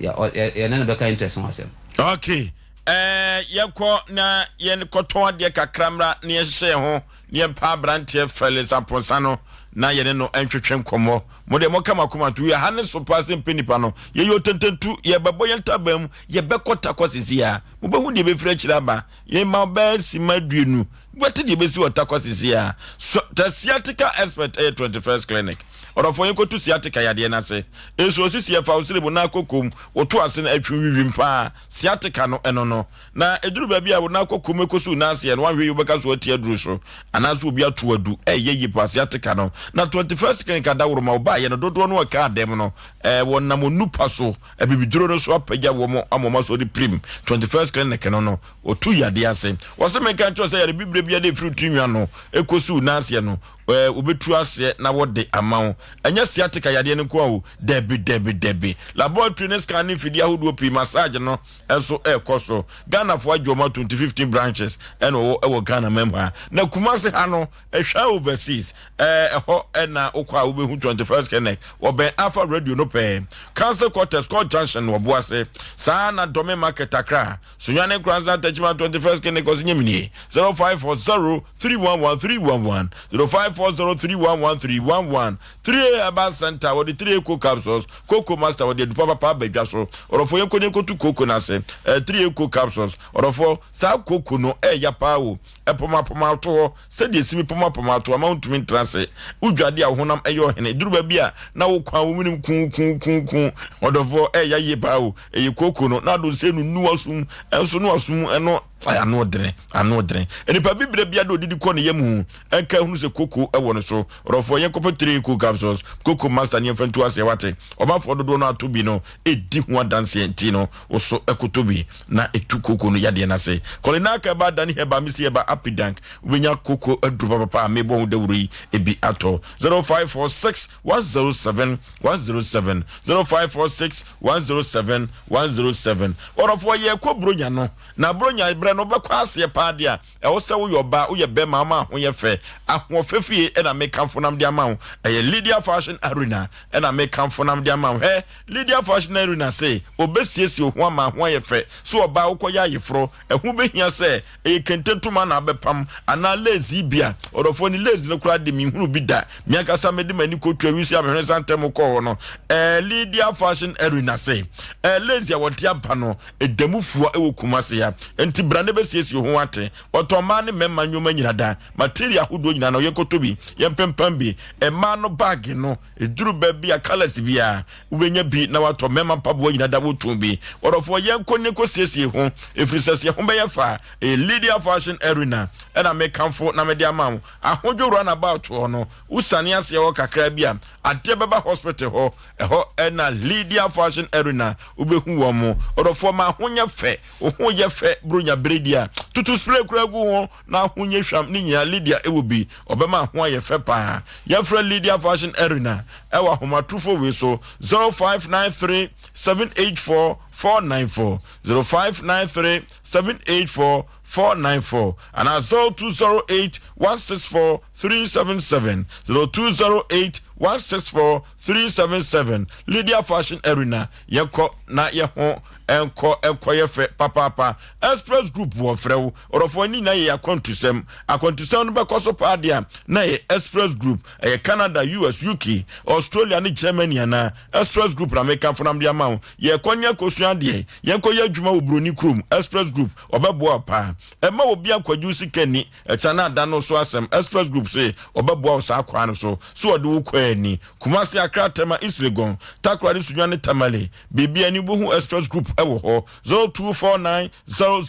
yɛne no bɛka interest ho asɛm. Okay, yɛkɔ na yɛnkɔtɔn adeɛ kakra mmra na yɛhyehyɛ yɛn ho na yɛmpa aberanteɛ Felix Aponsa no na yɛne no ntwetwe nkɔmmɔ. Mo deɛ moka mo akoma to yɛ ha ne so paa sɛ mpɛ nipa no. Yɛyɛ otententu, yɛbɛbɔ yɛn ntaban mu, yɛbɛkɔ takɔ sisi a. Mobɛhu deɛ ɛbɛfiri akyire aba. Yɛma bɛyɛ sima 20. Wobɛte deɛ ɛbɛsi wɔ takɔ sisi a. So, the sciatica expert ɛyɛ 21st Clinic. Ɔdɔfoɔ yɛnkɔtu sciatica yadeɛ no ase. Nsuo sisi ɛfa wo sere mu na akɔkom, woto ase no atwi wiwim paa. Sciatica no ɛno no. Na ɛduru baabi a wo nan kɔ kom ɛkɔsi wo nan aseɛ no, woanhwɛ yie wobɛka so ati aduru so anaasɛ obi ato adu. Ɛyɛ yie paa sciatica no. Na 21st Clinic adaworoma wobaeɛ no, dodoɔ no a ɛkaa dɛm no, eh, wɔnam onupa so, abibiduro no so apagya wɔn ama wɔn asɔre pirim. 21st Clinic no no, wɔtu yadeɛ ase. Wɔse menka nkyerɛ wo sɛ yare bibire biara a ɛfiri wo tirinwi ano ɛkɔsi wo nan aseɛ no, eh, wɔbɛtu aseɛ na wɔde ama wo. Ɛnyɛ sciatica yadeɛ no nko ara o, dabi, dabi, dabi. Laboratory ne scan ne mfidie ahodoɔ pii, massage no nso ɛrekɔ so. Ghanafoɔ agye wɔn ato nti 15 branches ɛna ɔwɔ ɛwɔ Ghana man mu ha. Na Kumasi ha no, ɛhwɛ overseas, eh, ɛhɔ ɛna wokɔ a wobɛhu 21st Clinic, wɔbɛn Alpha Radio no pɛɛ. Council Quarters, Court Junction, wɔ Boase. Saa na Dome Market Accra. Sunyani Nkoranza Techiman 21st Clinic ɔsi nyɛ minie 0540 311 311 0540 311 311 3A Herbal Center wɔde 3A Co capsules Coco Master wɔde adupa papa aba dwa so. Ɔdɔfoɔ yɛnkɔ ne yɛnkɔtu coco no ase. 3A Co capsules, ɔdɔfoɔ saa coco no ɛɛya paa o, ɛpɔmapɔma ato hɔ sɛdeɛ ɛsi mi pɔmapɔma ato ama wontumi ntena ase. Wodwade a wo honam ɛyɛ ɔhene, ɛduru baabi a na wo kwan wo menim kuu kuu kuu kuu. Ɔdɔfoɔ ɛɛya yie paa o, ɛyɛ kooko no na ado sɛ nunu w'asom nso no w'asom ɛno ano dene ano dene. Nipa bibire bia de odidi kɔ ne yam hu ɛnka hunu sɛ kooko ɛwɔ ne so. Ɔdɔfoɔ yɛn kɔpɛ 3 cool capsules Coco Master ne yɛmfa ntu aseɛ wate. Ɔmanfoɔ dodoɔ no ato bi no ɛdi ho adanseɛ nti no woso ɛkoto bi na ɛtu kooko no yadeɛ no ase. Kɔlinaka ɛba Dani Herbal Misi Herbal Apidank wobɛnya kooko aduro papapa a mebɔ ho dawuro yi ebi atɔ. 0546 107 107 0546 107 107. Ɔdɔfoɔ yɛrekɔ Buronya no na Buronya berɛ no wobɛkɔ aseɛ paa deɛ a ɛwɔ sɛ woyɛ ɔbaa, woyɛ bɛrima, ama ho yɛ fɛ. Ahoɔfɛ fie ɛna mekamfo nam de ama wo. Ɛyɛ Lydia Fashion Arena ɛna mekamfo nam de ama wo. Hɛ, Lydia Fashion Arena se obesiesie wo ho ama ho ayɛ fɛ. So ɔbaa wokɔyɛ ayeforo, ɛho behia sɛ ɛyɛ kente ntoma na abɛpam anaa lace yi bi a. Ɔdɔfoɔ ne lace no koraa de menhunu bi da. Me ankasa mede m'ani kɔtua wisi a mehwene sa ntɛm kɔɔ hɔ no. Ɛɛ Lydia Fashion Arena se ɛɛ lace a wɔde aba no ɛda mu fua wɔ Kumasi ha. Enti bra na bɛsiesie wo ho wate. Wɔtɔn mmaa ne mmarima nneɛma nyina da. Material ahodoɔ nyinaa no yɛnkɔtɔ bi. yɛntɔ bi, yɛmpempam bi. Mmaa no baage no, ɛduru baabi a colours biara, wobɛnya bi na watɔ. Mmarima mpaboa nyina da wotɔn bi. Ɔdɔfoɔ, yɛnkɔ ne kɔsiesie ho, ɛfiri sɛ sɛ ho bɛyɛ fa. Ɛyɛ Lydia Fashion Arena ɛna mekamfo na mede ama wo. Ahodwo runabout hɔ no, wosane aseɛ hɔ kakra bi a, adeɛ bɛba hospital hɔ, ɛhɔ ɛna Lydia Fashion Arena wobɛhu wɔn mo. Ɔdɔfoɔ, ma ho nyɛ fɛ, wo ho yɛ fɛ bronya bere di a, tutu spray kura gu ho na ho nyɛ hwam ne nyinaa. Lydia ɛwɔ bi, ɔbɛma ho ayɛ fɛ paa. Yɛfrɛ Lydia Fashion Arena ɛwɔ ahomatorofo wei so: 0593 784 494, 0593 784 494, anaa 0208 164 377, 0208 164 377. Lydia Fashion Arena, yɛkɔ na yɛho ɛnkɔ ɛnkɔ yɛ fɛ papaapa. Express Group wɔ frɛ wo. Ɔdɔfoɔ, ne nyinaa yɛ akwantusɛm. Akwantusɛm no bɛkɔ so paa deɛ a, na yɛ Express Group. Ɛyɛ Canada, US, UK, Australia ne Germany anaa. Express Group na meka fonam de ama wo. Yɛkɔ ne akɔsua adeɛ, yɛnkɔ yɛ adwuma wɔ buroni kurom, Express Group ɔbɛboa wo paa. Ɛma obi akwagye sika ni ɛkyɛ na ada no so asɛm. Express Group se ɔbɛboa wo saa kwan no so so ɔde wo kɔ ani. Kumasi, Accra, Tema, East Legon, Takoradi, Sunyani ne Tamale, biribi ani wobɛhu Express Group ɛwɔ hɔ. 0249 000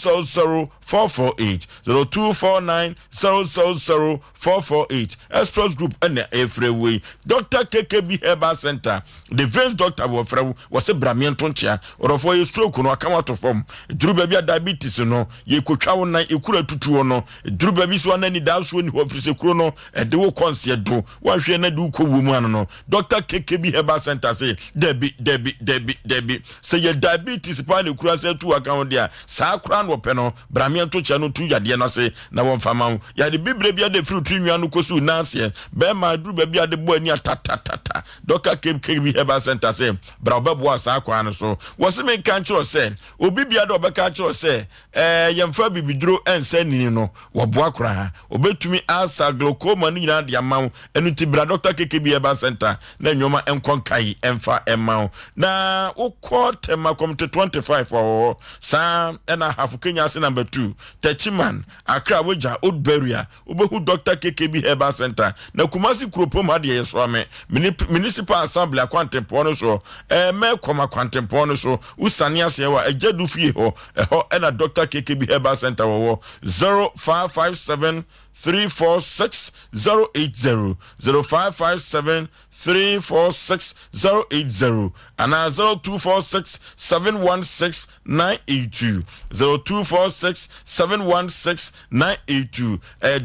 448, 0249 000 448. Express Group ɛna ɛfrɛ wei. Dr KKB Herbal Center, the veins doctor wɔfrɛ wo, wɔsɛ brameɛ nto nkyea. Ɔdɔfoɔ, yɛ stroke no aka wato fam, duru baabi a diabetes no yɛkɔtwa wo nan ɛkura tutuo no, duru baabi so ana anidaa ni hɔ, firi sɛ kuro no ɛde wo kɔnseɛ do woahwɛ na de wokɔ wuo mu ano no. Dr KKB Herbal Center se dabi, dabi, dabi, dabi. Sɛ yɛ diabetes paa na ɛkura sɛ atu aka ho deɛ a, saa koraa na wɔpɛ no, brameɛ nto kyɛ no tu yadeɛ no ase na wɔmfa ma wo. Yɛde bibire bi ade firi tiri nwia no kɔsi wo nan aseɛ, bɛrima aduru baabi ade bɔ ani atatatata. Dr KKB Herbal Center sɛ bra, ɔbɛboa saa kwan no so. Wɔse menka nkyerɛ sɛ obi bia de ɔbɛka kyerɛ sɛ yɛmfa bibiduro ɛnsɛ nini no, wɔboa koraa. Obɛtumi asa glaucoma no nyinaa de ama wo. Ɛno nti bra Dr KKB Herbal Center na nnwoma nkɔ nkae ɛmfa ɛma wo. Na wokɔ Tema Community 25 wɔ hɔ saa, ɛna Ahafo Kenya ase number 2, Techiman, Accra Wagya Old Barrier, wobɛhu Dr KKB Herbal Center. Na Kumasi kuropom ha deɛ, yɛsoa me Municipal Assembly akwantempɔn no so, ɛmɛ kɔm akwantempɔn no so, wosane aseɛ wɔ agya du fie hɔ, ɛhɔ ɛna Dr KKB Herbal Center wɔwɔ. 0557 346 080, 0557 346 080, anaa 0246 716 982, 0246 716 982.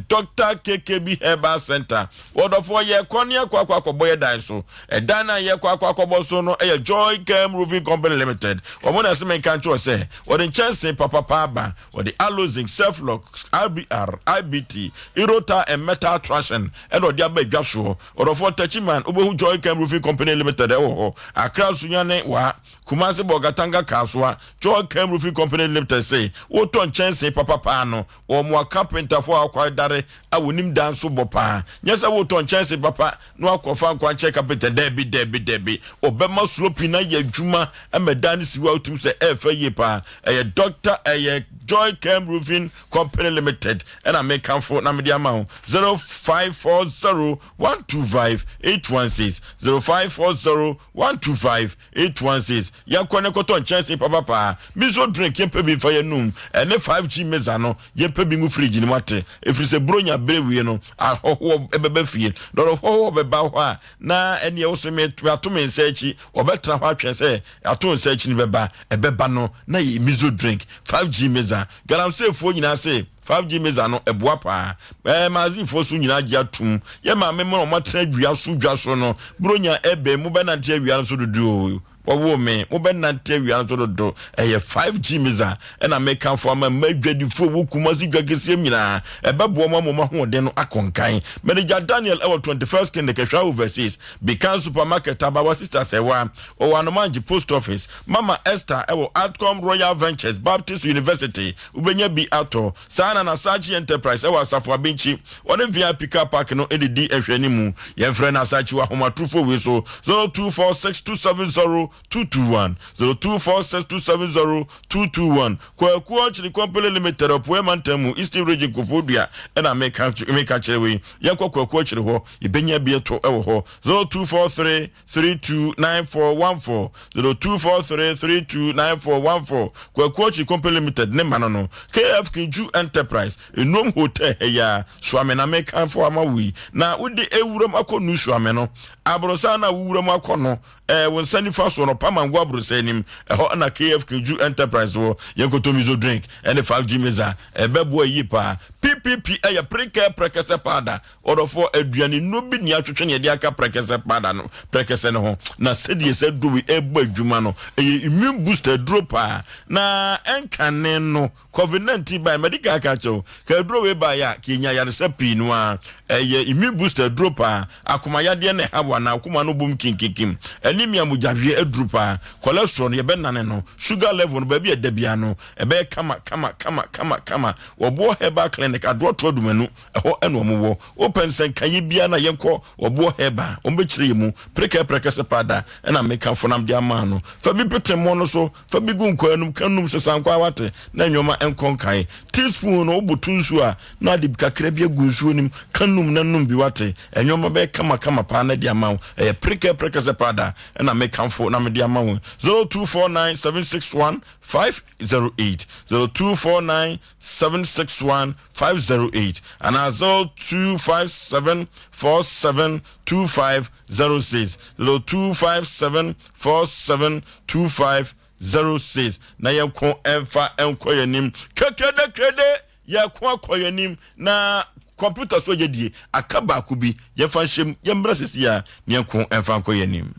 Dr KKB Herbal Center. Wɔdɔfoɔ, yɛkɔ ne akɔ akɔ akɔbɔ yɛ dan so. Ɛdan no a yɛkɔ akɔ akɔbɔ so no ɛyɛ Joy Cam Roofing Company Limited. Wɔn na ɛsɛ menka nkyerɛ sɛ wɔde nkyɛnsee papapa aba. Wɔde aluzinc, selflock, rbr, ibt, erota and metal trashing ɛna ɔde aba adwa soɔ. Ɔdɔfoɔ, Techiman wobɛhu Joy Cam Roofing Company Limited ɛwɔ hɔ. Accra, Sunyane wa, Kumase, Bɔgatanga, Kasoa, Joy Cam Roofing Company Limited sɛ wotɔ nkyɛnsee papapaa no, wɔn mo carpenterfoɔ a akɔ a wɔnim dan so bɔ paa. Nyɛ sɛ wotɔ nkyɛnsee papa na wakɔfa nkwankyɛn carpenter. Dɛbi, dɛbi, dɛbi. Ɔbɛma slope na yɛ adwuma ama dan no si hɔ a wotum sɛ ɛɛfɛ yie paa. Ɛyɛ doctor, ɛyɛ Joy Cam Roofing Company Limited ɛna mekamfo na mede ama wo. 0540 125 816, 0540 125 816. Yɛnkɔ ne kɔtɔ nkyɛnsee papapaa. Miso drink, yɛmpɛ bi mfa yɛnum ɛne 5G meza no, yɛmpɛ bi ngu fridge no mu ate, ɛfiri sɛ buronya berɛ wie no, ahɔhoɔ ɛbɛba fie. Dɔdɔhɔhoɔ bɛba hɔ a, na ɛneɛ wo so ato me nsa akyi, wɔbɛtena hɔ atwɛn sɛ ato nsa akyi no bɛba. Ɛbɛba no na yɛ miso drink, 5G meza. Galamseyfoɔ nyinaa se 5G meza no ɛboa paa. Maazifoɔ so nyinaa gye atom. Yɛ maame mu na ɔmatena dua so dwa so no, buronya ɛbɛn mu bɛnante awia no so dodo. Wɔwɔ me mobɛnante awia no so dodo. Ɛyɛ 5G meza ɛna mekamfo ama mma adwadifoɔ wɔ Kumase dwa kɛseɛ nyinaa. Ɛbɛboa mu ama mo ahoɔden no akɔnkan. Manager Daniel ɛwɔ 21st Clinic, Ɛhwɛ Overseas, Bikan Supermarket, Abawa Sister Sɛwa ɔwɔ Anomangye Post Office. Mama Esther ɛwɔ Atcom Royal Ventures, Baptist University, wobɛnya bi atɔ saa. Na Nasachi Enterprise ɛwɔ Asafo Abenkyi, ɔne VIP car park no ɛdedi ɛhwɛ ne mu. Yɛmfrɛ Nasachi wɔ ahomatorofo wei so: 0246 270. 221, 0246 270 221. Kwaku Ɔkyere Company Limited, Ɔpoɛ Mantam mu, Eastern Region, Koforidua ɛna meka meka kyerɛ wei. Yɛnkɔ Kwaku Ɔkyere hɔ, yɛbɛnya bi ɛtɔ ɛwɔ hɔ. 0243 329414, 0243 329414. Kwaku Ɔkyere Company Limited ne ma no no. KF Kinju Enterprise, Enuom Hotel ha yi ara, Suame na mekamfo ama wo yi. Na wode ewuram akɔ nu Suame no, aborosan no a wowura mu akɔ no, Ɛɛ, wo nsa nifa soɔ no, Pamango abrosɛ anim, ɛhɔ na KF Keju Enterprise wɔ. Yɛn Kotomizo drink ɛne 5G Meza, ɛbɛboa yie paa. PPP ɛyɛ Prekɛ Prɛkɛsɛ Powder. Ɔdɔfoɔ, aduane nnuro bi nni atwetwe na yɛde aka prɛkɛsɛ powder no, prɛkɛsɛ no ho. Na sɛdeɛ saa aduro wei ɛrebɔ adwuma no, ɛyɛ immune booster aduro paa. Na ɛnkane no, Covid 19 bae, madi kan aka akyerɛ wo, ka aduro wei baeɛ a, ka yɛnya ayaresa pii no ara. Ɛyɛ immune booster aduro paa, akoma yadeɛ na ɛha wo anaa akoma no bom kinkinkim, anemia mogyaweɛ aduro paa, cholesterol no yɛbɛnane no, sugar level no baabi a ɛda biara no ɛbɛyɛ kama kama kama kama kama. Wɔboɔ Herbal Clinic, Adoɔtoɔ Adumanu, ɛhɔ ɛna wɔn wɔ. Wopɛ nsɛnkaeɛ biara na yɛnkɔ Wɔboɔ Herbal, wɔn bɛkyerɛ yɛn mu. Prekɛ prɛkɛsɛ paada ɛna meka fonam de ama no. Fa bi pete mmoɔ no so. Fa bi gu nkwaa no mu, ka num, sesa nkwaa wate, na nneɛma nkɔ nkae. Teaspoon no, woboto nsuo a, na ade kakra bi agu nsuo no mu, ka num na nom bi wate. Nneɛma bɛyɛ kama kama paa na de ama wo. Ɛyɛ prekɛ prɛkɛsɛ powder ɛna mekamfo na mede ama wo. 0249 761 508 0249 761 508 anaa 0257 47 2506 0257 47 2506 na yɛnko ɛmfa nkɔ yɛn anim kekedekrede yɛko akɔ yɛn anim na kɔmputa so yɛ die aka baako bi yɛmfa nhyɛm yɛmmra sisi a na yɛnko ɛmfa nkɔ yɛn anim.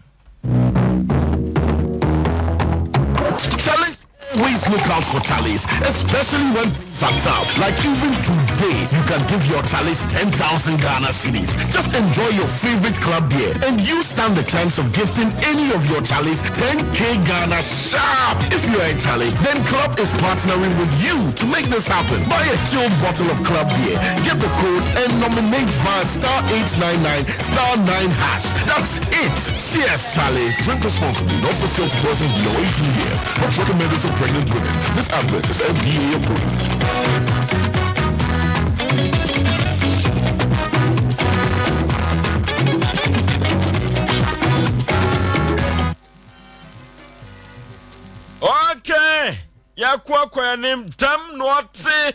Charles Always look out for Chalice, especially when things are tough. Like even today, you can give your Chalice 10,000 Ghana cedis. Just enjoy your favorite club beer, and you stand the chance of gifting any of your Chalice 10K Ghana sharp. If you are a Charlie, then Club is partnering with you to make this happen. Buy a chilled bottle of Club beer, get the code, and nominate via star 899 star 9 hash. That's it. Cheers, Charlie. Drink responsibly. Not for sale to persons below 18 years. Not recommended for pregnant women. This advert is FDA approved. Okay, yɛkɔ akɔ anim dɛm na ɔte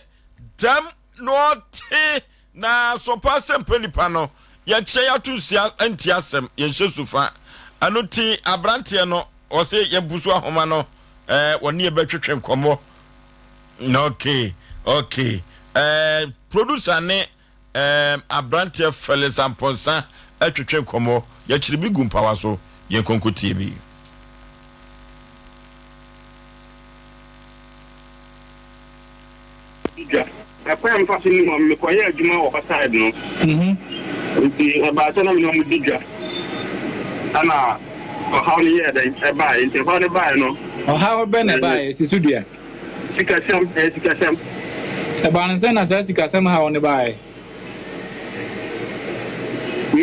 dɛm na ɔte na sɔpa sɛ mpɛ nipa no yɛkyɛ yɛato nsia nti asɛm yɛnhyɛ sufa ɛno ti aberanteɛ no ɔse yɛmpusu ahoma no ɛɛ wɔne yɛbɛtwetwe nkɔmmɔ na okay okay ɛɛ producer ne Ɛɛm abranteɛ Felix Amponsah ɛtwetwe nkɔmmɔ, yɛkyere bi gu mpawa so, yɛnkɔ nkɔtie bi. Dwa. Ɛkwan a mefa so nim wɔn, mekɔyɛɛ adwuma wɔ hɔ side no. Nti ɛbaa sɛ na me ne wɔn di dwa. Ɛna ɔhaw no yɛɛ dɛn? Ɛbaeɛ. Nti ɔhaw no baeɛ no. Ɔhaw bɛn na ɛbaeɛ? Si so dua. Sikasɛm, ɛyɛ sikasɛm. Ɛbaa no sɛn na saa sikasɛm haw no baeɛ? Me,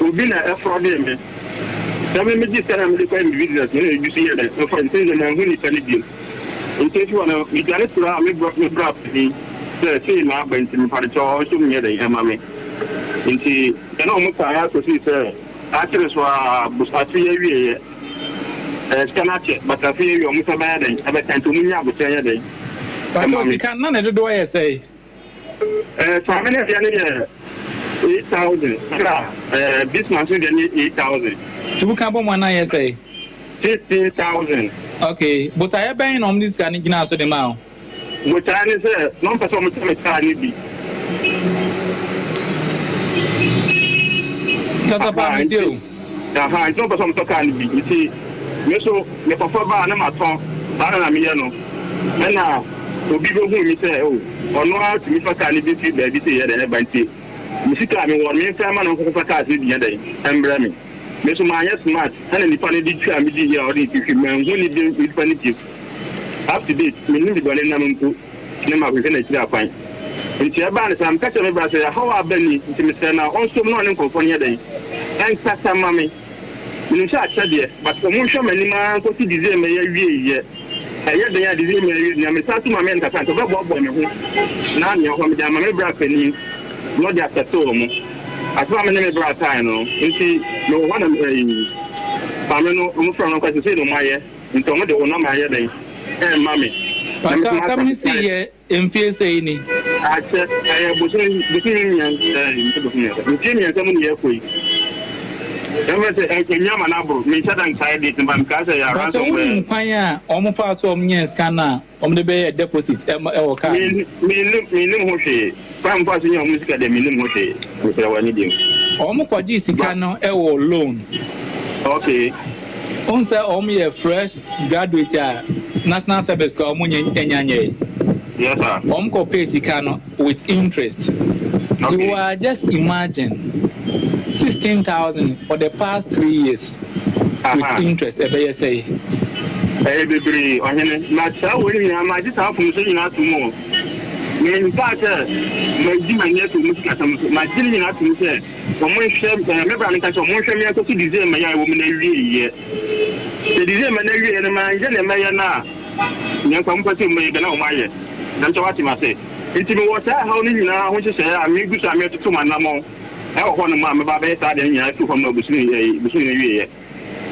obi na ɛfrɔdee me. Sɛ me megye sika na mede kɔyɛ me business no, na ebi nso yɛ dɛn? Ɔfa nti sɛ manhu nipa no bio. Nti efi hɔ no, medwane koraa me brɔ me bra panin sɛ sei na aba nti mepa no kyɛw ɔnso menyɛ dɛn ɛma me. Nti yɛne wɔn kaeɛ akɔsii sɛ akyere so ara bos afe yi awieeɛ. Ɛɛ sika no akyɛ but afei awie ɔmo nsa bɛyɛ dɛn ɛbɛka nti ɔmo nya abokyerɛ nyɛ dɛn ɛma me. Sika na ne dodoɔ yɛ sɛn? Ɛɛ Kwame ne deɛ no yɛ 8000 ɛna ɛɛ Bismarck nso deɛ no yɛ 8000. Nti woka bɔ mu a na ayɛ sɛn? 15000. Okay, botaeɛ bɛn na ɔmo de sika no gyinaa so de maa wo? Botaeɛ ne sɛ na ɔmpɛ sɛ ɔmo tɔ me kaa no bi. Kasa paa me tie o. Aha, nti na ɔmpɛ sɛ ɔmo tɔ kaa no bi. Nti me nso mekɔfa ba a na matɔn. Saa na na meyɛ no. Ɛna obi bɛhuu me sɛ o, ɔno ara tumi fa kaa no bi firi baabi sɛ yɛ dɛn ɛba nti me sika a mewɔ no memfa mma no nkɔfa kaa no bi nyɛ dɛn ɛmbrɛ me. Me nso manyɛ smart ɛna nipa no de tua me di yɛ a ɔde ne ti hwim manhu ne nipa no bio. Up to date, mennim baabi a ɔnenam mpo na mahwehwɛ no akyiri akwan. Nti ɛbaa no saa, meka kyerɛɛ me bra sɛ, Haw a aba ni, nti mesrɛ no a ɔnsom na ɔne nkurɔfoɔ no nyɛ dɛn? Ɛnkasa mma me. Menim sɛ akyɛ deɛ, but ɔmo nhwɛ m'anim ara nkɔsi December yi awieɛ. Ɛyɛ dɛn a December yi awie nea mesan so ma me nkasa nti ɔbɛboaboa me ho na nea ɔhɔ mede ama me bra panin na ɔde asɛtew ɔmo. Asɛm a me ne me bra kae no nti mewɔ hɔ na ɛyi maame no ɔmo frɛ no kɔ sɛ sei na ɔmo ayɛ nti ɔmo de wo nɔma ayɛ dɛn ɛmma me. Na me Pastor nso maka asɛm no sii yɛ Mfie sɛi ni. Akyɛ, ɛyɛ bosome bosome mmiɛnsa ɛɛ nti bosome mmiɛnsa mfie mmiɛnsa mu na yɛkɔ yi. Ɛmɛ sɛ ɛnyɛ ama no aboro menhyɛ da nkae date no ba mekae sɛ yɛ around Pastor somewhere. wonim kwan a wɔn faa so a wɔn nyaa sika no a wɔn de bɛyɛɛ deposit ɛma ɛwɔ car no mu? Mennim mennim ho hwee. Kwan a wɔn faa so nyaa wɔn sika deɛ mennim ho hwee. Mesrɛ wo anidie mu. Wɔn kɔgyee sika no ɛwɔ loan. Okay. Wohu sɛ wɔn yɛ fresh graduate a national service koraa wɔn nyɛ nya nyɛe. Yes sir. Wɔn kɔ pay sika no with interest. Okay. You are just imagine 16,000 for the past 3 years with interest ɛbɛyɛ sɛe. Ɛyɛ bebree ɔhene na saa wɔ nyinaa ma agye saa mfomso nyinaa to mu o. Menkaa sɛ magyi m'ani ato mu sikasɛm so magye ne nyinaa to mu sɛ Wɔn nhwɛ ɛɛ me bra no nka sɛ wɔn nhwɛ me akɔsi December yi a ɛwɔ mu no awieɛ. Sɛ December no awieɛ no manyɛ nea mɛyɛ no a, nea nka wɔn pɛ sɛ wɔyɛ bɛ na wɔn ayɛ. Dɛm sɛ wate m'ase. Nti mewɔ saa ɛhaw no nyinaa ho nhyehyɛeɛ a megu so a metoto m'anammɔn ɛwɔ hɔ nom a mɛba abɛyɛ saa adeɛ no nyinaa afiri hɔ ma bosome ɛɛ bosome no awieɛ.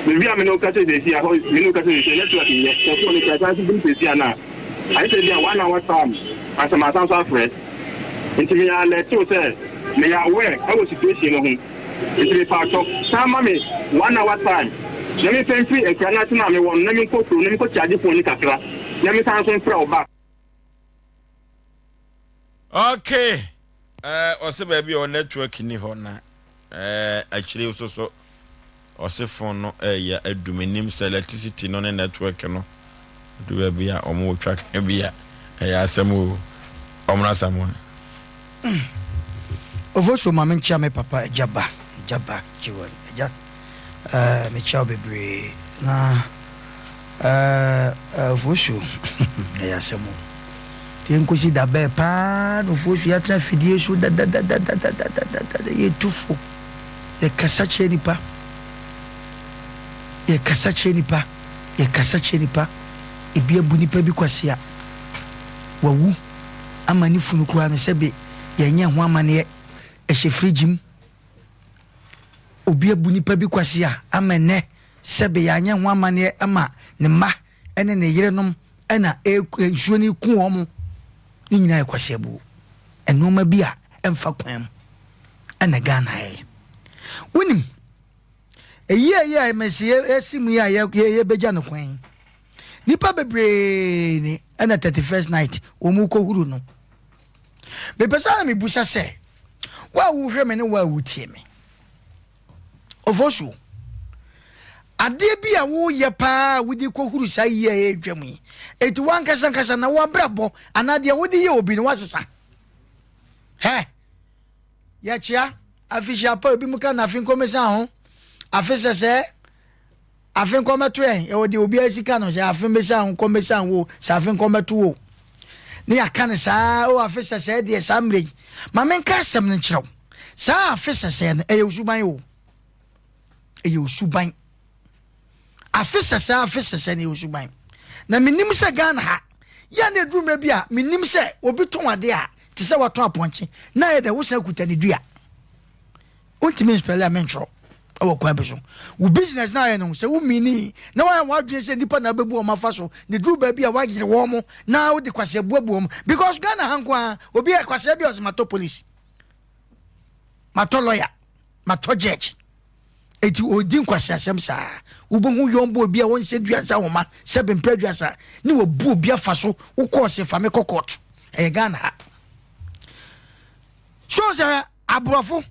Baabi a me ne wo kasa seesei a, hɔ me ne wo kasa seesei network nyɛ. Sɛ phone no kura san so dum seesei a na ayɛ sɛ bi a one hour time ansa masan so afrɛ. Nti me alert wo sɛ meyɛ aware ɛwɔ situation no ho. Nti mepaatɔ san ma me one hour time na memfa mfiri akura no ase no a mewɔ no na menkɔ kurom na menkɔ charge phone no kakra na mesan so mfrɛ wo back. Okay. Eh, ɔsɛ baabi a ɔ network ni hɔ na eh, akyire so so ɔse phone no ɛyɛ eh, adu menim sɛ electricity no ne network no du baabi a ɔmo twa ka bi a ɛyɛ asɛm o ɔmo asɛm o. Ofosuo ma menkyia me papa agya ba agya ba Jiwon agya eh, mekyia wo bebree na eh, eh, Ofosuo ɛyɛ asɛm o nti ɛnkosi da bɛɛ paa na Ofosuo yɛatena afidie so dadadadadadadadada yɛtu fo yɛkasa kyerɛ nipa yɛkasa kyerɛ nipa yɛkasa kyerɛ nipa ebi abu nipa bi kwasea wawu ama ne funu koraa no sɛbe yɛnyɛ ho amaneɛ, ɛhyɛ fridge mu. Obi abu nipa bi kwasea ama nnɛ sɛbe yɛanyɛ ho amaneɛ ama ne mma ne ne yerenom na nsuo no reku wɔn. Ne nyinaa yɛ kwaseabuo. Nnoɔma bi a ɛmfa kwan mu ɛna Ghana yɛyɛ. Wonim, ɛyi a ɛyi a mese yɛsi mu yi a yɛbɛgya no kwan yi, nipa bebree ni ɛna 31st night wɔn kɔhuru no. Mepɛ sɛ na mebusa sɛ, wo a wohwɛ me ne wo a wotie me, Ofosuo, adeɛ bi a woyɛ paa a wode kɔhuru saa yie a ɛretwa mu yi, enti woankasa nkasa na woabrabɔ anaa deɛ wode yɛ obi no woasesa? Hɛ, yɛkyea afihyia pa ebi mu ka na afe nkɔmɛsan ho, afe sɛsɛɛ Afe nkɔ mmɛto yɛn, yɛwɔ deɛ obiara si ka no, sɛ afe mmɛsiane wo, nkɔ mmɛsiane wo, sɛ afe nkɔ mmɛto wo. Ne yɛaka no saa, o afe sɛsɛɛ deɛ saa mmerɛ yi. Ma menka asɛm no nkyerɛ wo. Saa afe sɛsɛɛ no, ɛyɛ osuban o. Ɛyɛ osuban. Afe sɛsɛɛ, afe sɛsɛɛ no ɛyɛ osuban. Na menim sɛ Ghana ha, yɛ a na ɛduru mmerɛ bi a, menim sɛ obi tɔn adeɛ a, te sɛ watɔn apɔnkye, na ayɛ dɛ wosan kuta ne dua. Wontumi nspɛle a mentwerɛ wɔ kwan bi so. Wo business na ayɛ no sɛ wo mini na wayɛ w'adwene sɛ nnipa na wobɛbu wɔn afa so na duru baabi a woayere wɔn mo na wode kwasea buabu wɔn because Ghana ha nko ara obi yɛ kwasea bi a ɔsɛ matɔ police matɔ lawyer matɔ judge eti odi nkwaseasɛm saa wobɛhu yɔnbɔ obi a wɔnsɛ dua nsa homa sɛ bempɛ aduasa ne wabu obi afa so wokɔɔ se fa me kɔ court ɛyɛ Ghana ha so sɛ Aborɔfo,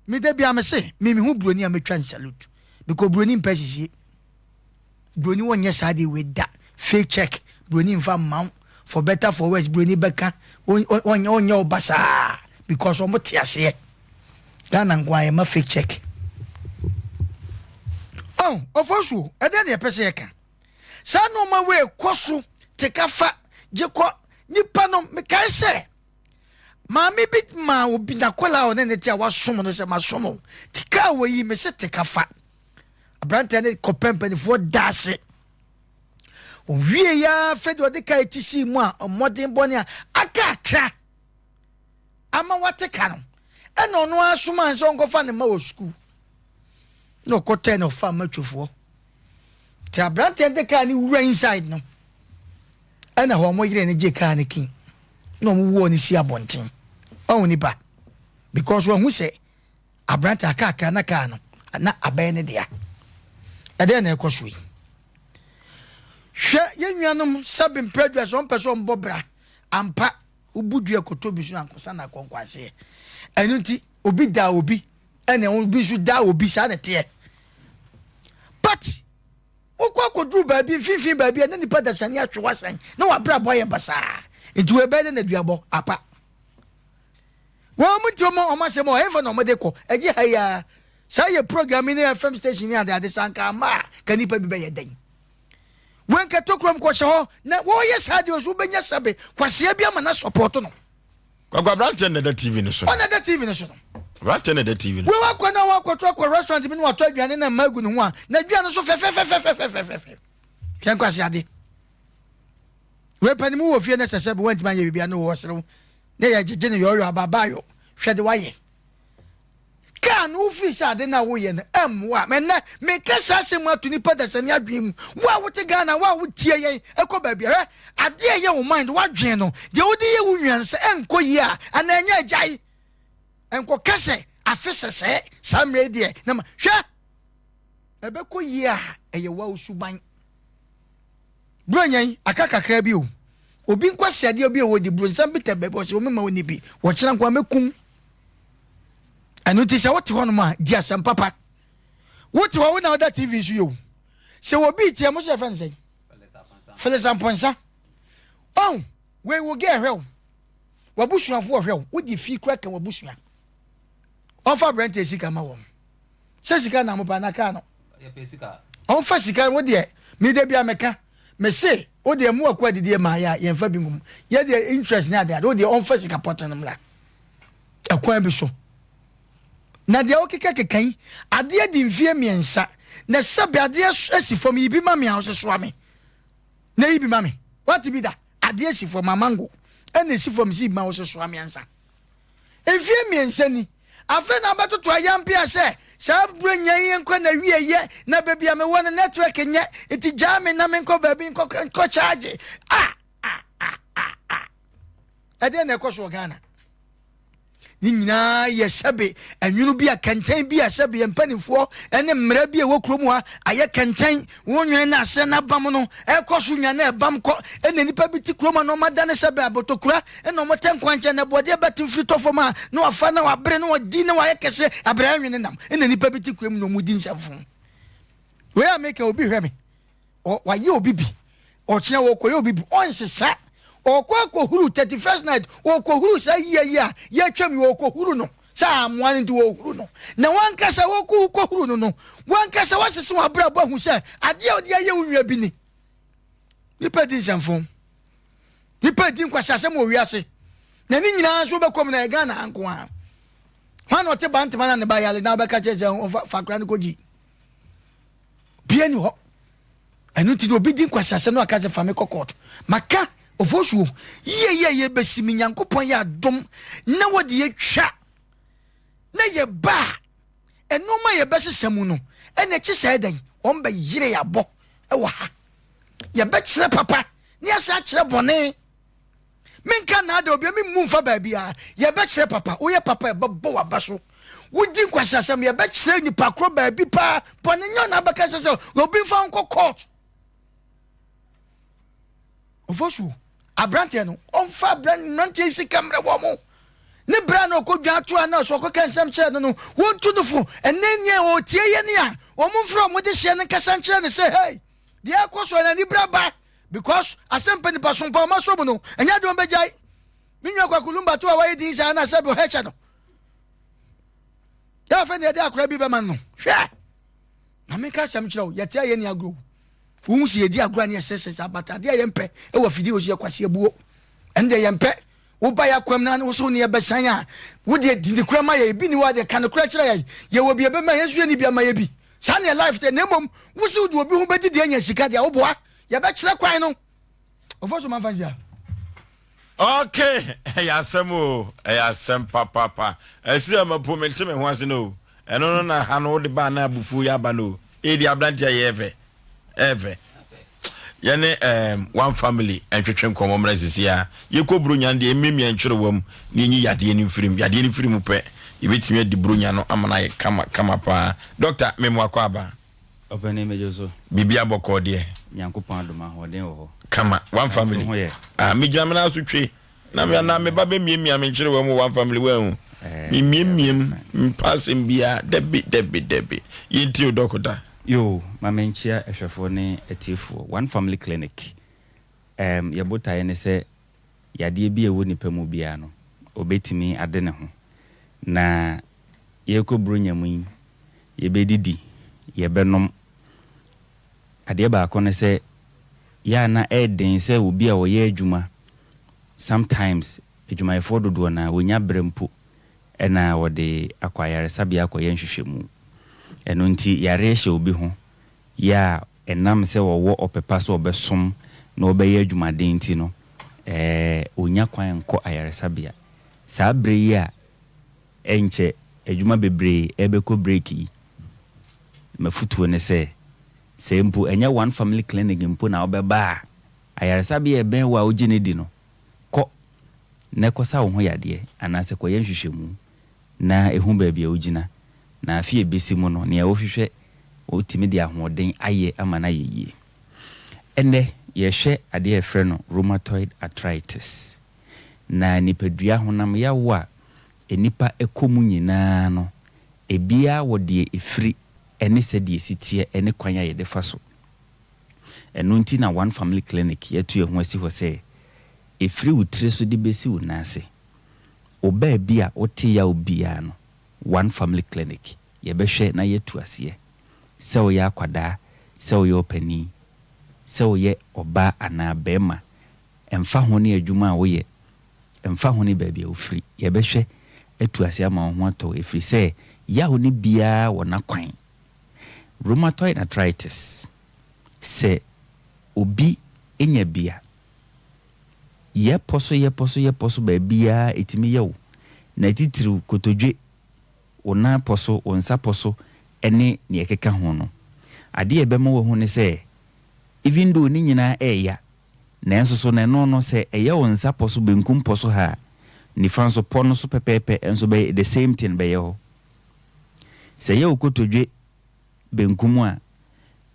me da bia me se me mehu broni a mɛtwa no salute because broni mpɛ sisie. Broni wɔnyɛ saa deɛ wei da. Fake check broni nfa mma wo for better for worse broni bɛka ɔnyɛ ɔnyɛ wo basaa because ɔmo te aseɛ. Ghana nko a yɛma fake check. Oh, ɔfɔ suo, ɛdɛn na yɛpɛ sɛ yɛka? Saa nneɛma wei kɔ so te ka fa gye kɔ nipa no mekae sɛ Maame bi maa obi n'akwadaa a ɔne ne te a wasom no sɛ masom wo te kaa wɔ yi mese te ka fa. Aberanteɛ no kɔpɛ mpanimfoɔ da ase. Owie ya afei deɛ ɔde kaa ti sii mu a mmɔden bɔne a aka akra ama wate ka no ɛna ɔno ara somaa sɛ ɔnkɔfa ne mma wɔ sukuu na ɔkɔtɛɛ na ɔfa mmatwofoɔ nti aberanteɛ de kaa ne wura inside no ɛna hɔ ɔmo yere no gye kaa no ki na ɔmo wuo no si abɔnten ɔho nipa because wɔn ho sɛ aberante akaakra na kaa no na abɛyɛ ne dea ɛdɛn na ɛkɔ so yi hwɛ yɛn nuanom sɛbe mprɛdua sɛ ɔmpɛ sɛ ɔmbɔ bra ampa wobu dua kɔtɔ bi so ankosa na akɔnkwanseɛ ɛno nti obi da obi ɛna obi nso da obi saa na ɛteɛ but Wokɔ akɔduru baabi, mfimfini baabi a na nipa dasani atwe w'asan na w'abrabɔ ayɛ basaa. Nti wei bɛyɛ dɛ na duabɔ apa. Wɔn mu nti wɔn wɔn asɛm a ɛnfa na wɔn de kɔ ɛgye ha yi ara. Saa yɛ program yi ne FM station ne ade ade saa nka ama a ka nipa bi bɛyɛ dɛn. Wɔn nka tokurom kɔhyɛ hɔ na wɔyɛ saa deɛ nso wobɛnya sɛbe kwasia bi ama na support no. Kwaku aberanteɛ na ɛda TV no so. Ɔna ɛda TV no so no. Aberanteɛ na ɛda TV no. Wei wakɔ na wakɔto akɔ restaurant bi na watɔ aduane na mma agu ne ho a na aduane no so fɛfɛfɛfɛfɛfɛfɛ. Hwɛ nkwasi ade. Wei pɛ ne mu wɔ fie na sɛ sɛ bi wantumi anyɛ biribi a na wɔ serew na yɛ gyegye ne yɔyɔ ababayɔ hwɛ de wayɛ. Kaa no wofii sɛ ade no a woyɛ no ɛmmoa. Ɛnnɛ meka saa asɛm ato nipa dasani adwene mu. Wo a wote Ghana, wo a wotie yɛn ɛkɔ baabi a, hwɛ adeɛ a ɛyɛ wo mind, w'adwene no, deɛ wode yɛ wo nua no sɛ ɛnkɔ yie a, anaa ɛnyɛ agyae. Ɛnkɔka sɛ afe sɛsɛɛ saa mmerɛ yi deɛ na ma hwɛ ɛbɛkɔ yie a ɛyɛ wo suban. Buronya yi aka kakra bi o. Obi nkwasiadeɛ bi a wɔdi buronsam bi tɛ baabi ɔsɛ wɔmema wo ni bi wɔkyena nkoa mɛkum. Ɛno nti sɛ wote hɔnom a, di asɛm papa. Wote hɔ wo na woda TV so yɛ o. Sɛ obi retie mo so yɛfrɛ no sɛn? Phyllis Amponsah. Ɔn, wei wo gɛ hwɛ wo. W'abusuafo ɔhwɛ wo. Wode fi kura ka w'abusua. Ɔmfa aberante sika ma wɔn. Sɛ sika na mopɛ na kaa no. Ɔmfa sika wo deɛ me da bia meka. Me se wo deɛ mu akɔ adidie maa yɛ a yɛmfa bi ngum. Yɛ deɛ interest ne ade ade wo deɛ ɔmfa sika pɔtene no mmra. ɛkwan bi so. Na deɛ wokekakeka yi, adeɛ di mfeɛ mmiɛnsa, na sɛbe adeɛ asi fam, yi bi ma me a wose soa me, na yi bi ma me. Wate bi da? Adeɛ si fam, amango, ɛna esi fam si bi ma wose soa me ansa. Mfeɛ mmiɛnsa ni. Afei na wobɛtoto ayampea sɛ saa berɛ nya yi nkɔ na wie yɛ, na baabi a mewɔ no network nyɛ, nti gyaa me na menkɔ baabi nkɔ nkɔ charge. Ah! Ah! Ah! Ah! Ah! Ɛdeɛn na ɛkɔ so wɔ Ghana? Ne nyinaa yɛ sɛbe ɛnwono bi a kɛntɛn bi a sɛbe yɛn mpanimfoɔ ne mmara bi a ɛwɔ kurom ha ayɛ kɛntɛn wɔn nwene no aseɛ n'abam no ɛkɔ so nya na ɛbam kɔ ɛna nipa bi te kurom a na wɔn adane sɛbe abotokura ɛna wɔn tɛ nkwankyɛn na ɛbɔdeɛ bɛte mfiri tɔ fam a na wafa na wabere na wadi na wayɛ kɛse abere ɛnwene nam ɛna nipa bi te kurom na wɔn di nsɛmfo wei a meka obi hwɛ me wayɛ obi bi ɔkyena wɔkɔyɛ obi bi ɔnsesa ɔkɔ akɔhuru 31st night ɔkɔhuru saa yie yi a yɛatwam yi ɔkɔhuru no sɛ amoa no nti wɔhuru no na wankasa wɔkɔ kɔhuru no no wankasa wasese wɔn abrabɔ ahu sɛ adeɛ a ɔde ayɛ wo nua bi ni nipa di nsɛmfo nipa di nkwasi asɛm wɔ wiase na ne nyinaa nso wobɛkɔ mu na ɛyɛ Ghana nko a hwan na ɔte bantama na ne ba yale na wobɛka kyerɛ sɛ ɔfa fakora no kɔgyi bia ni hɔ ɛno nti na obi di nkwaseasɛm na waka sɛ fa me kɔ court maka ofosuo yie yie yɛ bɛsi me nyankopɔn yɛ adom na wɔde yɛtwa na yɛba a ɛnoɔma yɛbɛsesa mu no ɛna ɛkye sɛ ɛdɛn wɔn bɛyere yɛabɔ ɛwɔ ha yɛbɛkyerɛ papa ne yɛsɛ akyerɛ bɔne Menka nnaada obi, memmu mfa baabiara. Yɛbɛkyerɛ papa, woyɛ papa a ɛbɛbɔ w'aba so. Wodi nkwaseasɛm, yɛbɛkyerɛ nipa korɔ baabi paa. Bɔne nyɛ ɔna abɛka sɛ sɛ obi mfa wo nkɔ court. Ofosuo, aberanteɛ no, ɔmfa mmeranteɛ yi sika mmerɛ wɔn mo. Ne berɛ a na ɔkɔ dwa ato a na ɔsɛ ɔkɔka nsɛm kyerɛ no no, wɔntu no fo. Ɛnɛ nea ɔtie yɛ ne a, wɔn mfrɛ wɔn de hyeɛ no nkasa nkyerɛ no sɛ, hey, deɛ ɛkɔ so no anibere aba. Because asɛm pɛ nipa so mpa ɔma so mu no ɛnyɛ ade wɔn bɛgyae. Me nua Kwaku Lumba to a wayɛ din saa na sɛ bi ɔhɛ kyɛ no. Yɛ afɛ na yɛde akora bi bɛma no. Hwɛ! Na menka asɛm kyerɛ wo, yɛte a yɛni agorɔ. Wohu sɛ yɛdi agorɔ a ne yɛsɛsɛ saa but adeɛ a yɛmpɛ ɛwɔ afidie wɔ so yɛ kwasi abuo. Ɛno deɛ yɛmpɛ. Woba yɛ akwam na wo so ne yɛbɛsan a wo deɛ di ne kora ma yɛ. Ebi ni hɔ a deɛ ka no kora kyerɛ yɛn. Yɛwɔ bi ɛbɛma yɛn nso yɛni bi ama yɛ bi. Saa na yɛ life teɛ na mmom wo se wode obi ho bɛdi deɛ anya sika deɛ woboa. Yɛbɛkyerɛ kwan no. Ɔfɔ so manfa nhyia. Okay, ɛyɛ asɛm o, ɛyɛ asɛm papaapa. Ɛsi a mapo mente me ho ase no o. Ɛno no na ha no wode baa na abufuo yɛ aba no o. Edi aberante a yɛ fɛ, ɛyɛ fɛ. Yɛne um, one family ntwetwe nkɔmmɔ mmra sisi a. Yɛkɔ buronya no deɛ mmemmia ntwerewa mu na yɛnyi yadeɛ no mfiri mu. Yadeɛ no firi mu pɛ, yɛbɛtumi adi buronya no ama no ayɛ kama kama paa. Dɔkta, memu akɔ aba. Ɔpanin megye so. Biribi abɔkɔɔ deɛ. Nyankopɔn adom ahoɔden wɔ hɔ. Kama, one family. Ho yɛ. Ah, megyina me nan so twe. Na me anaa me ba bɛmiamia me nkyerewa mu one family wanhu. Memiamia mu, mpa asɛm biara. Dabi, dabi, dabi. Yɛntie o dɔkota. Yoo, ma menkyia ahwɛfoɔ ne atiefoɔ. One Family Clinic, ɛɛm, yɛn botaeɛ ne sɛ yadeɛ bi a ɛwɔ nipa mu biara no, ɔbɛtumi ade ne ho. Na yɛrekɔ Buronya mu yi, yɛbɛdidi, yɛbɛnom. Adeɛ baako ne sɛ, yɛ a na ɛyɛ den sɛ obi a ɔyɛ adwuma, sometimes adwumayɛfoɔ dodoɔ no ara, wɔnnya berɛ mpo na wɔde akɔ ayaresabea akɔyɛ nhwehwɛmu. Ɛno nti yareɛ hyɛ obi ho, yɛ a ɛnam sɛ ɔwɔ ɔpɛ pa sɛ ɔbɛsom na ɔbɛyɛ adwumaden nti no, ɛɛ ɔnnya kwan nkɔ ayaresabea. Saa berɛ yi a ɛnkyɛ adwuma bebree rebɛkɔ break yi, m'afotuo ne sɛ, sɛ mpo ɛnyɛ One Family Clinic mpo na wobɛba a, ayaresabea a ɛbɛn wo a wogye no di no, kɔ na kɔsa wo ho yadeɛ anaasɛ kɔyɛ nhwehwɛmu na hu baabi a wogyina, na afe a ɛbɛsi mu no, nea wohwehwɛ wotumi de ahoɔden ayɛ ama no ayɛ yie. Ɛnnɛ, yɛrehwɛ adeɛ a yɛfrɛ no rheumatoid arthritis. Na nipadua honam yaw a nnipa kɔ mu nyinaa no, ebiara wɔ deɛ ɛfiri ne sɛdeɛ ɛsi teɛ ne kwan a yɛde fa so. Ɛno nti na One Family Clinic yɛatu yɛn ho asi hɔ sɛ, ɛfiri wo tiri so de bɛsi wo nan ase, wo baabi a wote yaw biara no, One Family Clinic, yɛbɛhwɛ na yɛatu aseɛ. Sɛ woyɛ akwadaa, sɛ woyɛ ɔpanin, sɛ woyɛ ɔbaa anaa barima, Ɛmfa ho ne adwuma a woyɛ, ɛmfa ho ne baabi a wofiri, yɛbɛhwɛ atu ase ama wo ho atɔ wo ɛfiri sɛ yaw no biara wɔ n'akwan. Rheumatoid arthritis, sɛ obi nya bi a, yɛpɔ so yɛpɔ so yɛpɔ so baabiara ɛtumi yɛ wo, na titiriw kotodwe, wo nan pɔ so, wo nsa pɔ so ne nea ɛkeka ho no. Adeɛ a ɛbɛma woahu ne sɛ even though ne nyinaa ɛreya, Nanso so na ɛno no, sɛ ɛyɛ wo nsa pɔ so benkum pɔ so ha a, nifa nso pɔ no so pɛpɛɛpɛ nso bɛyɛ the same thing bɛyɛ hɔ. Sɛ ɛyɛ wo kotodwe benkum a,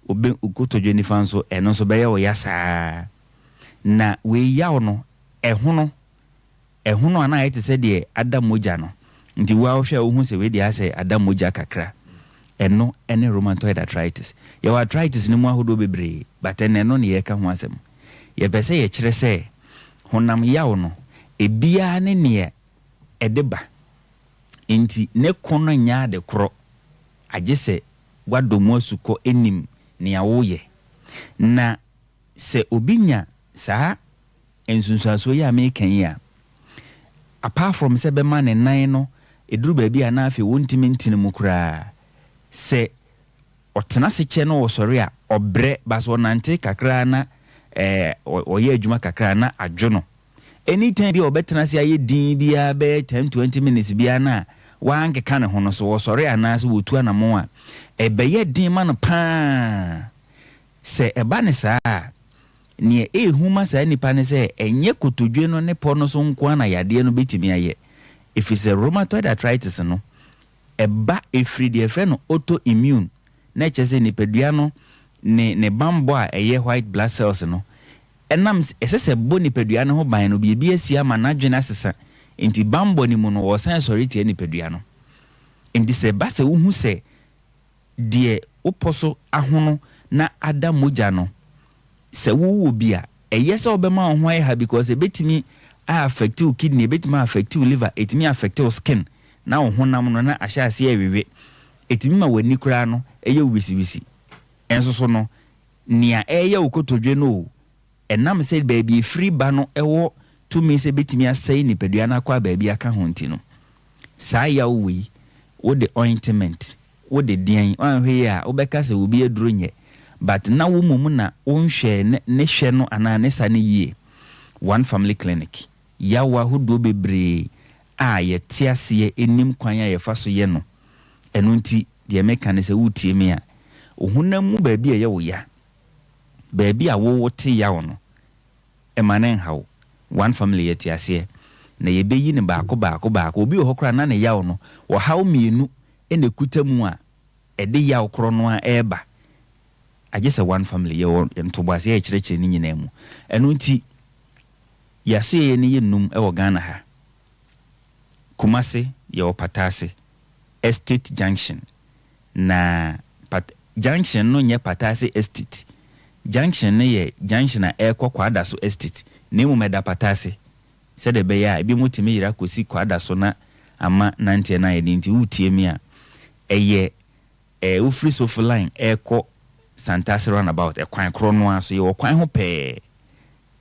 wo ben wo kotodwe nifa nso ɛno nso bɛyɛ wo ya saa ara. Na wei yaw no, ɛhono. Ɛhono a na ayɛ te sɛ deɛ ada mogya no. Nti wo ara wohwɛ a wohu sɛ wei deɛ asɛ ada mogya kakra. Ɛno ne rheumatoid arthritis. Yɛwɔ arthritis no mu ahodoɔ bebree but ɛnnɛ ɛno ne yɛreka ho asɛm. Yɛpɛ sɛ yɛkyerɛ sɛ honam yaw no, ebiara ne neɛ ɛde ba. Nti ne ko no nyɛ ade korɔ agye sɛ woadɔ mu asukɔ nim nea woreyɛ. Na sɛ obi nya saa nsunsuansoɔ yi a mereka yi a, apart from sɛ ɛbɛma ne nan no ɛduru baabi a na afei wɔntumi ntene mu koraa, sɛ ɔtena ase kyɛ na ɔsɔre a, ɔbrɛ, but sɛ ɔnante kakra na eh, ɔyɛ adwuma kakra na adwo no. Anytime bi a ɔbɛtena ase ayɛ din biara bɛyɛ 10, 20 minutes biara no a wankeka ne ho no, sɛ ɔsɔre anaasɛ ɔtu anamɔn a, ɛbɛyɛ den ma no paa. Sɛ ɛba no saa a, nea ɛyɛ hu ma saa nipa no sɛ ɛnyɛ kotodwe no ne pɔ no so nko ara na yadeɛ no bɛtumi ayɛ, ɛfiri sɛ rheumatoid arthritis no, ɛba ɛfiri deɛ yɛfrɛ no autoimmune, na ɛkyerɛ sɛ nipadua no ne ne bammɔ a ɛyɛ white blood cells no, ɛnam ɛsɛ sɛ ɛbɔ nipadua no ho ban no, biribi asi ama n'adwene asesa, enti bammɔ no mu no wɔsan sɔre tia nipadua no. Enti sɛ ɛba sɛ wohu sɛ Deɛ wopɔ so ahono na ada mogya no, sɛ wowɔ bi a, ɛyɛ sɛ wobɛma wo ho ayɛ ha because ɛbɛtumi a affect wo kidney, ɛbɛtumi a affect wo liver, ɛtumi affect wo skin na wo honam no na ahyɛ aseɛ rewewe. Ɛtumi ma w'ani koraa no yɛ wo wisiwisi. Nso so no, nea ɛreyɛ wo kotodwe no o, Ɛnam sɛ baabi ɛfiri ba no wɔ tumi sɛ ɛbɛtumi asɛe nipadua no akwaa baabi aka ho nti no, saa yaw wei, wode ointment, wode deɛn, woanhwɛ yie a wobɛka sɛ obi aduro nyɛ but na wo mmom na wonhwɛɛ ne ne hwɛ no anaa ne sa no yie. One Family Clinic, Yaw ahodoɔ bebree a yɛte aseɛ nnim kwan a yɛfa so yɛ no, ɛno nti deɛ meka ne sɛ woretie me a, wo honam mu baabi a ɛyɛ wo ya, baabi a wo wote yaw no, mma no nha wo. One Family yɛte aseɛ na yɛbɛyi no baako baako baako. Obi wɔ hɔ koraa na ne yaw no, ɔhaw mmienu na ɛkuta mu a ɛde yaw korɔ no ara reba. Agye sɛ One Family, yɛwɔ ntoboaseɛ a yɛkyerɛkyerɛ ne nyinaa mu. Ɛno nti, yɛasoɛeɛ no yɛ nnum wɔ Ghana ha. Kumasi, yɛwɔ Pataase Estate Junction. Na Pat junction no nyɛ Pataase Estate. Junction no yɛ junction a ɛrekɔ Kwadaso Estate, na mmom ɛda Pataase. Sɛdeɛ ɛbɛyɛ a ebinom tumi yera kɔsi Kwadaso na ama nanteɛ no ayɛ den nti, woretie me a, ɛyɛ eh, wofiri Sofo Line rekɔ Santase Runabout, ɛkwan korɔ no ara so, yɛwɔ kwan ho pɛɛ.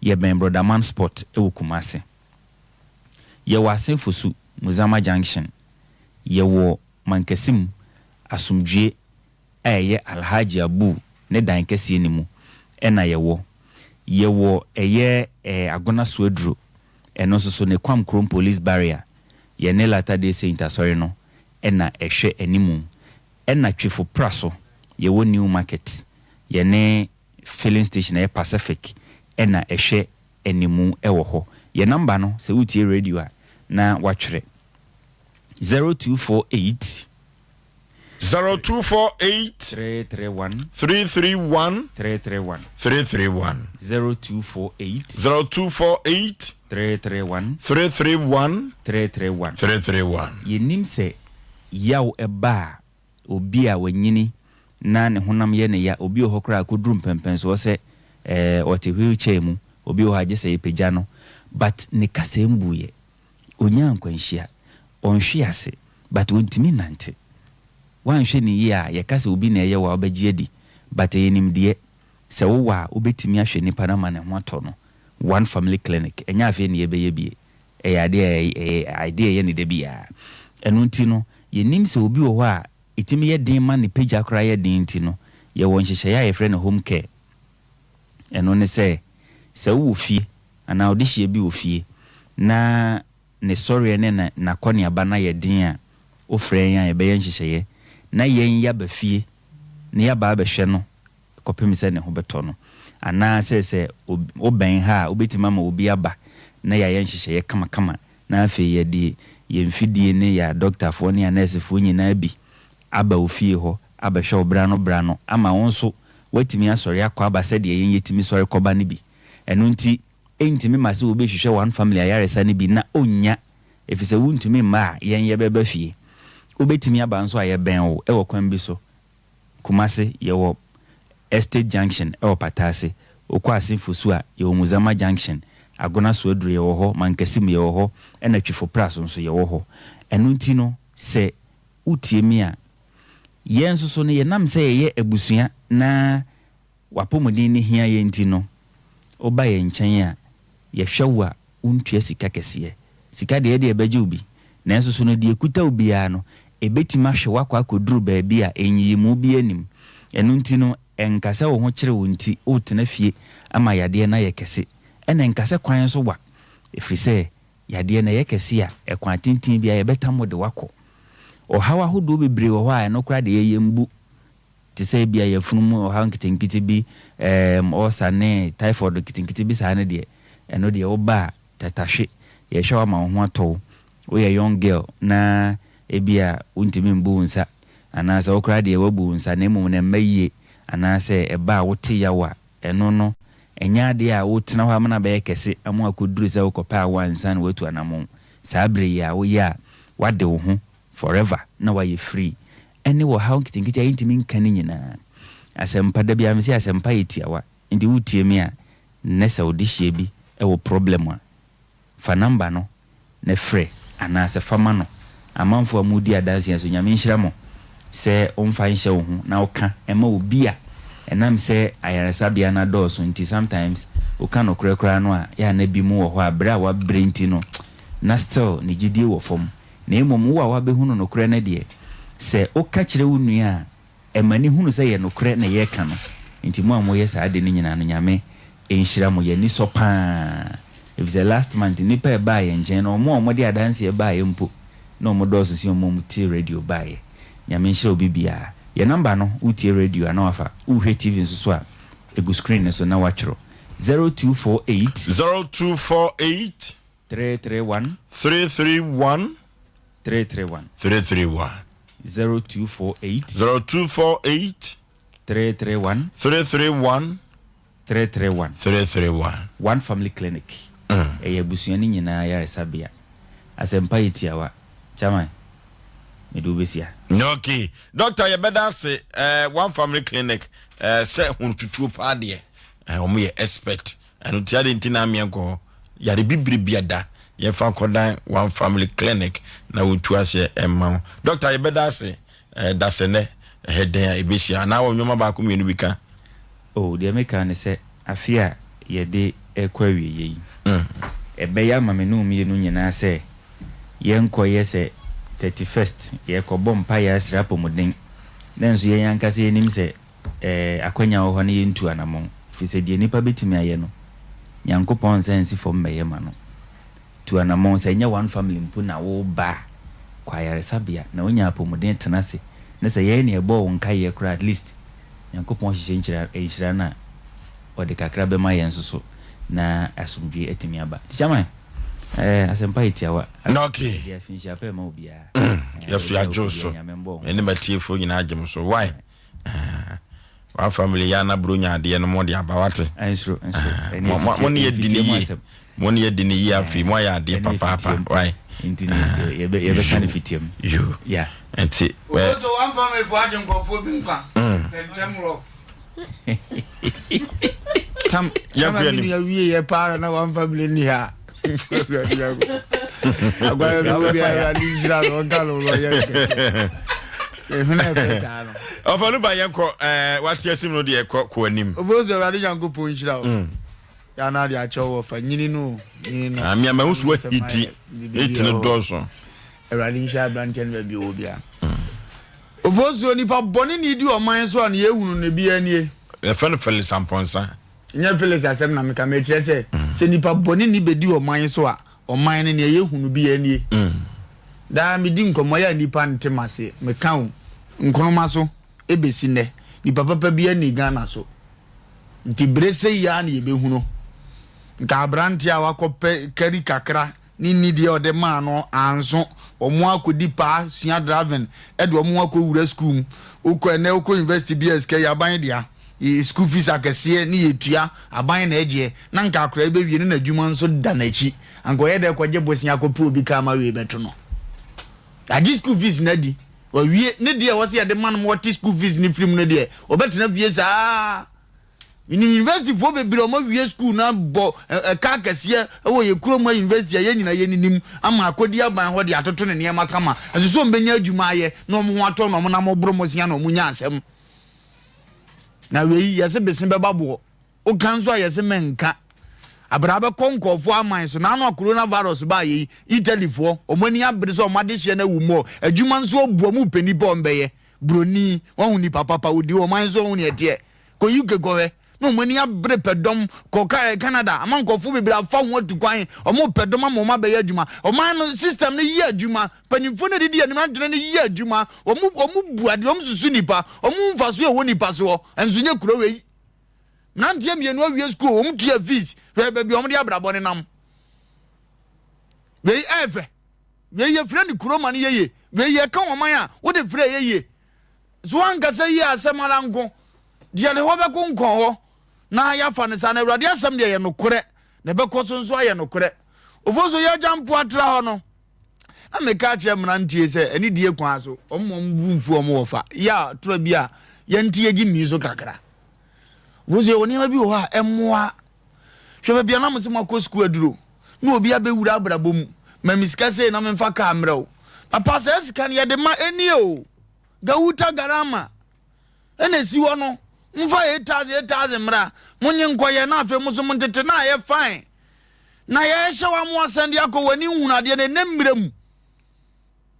Yɛbɛn Brɔdaman Spot wɔ Kumasi. Yɛwɔ Asen Fosu, Muzama Junction. Yɛwɔ Mankasim, Asomdwie a ɛyɛ Alhaji Abu ne dan kɛseɛ no mu na yɛwɔ. Yɛwɔ ɛyɛ eh, Agona Soaduro, ɛno nso so ne Kwam Krom Police Barrier, yɛne Latter Day Saint Asɔre no na ɛhwɛ animu. Ɛna Twefo Praso, yɛwɔ New Market, yɛne filling station a ɛyɛ Pacific na ɛhwɛ animu wɔ hɔ. Yɛn number no sɛ woretie radio a na woatwerɛ, 0248. 0248. 331. 331. 331. 331. 0248. 0248. 331. 331. 331. 331. Yɛnim sɛ yaw ba a, obi a wanyini na ne honam yɛ no ya, obi wɔ hɔ koraa a akɔduru mpɛnpɛnsoɔ sɛ eh, ɔte wheel chair mu, obi wɔ hɔ a gye sɛ yɛpagya no, but ne kasa mbuiɛ, ɔnyaa nkwanhyia, ɔnhwe ase, but ɔntumi nnante. Woanhwɛ no yie a, yɛka sɛ obi na ɛyɛ wo a wobɛgye adi, but ɛyɛ nimdeɛ. Sɛ wowɔ a, wobɛtumi ahwɛ nipa no ama ne ho atɔ no. One Family Clinic, ɛnyɛ afei na yɛbɛyɛ bie. Ɛyɛ adeɛ a ɛyɛ adeɛ a ɛyɛ no da biara. Ɛno nti no, yɛnim sɛ obi wɔ hɔ a ɛtumi yɛ den ma ne pagya koraa yɛ den nti no, yɛwɔ nhyehyɛeɛ a yɛfrɛ no home care. Ɛno ne sɛ, sɛ wowɔ fie anaa wo dehyeɛ bi wɔ fie na ne sɔreɛ ne ne n'akɔneaba no ayɛ den a, wofrɛ yɛn a yɛbɛyɛ nhyehyɛeɛ na yɛn yɛaba fie na yɛaba abɛhwɛ no kɔpem sɛ ne ho bɛtɔ no. Anaasɛ sɛ wobɛn ha a, wobɛtumi ama obi aba na yɛayɛ nhyehyɛeɛ kamakama na afei yɛde yɛn mfidie ne yɛn adɔktafoɔ ne yɛn anɛɛsefoɔ nyinaa bi aba wo fie hɔ abɛhwɛ wo berɛ ano berɛ ano ama wo nso woatumi asɔre akɔ aba sɛdeɛ yɛn yɛtumi sɔre kɔba no bi. Ɛno nti ɛntumi mma sɛ obi rehwehwɛ One Family ayaresa no bi na ɔnnya ɛfiri sɛ wontumi mma a yɛn yɛbɛba fie. Wobɛtumi aba nso a yɛbɛn wo wɔ kwan bi so. Kumase, yɛwɔ Estate Junction wɔ Pataase. Wokɔ Asen Fosu a, yɛwɔ Muzama Junction. Agona Soaduro yɛwɔ hɔ, Mankasim yɛwɔ hɔ, ɛna Twifo Praso nso yɛwɔ hɔ. Ɛno nti no, sɛ wotie me a, yɛn nso so no, yɛnam sɛ yɛyɛ abusua na w'apɔmuden no hia yɛn nti no, woba yɛn nkyɛn a, yɛhwɛ wo a, wontua sika kɛseɛ. Sika deɛ ɛdeɛ ɛbɛgye wo bi, nanso so no deɛ ɛkuta wo biara no, ɛbɛtumi ahwɛ wo akɔ akɔduru baabi a nyiyimu biara nnim. Ɛno nti no, ɛnka sɛ wo ho kyere wo nti woretena fie ama yadeɛ no ayɛ kɛse, ɛna ɛnka sɛ kwan nso wa, ɛfiri sɛ yadeɛ no ɛyɛ kɛse a, ɛkwan tenten biara yɛbɛtam wo de wo akɔ. Ɔhaw ahodoɔ bebree wɔ hɔ a ɛno koraa deɛ yɛmbu. Te sɛ ebia yafunu mu ɔhaw nketenkete bi, ɛɛm, ɔɔsa ne typhoid nketenkete bi saa no deɛ, ɛno deɛ woba a, tatahwe, yɛhwɛ wo ama wo ho atɔ wo. Woyɛ young girl na ebia wontumi mbu wo nsa, anaasɛ wo koraa deɛ woabu wo nsa na mmom no ɛmma yie, anaasɛ ɛba a wote yaw a, ɛno no, ɛnyɛ adeɛ a wotena hɔ ama no abɛyɛ kɛse ama akɔduru sɛ wokɔpɛ awo ansa na woatu anammɔn. Saa berɛ yi a woyɛ a, woade wo ho forever na wayɛ free ɛne ɔhaw nketenkete a yɛntumi nka ne nyinaa. Asɛmpa, da biara mese asɛmpa yɛ tiawa nti wotie me a nnɛ sɛ wo dehyeɛ bi wɔ problem a fa number no na frɛ anaasɛ fa ma no. Amanfoɔ a modi adanseɛ nso Nyame nhyira mo sɛ womfa nhyɛ wo ho na woka ma obi a ɛnam sɛ ayaresabea no adɔɔso nti sometimes woka nokorɛ koraa no a yɛ a na binom wɔ hɔ a brɛ a wabrɛ nti no na still ne gyidie wɔ fam. Na mmom wo a woabɛhunu nokorɛ no deɛ, Sɛ woka kyerɛ wo nua a, ɛma no hunu sɛ ɛyɛ nokorɛ na yɛreka no. Nti mo a moyɛ saa ade no nyinaa no, Nyame nhyira mo. Yɛn ani sɔ pa ara. Efisɛ last month nnipa a ɛbaa yɛn nkyɛn no, wɔn a wɔde adanseɛ baeɛ mpo, na wɔdɔɔso sen wɔn a wɔtie radio baeɛ. Nyame nhyira obi biara. Yɛn number no, wotie radio a na wafa, wohwɛ TV nso so a, egu screen no so na woatwerɛ. 0248. 0248. 331. 331. 331. 331. 0248. 0248. 331. 331. 331. 331. One Family Clinic. Ɛyɛ abusua no nyinaa ayaresabea. Asɛmpa yɛ tiawa. Chairman, mede wo bɛsi ha. Okay. Doctor, yɛbɛda ase. Eh, One Family Clinic, eh, sɛ honotutuo paa deɛ, eh, wɔn yɛ expert. Ɛno nti ade nti na ameɛ nkɔ hɔ. Yare bibire bi ada, yɛmfa nkɔdan One Family Clinic na wɔntu aseɛ mma wo. Doctor, yɛbɛda ase. Eh, dasɛ nnɛ, ɛhɛ dɛn a yɛbɛhyia? Anaa wɔ nnwoma baako mmienu bi ka? Oh, deɛ meka ne sɛ, afe a yɛde rekɔ awieeɛ yi, ɛbɛyɛ ama me ne wo mmienu nyinaa sɛ yɛnkɔyɛ sɛ 31st, yɛrekɔbɔ mpaeɛ asrɛ apɔmuden, nanso yɛn ankasa yɛnim sɛ eh, akwanya wɔ hɔ na yɛntu anammɔn, ɛfiri sɛ deɛ nnipa bɛtumi ayɛ no, Nyankopɔn nsa nsi fam mmɛyɛ ma no. Tu anammɔn, sɛ ɛnyɛ one family mpo na woreba a, kɔ ayaresabea na wonya apɔmuden tena ase, na sɛ yɛn na yɛbɔɔ wo nkaeɛ koraa at least Nyankopɔn hyehyɛ nhyira nhyira no a, ɔde kakra bɛma yɛn nso so na asomdwoeɛ atumi aba. Nti Chairman, eh, asɛmpa yɛ tiawa. Okay. Yɛde afinhyia pa ɛma obiara. Yɛso yɛagye wo so. Me ne m'atiefoɔ nyinaa agye mo so. Why? One family yɛ ana buro nya adeɛ no mo de aba wate. Ɛnsoro ɛnsoro. Mo mo mo ne yɛ di ne yie. Mo ne yɛ di ne yie afei mo ayɛ adeɛ papaapa. Why? Nti ne yɛbɛ yɛbɛka ne fitiam. Yo. Yeah. Nti. Oboso one family fo agye nkurɔfoɔ bi nkwa. Pɛntɛm rɔf. Tam Yɛnkɔ tam anim. mi nua wie yɛ paa na one family ni ha. Agora mi wo bi ara ni nhyira no ɔnka no ɔyɛ kɛse. Ehun ɛfɛ saa no. Ɔfa no ba yɛnkɔ ɛɛ wate asim no deɛ kɔ kɔ anim. Oboso Awurade Nyankopɔn nhyira wo. Ya na de akyɛw wɔ fa nyini no nyini no. Ami ama wo so ahiti. Eti no dɔɔso. Awurade nhyira aberanteɛ no baabi ɔwɔ biara. Ofosuo nipa bɔne na edi ɔman so a na yɛhunu no ebi nie. Yɛfrɛ no Felix Amponsah. Nyɛ Felix asɛm na meka mekyerɛ sɛ sɛ nipa bɔne ni bedi ɔman so a ɔman no nea yɛhunu bi nie. Daa medi nkɔmmɔ yɛ a nipa nte m'ase meka o nkonoma so ebesi nnɛ nipa papa bi ani Ghana so nti bere sɛ yi ara na yɛbɛhunu nka aberanteɛ a wakɔpɛ kari kakra ne nni deɛ ɔde maa no anso wɔn akɔdi paa sua driving de wɔn ho akɔwura sukuu mu wokɔ ɛnɛ wokɔ university bi a sika yi aban dea yɛ school fees akɛseɛ ne yɛtua aban na ɛgyeɛ na nka akora yi bɛwie ne n'adwuma nso da n'akyi anka ɔyɛ dɛ kɔgye bosea akɔpɛ obi kaa ma wei bɛto no agye school fees no adi wawie ne deɛ ɛwɔ sɛ yɛde ma no ma ɔte school fees no firi mu no deɛ ɔbɛtena fie saa Menim universityfoɔ bebree a wɔawie school no abɔ ɛka akɛseɛ wɔ yɛn kurom ha university a yɛn nyinaa yɛninim ama akɔdi aban hɔ de atoto ne nneɛma kama. Ɛsɛ sɛ wɔbɛnya adwuma ayɛ na wɔn ho atɔ na wɔn nam boro mmosea na wɔnya asɛm. Na wei yɛse bese bɛba boɔ. Woka nso a yɛse mɛnka. Abra bɛkɔ nkurɔfoɔ aman so. N'ano a coronavirus baa yei, Italyfoɔ, wɔn ani abere sɛ wɔn adehyeɛ no awu mmɔ. Adwuma nso abu wɔn repɛ nnipa a wɔbɛyɛ. Buroni, wahu nipa papa, ɔdi ɔman so, ɔhu neɛ ɛteɛ. Kɔ UK kɔhwɛ na wɔn ani abere pɛ dɔm. Kɔ ka Canada ama nkurɔfoɔ bebree afa ho atu kwan. Wɔn pɛ dɔm ama wɔn abɛyɛ adwuma. Ɔman no system no yɛ adwuma. Mpanimfoɔ no adidi anim adwene no yɛ adwuma. Wɔn wɔn bu adeɛ, wɔn susu nipa, wɔn hu mfasoɔ a ɛwɔ nipa soɔ. Nso nyɛ kuro wei. Mmeranteɛ mmienu awie sukuu, wɔn tua fees. Hwɛ baabi a wɔn de abrabɔ nenam. Wei ɛɛfɛ. Wei yɛfrɛ no kuro ma no yɛye. Wei yɛka ɔman a wode frɛ yɛye. So wankasa yie asɛm ara nko deɛ ne hɔ bɛko nkɔn hɔ na yɛafa no saa na Awurade asɛm deɛ yɛ nokorɛ na ɛbɛkɔ so nso ayɛ nokorɛ. Ofo so yɛagya mpo atra hɔ no na meka akyerɛ mmeranteɛ sɛ ɛne die kwan so wɔn wɔn bu mfu wɔn wɔ fa yɛ a tora bi a yɛnte yɛgye mmi so kakra. Ofo so yɛwɔ nneɛma bi wɔ hɔ a ɛmmoa. Hwɛ baabi a na mo sɛ moakɔ sukuu aduro na obi abɛwura abrabɔ mu ma me sika sei na memfa kaa mmerɛ wo. Papa saa sika no yɛde ma ɛnie o. Gawuta Garama ɛna esi hɔ no mfa 8000 8000 mmra monye nkɔyɛ na afei mo so montete na ayɛ fine na yɛhyɛ wa mo asan de akɔ w'ani nhunu adeɛ na ɛnɛ mmerɛ mu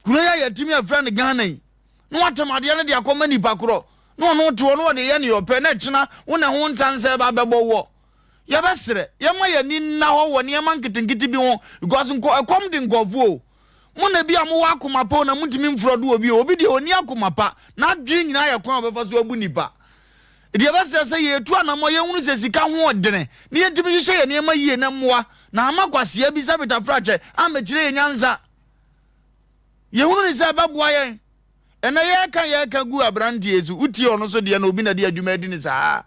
kuro yi a yɛtumi afrɛ no Ghana yi. na watam adeɛ no de akɔma nipa korɔ na ɔno te hɔ na ɔde yɛ nea ɔpɛ na ɛkyena wo na ɛho ntansɛ ba bɛbɔ woɔ. Yɛbɛsrɛ, yɛmma yɛn ani nna hɔ wɔ nneɛma nketenkete bi ho because nkɔ ɛkɔm de nkurɔfoɔ o. Mo na bi a mowɔ akoma pa o na montumi mfrɔdo obi o. Obi deɛ ɔnni akoma pa, n'adwene nyinaa yɛ kwan a ɔbɛfa so abu nipa. Deɛ ɛbɛsrɛ sɛ yɛtu anammɔ yɛhunu sɛ sika ho ɔdene na yɛntumi hyehyɛ yɛn nneɛma yie na mmoa na ama kwasea bi sɛ Peter Frakyɛ ammɛkyerɛ yɛn nyansa. Yɛhunu ne sɛ ɛbɛboa yɛn. Ɛnɛ yɛreka yɛreka gu aberanteɛ yi so, wotie ɔno so deɛ na obi na de adwuma adi ne saa.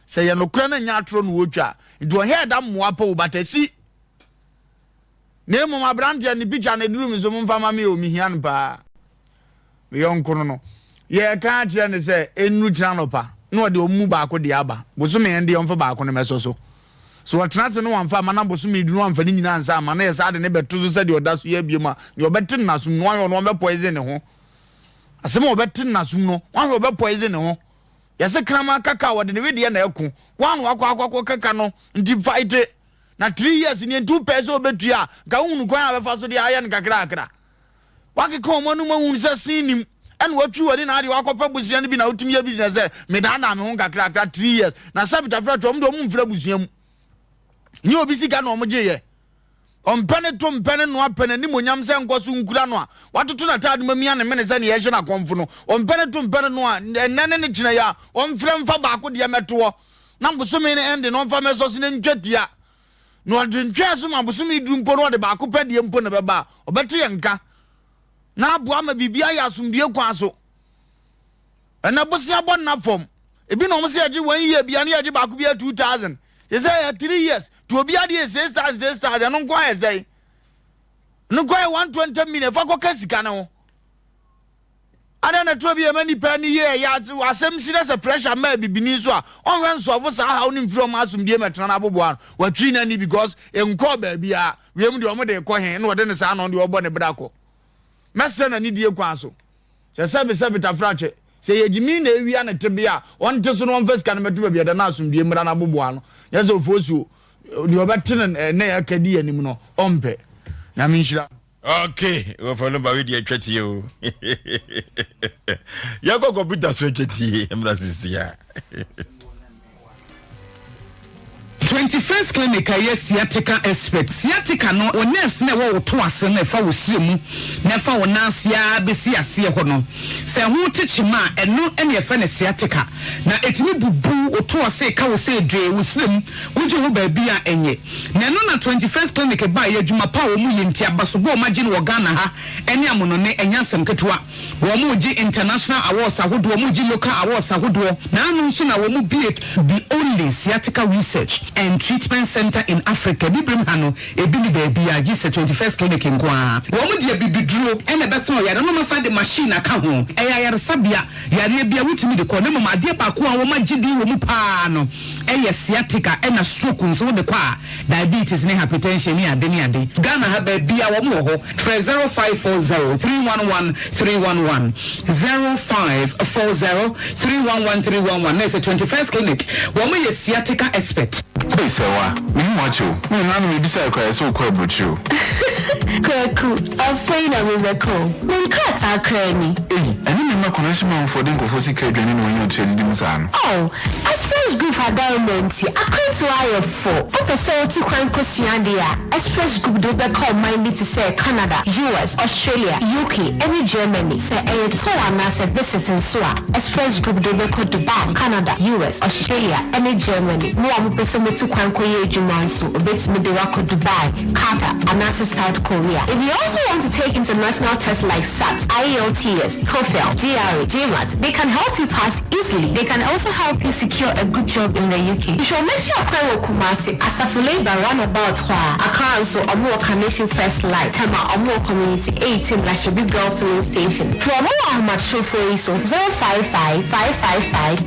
Sɛ yɛ nokorɛ na nyɛ atorɔ na wɔtwa a, nti ɔhɛ da mmoa pɛ o, but asi. Na mmom aberanteɛ ne picture no ɛduru me so momfa ma me o, mehia no paa. Me yɔnko no no, yɛreka akyerɛ no sɛ ɛnnuru kyena anɔpa na ɔde wɔn mu baako deɛ aba. Bosome ɛndeɛ ɔmfa baako no mɛsɔ so. So ɔtena ase na wamfa amma na bosome du na wamfa ne nyinaa ansa amma na yɛ saa de ne bɛto so sɛdeɛ ɔda so yɛ abiem a, deɛ ɔbɛte no n'asom no, wahwɛ ɔno ɔbɛ poison ne ho. Asɛm a ɔbɛte no n'asom no, wahwɛ ɔbɛ poison ne ho. Yɛse kraman kaka a wɔde ne wedeɛ na ɛko. Wɔn na wakɔ akɔ akɔ kaka no nti fight. Na three years nie nti wopɛɛ sɛ ɔbɛtua a, nka wohunu kwan a bɛfa so de ayɛ no kakrakra. Wakeka wɔn anum ahunu sɛ sen nim ɛna watwi w'ani na adeɛ wakɔpɛ bosea no bi na wotumi yɛ business sɛ medaadaa me ho nkakrakra three years na sɛ bitafra twa wɔn de wɔn mfiri abusua mu nyɛ obi sika na wɔn gye yɛ ɔmpɛ ne to mpɛ ne noa pɛ n'animonyam sɛ nkɔ so nkura no a watoto n'ataade ma mia ne mene sɛ ne yɛhyɛ n'akɔmfo no ɔmpɛ ne to mpɛ ne noa ɛnɛ ne ne kyerɛ yɛ a ɔmfrɛ mfa baako deɛ mɛtoɔ na bosome no ɛnde na ɔmfa mɛsɔ so na ntwa tia na ɔde ntwɛɛ so ma bosome duru mpo na ɔde baako pɛ deɛ mpo na ɛbɛba a, ɔbɛte yɛn nka na aboa ma biribi ayɛ asomdue kwan so. Ɛnɛ bosea bɔ nna fam. Ebi na wɔn sɛ yɛgye one year bia ne yɛgye baako bia 2000. Sɛ sɛ yɛ 3 years to obi adeɛ yɛ 6000 6000 ɛno nko ayɛ sɛn? Ɛno nko ayɛ 120 million fa kɔka sika no ho. Adɛn na turo bi a ɛma nnipa ani yɛ ɛyɛ asɛm si na sɛ pressure mma abibini so a ɔnhwɛ nsoafo saa haw no mfiri ɔmo asomdue mɛtena no aboboa ano watwi n'ani because nkɔɔ baabiara wiem deɛ ɔmo de kɔ he na ɔde ne saa na ɔde ɔbɔ ne bra kɔ mɛsrɛ na nidie kwan so sɛ sɛbe sɛbe tafrakye sɛ yɛgyimi na ewia ne tebea a ɔnte so na ɔmfa sika no mɛto baabi ɛda na asomdue mmra no aboboa ano nyɛ sɛ ofosuo deɛ ɔbɛte no na ɛka di anim no ɔmpɛ. Nyame nhyira. Okay, wɔfa no ba wei deɛ atwa tie o. Yɛkɔ kɔmputa so atwa tie mmra sisi a. 21st Clinic a ɛyɛ sciatica expert. Sciatica no, wo nerves no a ɛwɔ wo to ase no a ɛfa wo srɛ mu na ɛfa wo nan ase ara bɛsi aseɛ hɔ no, sɛ ɛho te kyema a, ɛno na yɛfrɛ no sciatica. Na ɛtumi bubu wo to ase, ka wo sɛ dwee, wo srɛ mu, wogye ho baabi a ɛnyɛ. Na ɛno na 21st Clinic baeɛ, adwuma pa a wɔn yɛ nti, abasobɔ a wɔagye no wɔ Ghana ha ne amonone, ɛnyɛ asɛm ketewa. Wɔregye international awards ahodoɔ, wɔregye local awards ahodoɔ, na ano nso na wɔbue the only sciatica research and treatment centre in Africa, Abibirem ha no, ebi nni baabiara gye sɛ 21st Clinic nko ara. Wɔde abibiduro na ɛbɛsa ɔyare no na wɔasan de machine aka ho. Ɛyɛ ayaresabea. Yareɛ biara wotumi de kɔ na mmom adeɛ baako a wɔagye din wɔ mu pa ara no yɛ sciatica ɛna stroke nso wode kɔ a diabetes ne hypertension ne ade ne ade. Ghana ha baabiara wɔn wɔ hɔ. Frɛ 0540 311 311, 0540 311 311 na ɛsɛ 21st Clinic wɔn yɛ sciatica expert. Ei Sɛwa, mehu wo akyɛ o. Me nua no mebisae koraa ɛsɛ wokɔ aburokyire o. Kwaku, afei na mebɛkɔ o. Me nkrataa koraa ni. Ei, ɛne me mma connection manfoɔ de nkurɔfoɔ sika adwane na wɔanya otua didi mu saa no. Oh, Express Group adaworoma nti, akwantuo ayɛ fo. Wopɛ sɛ wotu kwan kɔsua adeɛ a, Express Group de wo bɛkɔ ɔman bi te sɛ Canada, US, Australia, UK, ne Germany. Sɛ ɛyɛ tour anaasɛ visit nso a, Express Group de wo bɛkɔ Dubai, Canada, US, Australia, ne Germany. Mo a mopɛ sɛ motu kwan kɔyɛ adwuma nso, wɔbɛtumi de wo akɔ Dubai, Qatar, anaasɛ South Korea. If you also want to take international tests like SAT, IELTS, TOEFL, GRE, GMAT, they can help you pass easily. They can also help you secure a good job in the UK. Hwehwɛ wɔn akyi akwan wɔ Kumasi, Asafo Labour roundabout hɔ a. Accra nso, wɔn wɔ Carnation First Light, Tema, wɔn wɔ Community 18, Lashibi Girl Filling Station. Frɛ wɔn wɔ ahomatrofoɔ yi so, 055 555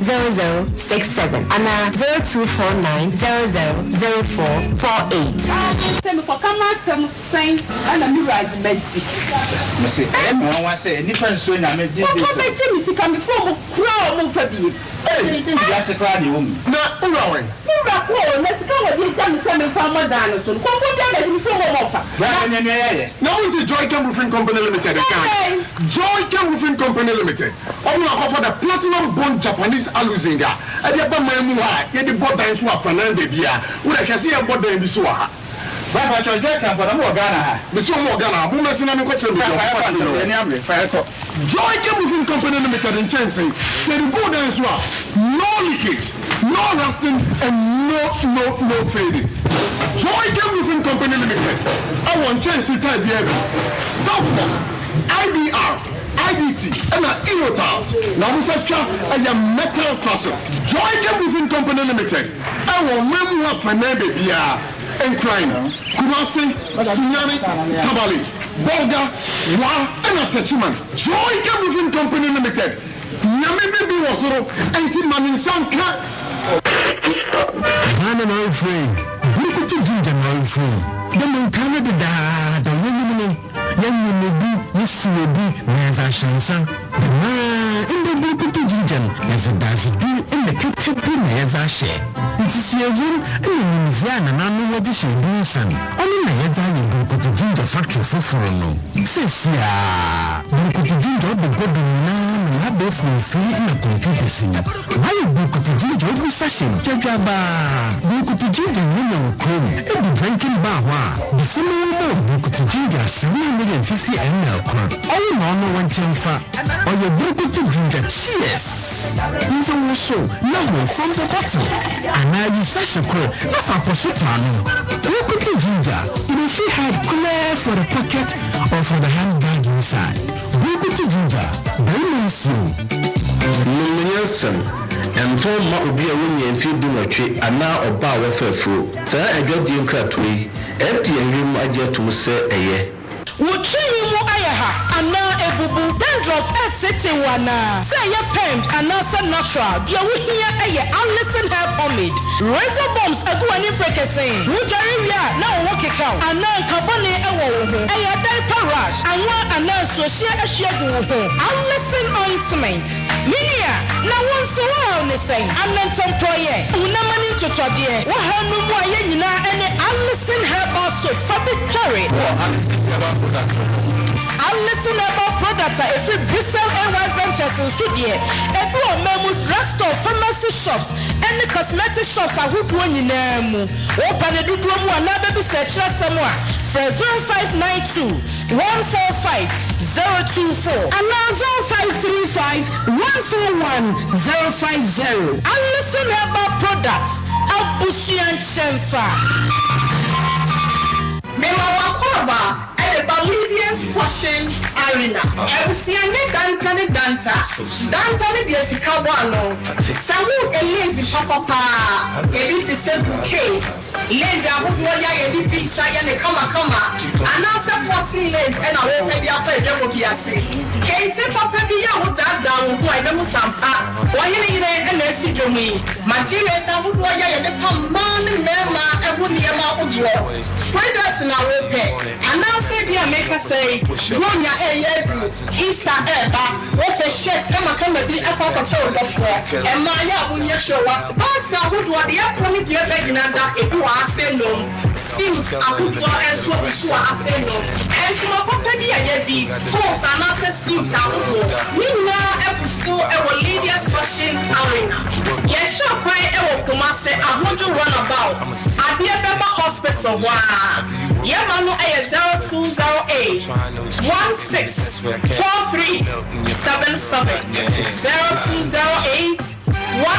0067 anaa 0249 00 04 48. Sɛ mekɔka m'asɛm sɛn na me wura agye madi? Mese, ɛyɛ me nwanwa sɛ nnipa nsuro Nyame these days o. Wɔkɔ bɛgye me sika, mefrɛ wɔn koraa a wɔmfa bie. Ei! Wiase koraa na ɛwɔ mu yi. Na wo wura wɛn? Me wura kɔ o, na sika a wɔde agya me sɛ memfa mmɔ dan no so no, kɔmfoɔ biara bɛgye, mefrɛ wɔn a wɔmfa. Bra na nea nea yɛayɛ. Na monte Joycam Roofing Company Limited nka? Dɛn? Joycam Roofing Company. Company Limited, wɔn na akɔfa the Platinum Bond Japanese Aluzinc a ɛde aba man mu ha a yɛde bɔ dan so afanan baabiara. Wo deɛ hwɛ sɛ yɛbɔ dan bi so wɔ ha. Bra pakyɛw Joy Camp na mo wɔ Ghana ha. Mese wɔn wɔ Ghana ha, mo mmɛsen na menkɔ kyerɛ baabi a wɔn factory no wɔ. Yɛni abere, fa yɛkɔ. Joy Camp Roofing Company Limited nkyɛnsee, sɛ yɛde gu wo dan so a, no leakage, no rusting and no no no fading. Joy Camp Roofing Company Limited ɛwɔ nkyɛnsee type biara bi, Southlock, IBR, IDT ɛna Eotiles, na wɔn nsa twa ɛyɛ metal trusses. Joy Camp Roofing Company Limited ɛwɔ ɔman mu ha fɛnɛɛ baabiara. Nkran, Kumasi, Sunyani, Tamale, Bolga, Wa ɛna Techiman. Joy Game Roofing Company Limited, Nyame ne bi wɔ soro ɛnti ma ne nsa nka. Ghana na ɔrefrɛ yi, Burukutu Ginger na ɔrefrɛ yi. Dɛ ma nkaa no dedaada yenyim no, yɛnwem obi, yesiw obi, na yɛdze ahyɛ nsa. Dɛmara ndɛ burukutu ginger no, yɛdze dadze dur na kɛtɛ bi na yɛdze ahyɛ. Nsusuehun na nyimdzee a nananom wɔdze hyɛ edur nsa no, ɔno na yɛdze ayɛ burukutu ginger factory fofor no. Seseiara, burukutu ginger ɔba gua do nyina nam abaɛfor mfir na kɔmpiwtɛs mu. Wɔayɛ burukutu ginger ogu sachet dwadwaabaa. Burukutu ginger nyina wɔ kurom. Edu drinking bar hɔ a, bisa ma wɔmma wo burukutu ginger 750 ml kor. Ɔwo na ɔno wo nkyɛn fa. Ɔyɛ burukutu ginger cheers! Ndze wo so na how from the bottle anaa yi sachet kor na fa akɔso tɔ ano. Burukutu ginger, e dey fit hide kulɛɛ for the pocket or for the handbag inside. Burukutu ginger, barima nsuo. Nom no nyansam. Ɛntɔn mma obi a wannyaa mfeɛ dunwɔtwe anaa ɔbaa a wafa afuro. Saa adwadie nkratoɔ yi, FDA nhwehwɛmu mu agye atom sɛ ɛyɛ. Wo tirinwi mu ayɛ ha anaa abubu? Dandruff reteetee wo anaa? Sɛ ɛyɛ permed anaasɛ natural, deɛ wohia yɛ Alison Hair Pomade. Razor bumps agu w'ani mperekesee? Wodware wie a na wo ho keka wo anaa nka bɔne wɔ wo ho? Ɛyɛ diaper rash, anwa anaa nsuohyeɛ ahwie agu wo ho? Alison Ointment, Me nua, na wo nso wo haw ne sɛn? Anantɛmporɔeɛ, honam ani ntotɔdeɛ, wo haw no mu ayɛ nyinaa ɛne Alison Herbal Soap fa bi tware. Wɔ Alison Herbal Product no ho. Alison Herbal Product a ɛfiri Bristol AY Ventures nso deɛ, ɛbi wɔ ɔman mu drugstore, pharmacy shops, ne cosmetic shops ahodoɔ nyinaa mu. Wopɛ no dodoɔ mu anaa bɛbisa akyiri asɛm a, frɛ 0592 145 024. Anaa 0535 141 050. Alison Herbal Products, abusua nkyɛnfa. Mema w'akwaaba de ba Lydia's Fashion Arena. Abusua nyɛ danta ne danta. Danta ne deɛ sika bɔ ano. Sɛ wo pɛ lace papa paa, ebi te sɛ bouquet lace ahodoɔ yi a yɛde beads ayɛ no kamakama, anaasɛ cotton lace ɛna wo pɛ de akɔ adwabɔ bi ase. Kente papa bi a wo daadaa wo ho a ɛbɛhu sɛ ampa ɔhene yere na asi dwom yi. Materials ahodoɔ yi a yɛde pam mmaa ne mmarima ho nneɛma ahodoɔ. Traders na wopɛ? Anaasɛ ebia mekasa yi, Buronya reyɛ aduru, Easter reba, wopɛ shirt kamakama bi akɔ akɔkyɛ wo dɔfoɔ? Mmaa yɛ a monyɛ sure wate. Bags ahodoɔ, deɛ ɛkɔ ne deɛ ɛba nyinaa da, ebi wɔ ase nom, suit ahodoɔ nso abu so wɔ ase nom, ntoma papa bi a yɛadi, coat anaasɛ suit ahodoɔ, ne nyinaa abu so wɔ Lydia's Fashion Arena. Yɛkyerɛ kwan wɔ Kumasi, Ahodwo Runabout. Adeɛ bɛba hospital hɔ aa. Yɛma no yɛ 0208 16 43 77, 0208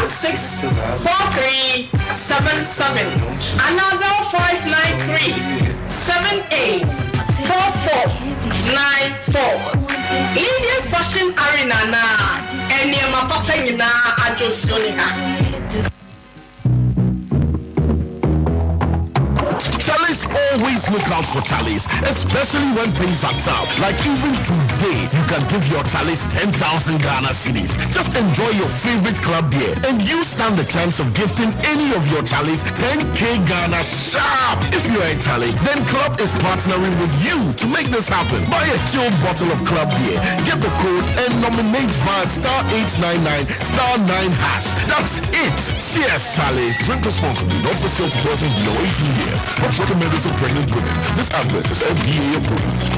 16 43 77 anaa 0593 78 44 94. Lydia's Fashion Arena anaa nneɛma papa nyinaa adwosuo ne ha. Charlie's always look out for Charlie's, especially when things are tough. Like even today, you can give your Charlie's 10,000 Ghana cedis. Just enjoy your favorite club beer and you stand the chance of gifting any of your Charlie's 10K Ghana sharp. If you're a Charlie, then Club is partnering with you to make this happen. Buy a chilled bottle of Club beer, get the code and nominate via star 899 star 9 hash. That's it. Cheers, Charlie. Drink responsibly. Not for sale to persons below 18 years. Not recommended for pregnant women. This advert is FDA approved.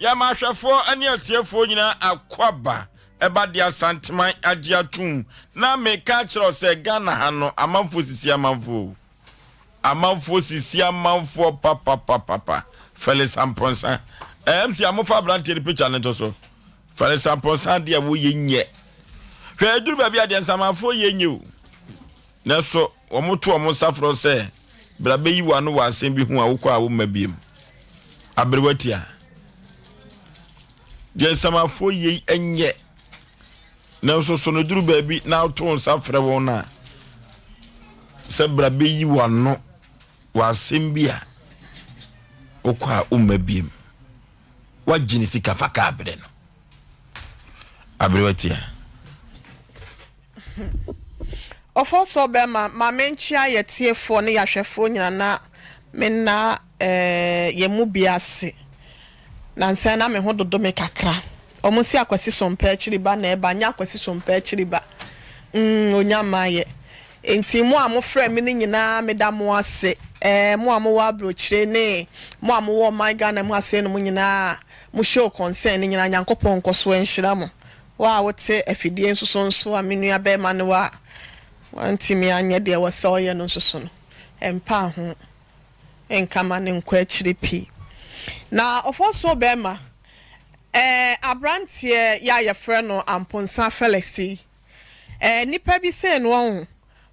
Yɛma ahwɛfoɔ ne atiefoɔ nyinaa akwaaba ɛba de Asanteman agye atom. Na meka akyerɛ wo sɛ Ghana ha no amanfoɔ sisi amanfoɔ o. Amanfoɔ sisi amanfoɔ papapapapa. Felix Amponsah. Eh, MC a mofa aberanteɛ no picture no nto so. Felix Amponsah adeɛ a wɔyɛ nyɛ. Hwɛ ɛduru baabi a deɛ nsamanfoɔ yɛ nyɛ o. Nanso wɔto wɔn nsa frɛ wo sɛ, Bra bɛyi w'ano wɔ asɛm bi ho a wokɔ a womma biom. Aberewa tia. Deɛ nsamafoɔ yei nyɛ. Nanso so no duru baabi na woto wo nsa frɛ wɔn a sɛ bra bɛyi w'ano wɔ asɛm bi a wokɔ a womma biom. Woagye ne sika fa kaa berɛ no. Aberewa tia. Ɔfɔsɔ bɛma, ma menkyea yɛ tiefoɔ ne yahwɛfoɔ nyina na menna eh yɛn mu bi ase. Nansa yi na me ho dodo me kakra. Ɔmo se Akwasi Sompɛ akyiri ba na ɛba, nyɛ Akwasi Sompɛ akyiri ba. Mm, onya mmayɛ. Enti mo a mo frɛ me no nyinaa meda mo ase. Eh, mo a mowɔ abrokyire ne mo a mowɔ ɔman Ghana mu ha sei nom nyinaa a mo show concern no nyinaa Nyankopɔn nkɔso nhyira mo. Wo a wote afidie nso so a me nua barima ne wo a wantumi anyɛ deɛ ɛwɔ sɛ ɔyɛ no nso so no, mpa ho nka ma no nkɔ akyiri pii. Na ɔfɔsoo barima, ɛɛ aberanteɛ yi a yɛfrɛ no Amponsah Felix yi, ɛɛ nnipa bi sei no ɔho,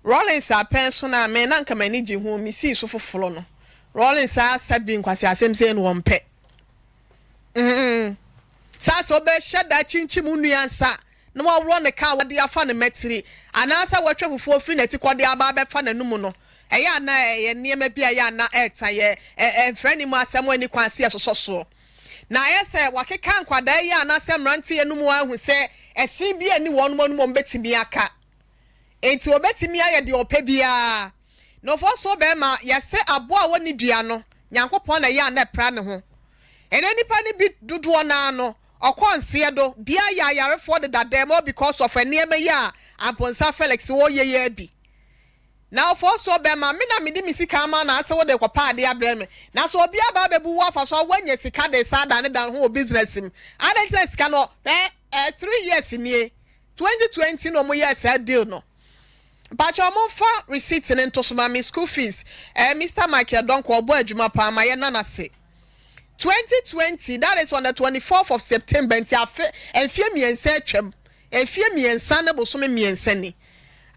Rawlings apɛn so no a me na nka m'ani gye ho, mesii so foforɔ no, Rawlings asa bi nkwaseasɛm sei no ɔmpɛ. Mm. Saa sɛ wobɛhyɛ da akyinkyim wo nua nsa na waworɔ ne ka a wode afa ne mmatiri, anaasɛ watwa fufuo firi n'atikɔ de aba abɛfa n'anom no, ɛyɛ a na ɛyɛ nneɛma bi a ɛyɛ a na ɛreta yɛ mfrani mu asɛm a ɛnni kwan sɛ yɛsosɔ soɔ. Na ayɛ sɛ wɔakeka nkwadaa yi anaasɛ mmeranteɛ no mu ahu sɛ ɛse bi nni wɔn anom a wɔbɛtumi aka. Enti ɔbɛtumi ayɛ deɛ ɔpɛ biara. Nofo so bɛrima, yɛse aboa a ɔnni dua no, Nyankopɔn na ɛyɛ a na ɛpra ne ho. Ɛnɛ nnipa no bi dodoɔ no ara no, ɔkɔ nseɛ do, bia yɛ ayarefoɔ deda dɛm all because of nneɛma yi a Amponsah Felix ɔɔyɛ yi ara bi. Na ɔfɔɔsoɔ bɛrima, me na mede me sika ama wo anaase wode rekɔpɛ adeɛ abrɛ me? Na sɛ obi aba abɛbu wo afa so a, woanya sika de resan adanedane ho wɔ business mu. Adɛn nti na sika no, hwɛ, ɛɛ, three years nie, 2020 na ɔmo yɛɛ saa deal no. Mpakyɛw mo nfa receipt no nto so ma me school fees eh Mister Michael Donkor ɔbɔ adwuma paa ma yɛ na nase. 2020 that is on the 24th of September nti afe mfie mmiɛnsa atwam mfie mmiɛnsa ne bosome mmiɛnsa ni.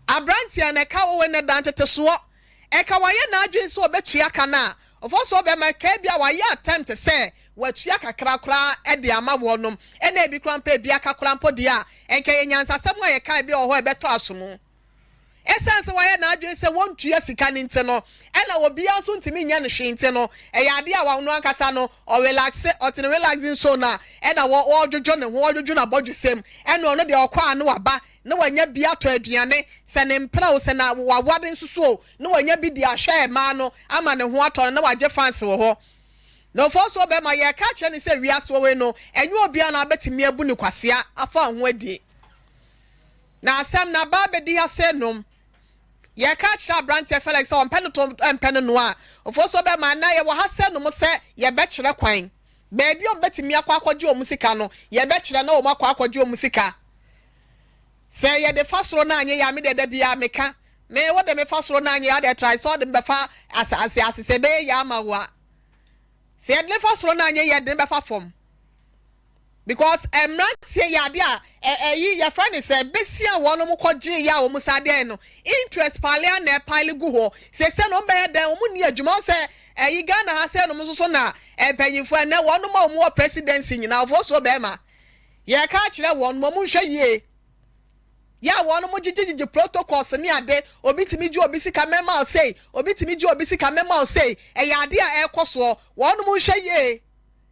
Abranteɛ no ɛka owe no da ntetesoɔ Ɛka wayɛ n'adwene sɛ ɔbɛtua ka no a, ɔfɔ sɛ ɔbɛma ɛka ebia wayɛ attempt sɛ watua kakra koraa de ama wɔnom, ɛna ebi koraa mpo ebi aka koraa mpo deɛ a, ɛnka ɛyɛ nyansasɛm a yɛka ebi wɔ hɔ a ɛbɛtɔ asomu. Ɛsiane sɛ wayɛ n'adwene sɛ wɔntua sika no nti no, ɛna obiara nso ntumi nyɛ no hwee nti no, ɛyɛ adeɛ a ɔno ankasa no ɔrelaxe, ɔte ne relaxing zone a ɛna ɔredwodwo ne ho, ɔredwodwo n'abɔdwesɛm, ɛna ɔno deɛ ɔkɔ a na waba, na wanya bi atɔ aduane, sɛ ne mpena o, sɛ na waware nso so o, na wanya bi de ahwɛ mmaa no ama ne ho atɔ no, na wagye fans wɔ hɔ. Na ɔfɔɔ so bɛrima, yɛreka akyerɛ no sɛ wiase wɔ wei no, ɛnyɛ obiara na abɛtumi abu no kwasea afa ho adie. Na asɛm no aba abɛdi ha sɛ nom. Yɛreka akyerɛ aberanteɛ Felix sɛ ɔmpɛ no to mpɛ no noa a, ɔfɔɔ so bɛrima, ɛnnɛ yɛwɔ ha sɛ nom sɛ yɛbɛkyerɛ kwan. Baabi a wɔbɛtumi akɔ akɔgye wɔn sika no, yɛbɛkyerɛ na wɔn akɔ akɔgye wɔn sika. Sɛ yɛde fa soro no anyɛ yie a, me deɛ da biara meka, me wode me fa soro no anyɛ yie a, wodeɛ try sɛ wode me bɛfa asase ase, sɛ ɛbɛyɛ yie ama wo a. Sɛ yɛde no fa soro no anyɛ yie a, yɛde no bɛfa fam. Because mmeranteɛ yɛ adeɛ a ɛyi yɛfrɛ no sɛ besia a wɔn kɔgye yɛ a wɔn sa adeɛ no interest paale a na ɛpaale gu hɔ. Sese no wɔn bɛyɛ dɛn, wɔn nni adwuma. Wɔn sɛ ɛyi Ghana ha sɛ nom nso so na mpanyinfoɔ ɛnɛ wɔn a wɔn wɔ presidency nyinaa wɔn so bɛrima. Yɛreka akyerɛ wɔn ma wɔnhwɛ yie. Yɛ a wɔn gyegye protocols ne ade, obi tumi gye obi sika mɛma wo sei, obi tumi gye obi sika mɛma wo sei, ɛyɛ ade a ɛrekɔ soɔ. Wɔn nhwɛ yie.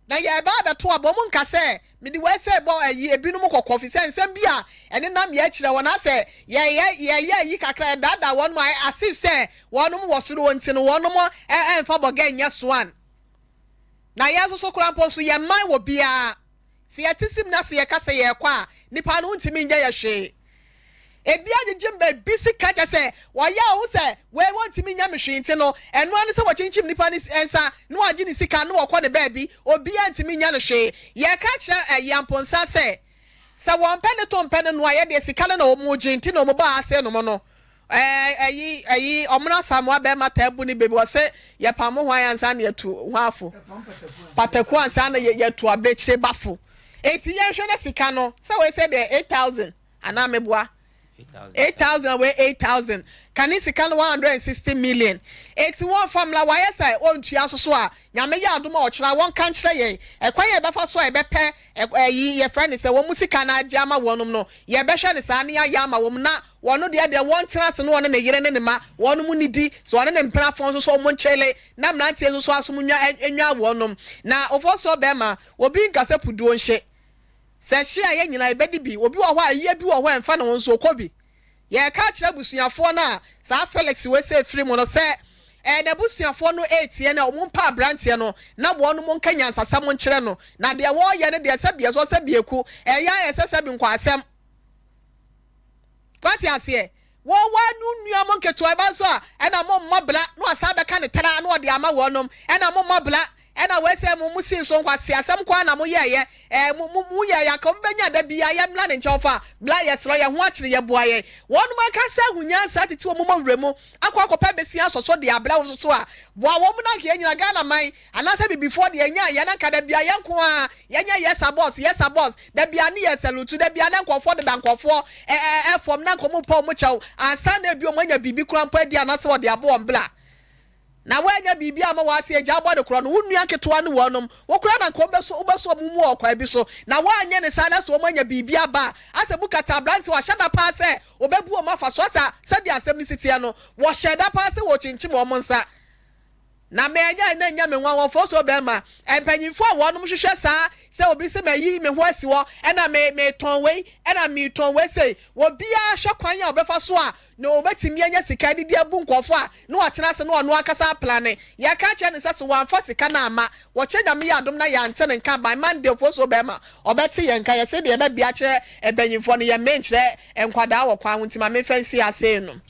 Na yɛreba abɛto aba, wɔn nka sɛ mede wei sei bɔ ayi ebinom kɔkɔ, fi sɛ nsɛm bi a ɛnenam yɛ kyerɛ wɔn asɛ yɛyɛ yɛyɛ ayi kakra yɛdaadaa wɔn as if sɛ wɔn wɔ soro hɔ nti no wɔn ɛmfa bɔgɛ nyɛ soan. Na yɛn nso so koraa mpo nso yɛn man wɔ biara. Sɛ yɛte sim na sɛ yɛka sɛ yɛrekɔ a, nnipa no wontumi nyɛ yɛ hwee. Ebi agyegye baabi sika kyɛ sɛ wɔyɛ a wɔhu sɛ wei wɔntumi nyɛ me hwee nti no, ɛno ara ne sɛ wɔkyinkyim nipa no nsa na wɔagye ne sika na wɔkɔ ne baabi, obiara ntumi nyɛ no hwee. Yɛka kyerɛ ɛyi Amponsah sɛ, sɛ wɔmpɛ ne to mpɛ ne noa, yɛ deɛ sika no na wɔregye nti na wɔbaa ha sei nom no. Ɛɛ ɛyi ɛyi Ɔmono Asamoah bɛrima taa bu ne bɛ bi, ɔse yɛpamo hwan ansa na yɛtu hwan fo? Pataku ansa na yɛtu abirekyire ba fo. Enti yɛnhwɛ na sika no, sɛ wei sɛ deɛ 8000. Anaa meboa? 8000 wei 8000 kane sika no 160 million eti wɔnfa mmra wayɛ sɛ ɔntua so so a Nyame yɛ adom a ɔkyena wɔnka nkyerɛ yɛn ɛkwan a yɛbɛfa so a yɛbɛpɛ ɛyi yɛfrɛ no sɛ wɔn mu sika no agye ama wɔnom no yɛbɛhwɛ no saa na yɛayɛ ama wɔn na wɔno deɛ deɛ wɔntena ase na wɔne ne yere ne ne mma wɔnom nnidi sɛ wɔne ne mpenafoɔ nso so wɔn nkyele na mmeranteɛ nso so asom nwa nwa wɔnom na ofosuo bɛrima obi nka sɛ puduo nhye Sɛ ɛhye a, yɛn nyinaa yɛbɛdi bi. Obi wɔ hɔ a, ayie bi wɔ hɔ a ɛmfa ne ho nso, ɔkɔ bi. Yɛreka akyerɛ abusuafoɔ no a saa Felix wei sɛ ɛfiri mu no sɛ, ɛɛ n'abusuafoɔ no retie no a, wɔmpa aberanteɛ no na wɔnom nka nyansasɛm nkyerɛ no. Na deɛ wɔreyɛ no deɛ, sɛbi ɛsɔ sɛbi ɛku, ɛyɛ ayɛ sɛ sɛbi nkwaasɛm. Wate aseɛ? Wɔwɔ no nua mo nketewa ɛba nso a ɛna mo mmɔ bla na wasan bɛka ne tra na ɔde ama wɔnom ɛna mo mmɔ bla ɛna wei sɛ mo mo sii so nkwasi asɛm nko ara na mo yɛɛyɛ ɛɛ mo mo mo yɛɛyɛ anka wɔn bɛnya da biara yɛ mmla ne nkyɛn ɔfa bla yɛsrɛ yɛn ho akyere yɛ boa yɛn wɔnom ankasa ahu nyansa tete wɔn mo wura mu akɔ akɔpɛ besia asɔsɔ de abla wɔn so a boa wɔn na anka yɛn nyina Ghana man anaasɛ bibifoɔ deɛ yɛnya yɛn anka da biara yɛn nko ara yɛnyɛ yɛsa boss yɛsa boss Da biara ne yɛ salute, da biara na nkurɔfoɔ deda nkurɔfoɔ ɛ ɛ fam na nka wɔn repɛ wɔn kyɛw ansa na ebi wɔn anya biribi koraa mpo adi anaasɛ wɔde abɔ wɔn bra. Na woannya biribi amma wɔn ase agya abɔ de korɔ no, wo nua nketewa ne wɔnom, wo koraa na nka wɔn bɛso wobɛso wɔn mu wɔ ɔkwan bi so. Na woanyɛ ne saa na sɛ wɔn anya biribi aba a, asɛ bukata aberanteɛ wahyɛ da paa sɛ ɔbɛbu wɔn afa so asɛ sɛdeɛ asɛm no si teɛ no, wɔhyɛɛ da paa sɛ wɔrekyinkyim wɔn nsa. Na me ɛnyɛ na ɛnyɛ me nwanwa mfomsoɔ bɛɛma mpanyinfoɔ a wɔnom hwehwɛ saa sɛ obi se mayi me ho asi hɔ ɛna me metɔn wei ɛna metɔn wei sei obiara hwɛ kwan a ɔbɛfa so a na ɔbɛtumi anya sika de de abu nkurɔfoɔ a na watena ase na ɔno ankasa aplane yɛka kyerɛ no sɛ so wamfa sika no amma wɔkyɛ Nyame yɛ adom na yɛante ne nka by Monday mfomsoɔ bɛɛma ɔbɛte yɛn nka yɛse deɛ yɛbɛbea kyerɛ mpanyinfoɔ no yɛmmee nkyerɛ nkwadaa wɔ kwan ho nti ma memfa nsi ha sei no.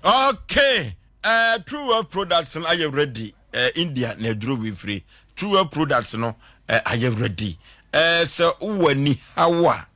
Okay. Eh, True Wealth Products no ayɛ ready. Eh, India na aduro wei firi. True Wealth Products no eh, ayɛ ready. Eh, sɛ wowɔ ani haw a,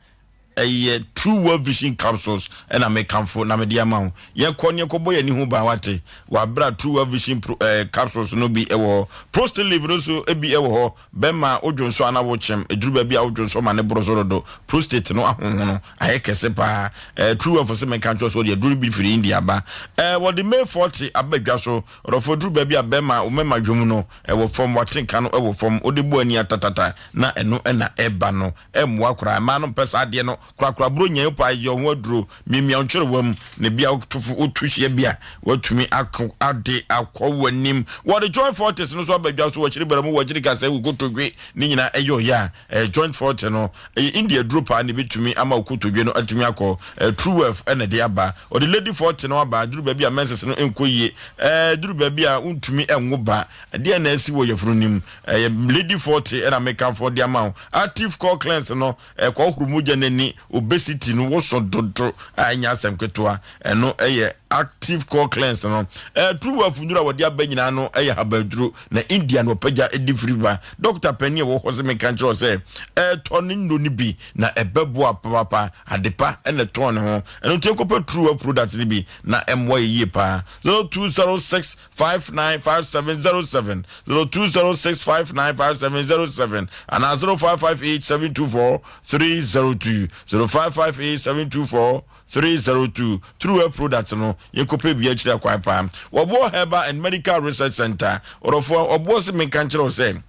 ɛyɛ True Wealth Vision Capsules ɛna mekamfo na mede ama wo. Yɛnkɔ ne yɛnkɔbɔ yɛn ani ho ban wate. Wabra True Wealth Vision Pro, eh, Capsules no bi ɛwɔ hɔ. Prostalive no nso bi ɛwɔ hɔ. Bɛma wodwo nsɔ ana wokyem. Ɛduru baabi a wodwo nsɔ ma ne boro so dodo. Prostate no ahonhono ayɛ kɛse paa. Eh, True Wealth se menka nkyerɛ sɛ wɔde aduro no bi firi India aba. Eh, wɔde May 40 aba dwa so. Ɔdɔfoɔ, ɛduru baabi a bɛma wo mɛma dwom no ɛwɔ fam, w'atenka no ɛwɔ fam, wode bɔ ani atatata na ɛno na ɛba no. Ɛmmoa koraa. Mmaa no mpɛ saa adeɛ no korakora. Buronya yi wopɛ a yɛ ho aduro, miamia wo nkyerewa mu na ebia woto fo, woto hyia bi a woatumi ako ade akɔ w'anim. Wɔde joint fortes no nso aba dwa so wɔ akyiri bɛrɛ mu, wɔ akyiri kasɛe, wo kotodwe ne nyinaa ɛyɛ ɔyɛ a. Eh, joint forte no ɛyɛ India aduro paa na ebetumi ama wo kotodwe no atumi akɔ. Eh, True Wealth ɛna ɛde aba. Ɔde Lady Forte no aba. Duru baabi a menses no nkɔ yie. Eh, duru baabi a wontumi nwo ba. Ɛdeɛn na asi wɔ yafunu no mu? Ɛyɛ Lady Forte ɛna mekamfo de ama wo. Active Core Cleanse no ɛkɔ horo mogya no ani. Obesity no woso dodo a ɛnyɛ asɛm ketewa. Ɛno ɛyɛ Active Core Cleanse no. Ɛɛ True Wealth nnuro a wɔde aba nyinaa no ɛyɛ habaduro na India na wɔpagya de firi ba. Dɔkta panin a ɛwɔ hɔ sɛ menka nkyerɛ wo sɛ ɛtɔ ne nnuro no bi na ɛbɛboa papaapa. Adepa ɛna ɛtɔn ne ho. Ɛno nti yɛnkɔpɛ True Wealth product no bi na ɛmmoa yɛ yie paa. 0206 595707, 0206595707 anaa 0558 724 302, 0558 724 302. True Health Products no, yɛnkɔpɛ bi akyiri akwan paa. Wɔboɔ Herbal and Medical Research Center. Ɔdɔfoɔ, ɔboɔ se menka nkyerɛ wo sɛ,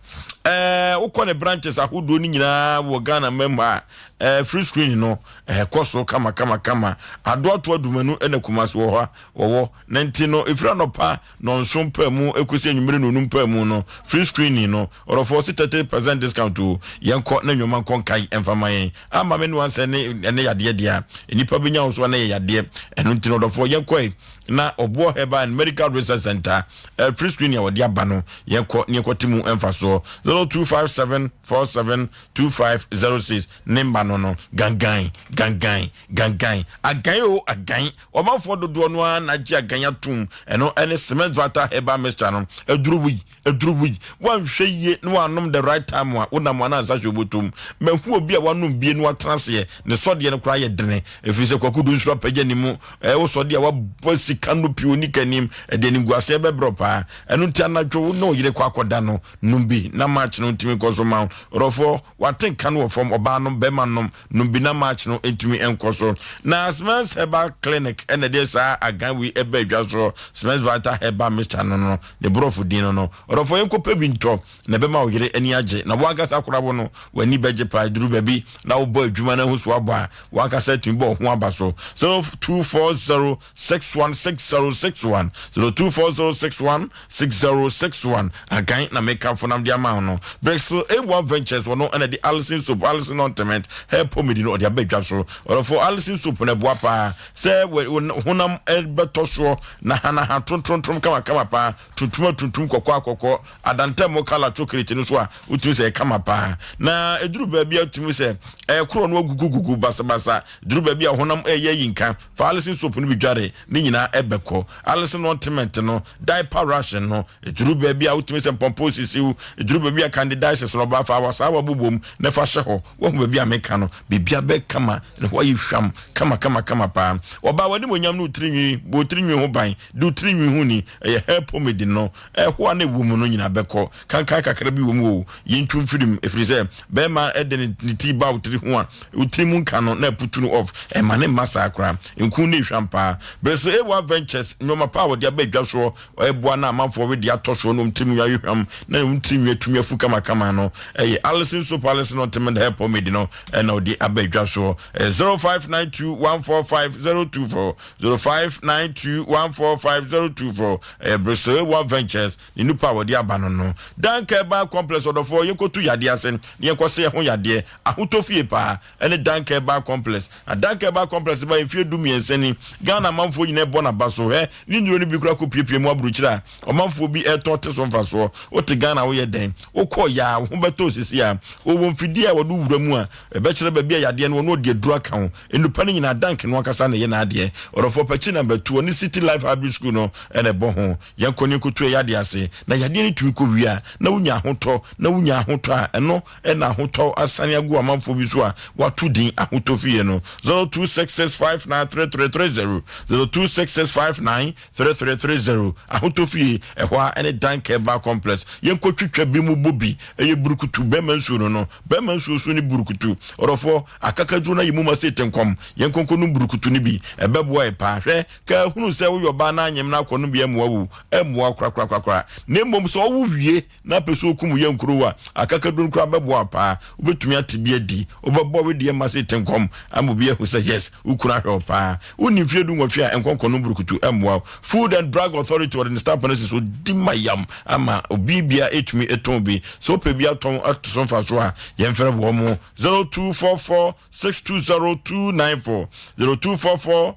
ɛɛ, wokɔ ne branches ahodoɔ no nyinaa wɔ Ghana mam ha a, ɛɛ, free screen no, ɛkɔ so kama kama kama. Adoato Adumanu ɛna Kumasi wɔ hɔ a, wɔwɔ. Na nti no, ɛfiri anɔpa nnɔnson paa mu kɔsi anwummere nnɔnum paa mu no, free screening no, ɔdɔfoɔ ɔse 30 percent discount o, yɛnkɔ na nnwoma nkɔ nkae mfa ma yɛn. Amma me ne wansɛ ne ɛne yadeɛ deɛ a, nnipa bɛnya wo so a na ɛyɛ yadeɛ. Ɛno nti no, ɔdɔfoɔ yɛnkɔ ɛ. na Ɔboɔ Herbal and Medical Research Center eh, free screening a wɔde aba no yɛnkɔ ne yɛnkɔte mu mfasoɔ. 0257 47 2506 ne mma no no gangan gangan gangan agan o agan ɔmanfoɔ dodoɔ no ara na agye agan atom ɛno ɛne cement vata herbal mixture no aduru wui aduru wui wanhwɛ yie na wanom the right time a wonam ana nsa hyɛ obotom mahu obi a wanom bie no watena aseɛ ne sɔdeɛ no koraa yɛ dene ɛfiri sɛ kwaku do nsuro apagya ne mu ɛwo sɔdeɛ a wabɔ sika no pii onika anim ɛde animguaseɛ bɛbrɛ paa ɛno nti anadwo wo ne ɔyere kɔ akɔda no Nom bi na match no ntumi nkɔ so ma wo. Ɔdɔfoɔ, wate nka no wɔ fam, ɔbaa nom, bɛrima nom, nom bi na match no ntumi nkɔ so. Na Smens Herbal Clinic na ɛde saa agan wei ɛba adwa soɔ, Smens Vital Herbal Mixture no no, ne borɔfo din no no. Ɔdɔfoɔ, yɛnkɔ pɛ bi ntɔ na ɛbɛma wo yere ani agye, na wo ankasa koraa wo no, w'ani bɛgye paa. Duru baabi na wobɔ adwuma no ahu so abɔ a, w'ankasa atumi bɔ wo ho aba so. 0240 616061 024061 6061 Agan na mekamfo nam de ama wo no. Brexel A1 Ventures wɔno na ɛde Alison soap, Alison ointment, hair pomade no ɔde aba dwa so. Ɔdɔfo Alison soap no ɛboa paa sɛ wo honam bɛtɔ soɔ na hanaha trontrontrom kamakama paa, tuntum atuntum, kɔkɔɔ akɔkɔɔ, adantam kala chocolate no so a wotumi sɛ ɛkama paa. Na ɛduru baabi a wotumi sɛ ɛkorɔ no agugugugu basabasa, duru baabi a honam ɛyɛ ayinka. Fa Alison soap no bi dware, ne nyinaa ɛbɛkɔ. Alison ointment no, diaper rash no, ɛduru baabi a wotumi sɛ mpɔmpɔ sisiw, ɛduru baabi a candidiasis no ba, fa awasaawa bobom na fa hyɛ hɔ. Woahu baabi a meka no? Biribiara bɛyɛ kama, ne ho ayɛ hwam kama kama kama paa. Ɔbaa w'animuonyam ne wo tirinwi, bɔ wo tirinwi ho ban, di wo tirinwi ho ni, ɛyɛ hair pomade no, ɛho a na ɛwɔ mu no nyinaa bɛkɔ. Kankan kakra bi wɔ mu o, yɛntu mfiri mu, ɛfiri sɛ bɛrima de ne ti ba wo tiri ho a, wo tiri mu nka no na aputu no off, ɛma ne mma saa koraa. Nku no ehwam paa. Bere so AY Ventures, nneɛma pa a wɔde aba adwa soɔ, ɛboa na amanfoɔ we de atɔ soɔ na wɔn tiri mu ayɛ hwam na wɔn tiri nwi atumi afu kamakama no, ɛyɛ Alison Soap, Alison Ointment Hair Pomade no ɛna wɔde aba adwa soɔ. Ɛyɛ 0592145024, 0592145024, ɛyɛ bere so AY Ventures. Ne nnipa a wɔde aba no no. Danka Herbal Complex ɔdɔfoɔ yɛnkɔtu yadeɛ ase na yɛnkɔsɛ yɛn ho yadeɛ. Ahotɔ fie paa ɛne Danka Herbal Complex. Na Danka Herbal Complex ba mfeɛ 13 ni. Ghana amanfoɔ nyinaa ɛbɔ n'aba so. Hwɛ, ne nnuro no bi koraa kɔpiepie mu aburokyire a ɔmanfoɔ bi ɛretɔn te so mfasoɔ. Wote Ghana woyɛ dɛn? Wokɔ yɛ a wo ho bɛtɔ wo sisi a. Wɔwɔ mfidie a wɔde wura mu a ɛbɛkyerɛ baabi a yadeɛ no wɔ na wɔde aduro aka ho. Nnupa no nyinaa Dank no ankasa na ɛyɛ n'adeɛ. Ɔdɔfoɔ Pakyi Number 2 ɔne City Life Hybrid School no na ɛbɔ ho. Yɛnkɔ ne yɛnkɔtu ɛyadeɛ ase, na yadeɛ no tumi kɔ wie a, na wonya ahotɔ, na wonya ahotɔ a, ɛno na ahotɔ asane agu amanfoɔ bi so a wɔato din ahotɔ fie no. 0266593330, 0266593330, Ahotɔ fie, ɛhɔ ara ne Dan Herbal Complex. Yɛnkɔtwitwa bi mu bɔ bi, ɛyɛ burukutu, bɛrima nsuo no no, bɛrima nsuo so ne burukutu. Ɔdɔfoɔ, akakaduro no ayɛ mu ma sei tenkɔm, yɛnkɔ nkɔnum burukutu no bi, ɛbɛboa yɛ paa. Hwɛ, Ka hunu sɛ woyɛ ɔbaa na anyem na akɔ no bi ɛmmoa wo, ɛmmoa wo korakorakorakora. Na mmom sɛ ɔwo wie na apɛ sɛ ɔkum yɛ nkuro a, akakaduro no koraa bɛboa wo paa. Wobɛtumi ate bi adi, wobɛbɔ wedeɛ ma se te nkɔm ama obi ahu sɛ yes, wo kunu ahwɛ wo paa. Wonni mfeɛ 18 a, nkɔnkɔ no burukutu ɛmmoa wo. Food and Drug Authority wɔde ne stamp no asi so di ma yam ama obi biara ɛtumi tɔn bi. Sɛ wopɛ bi atɔn ato so mfasoɔ a, yɛmfrɛ wɔn 0244 620 294, 0244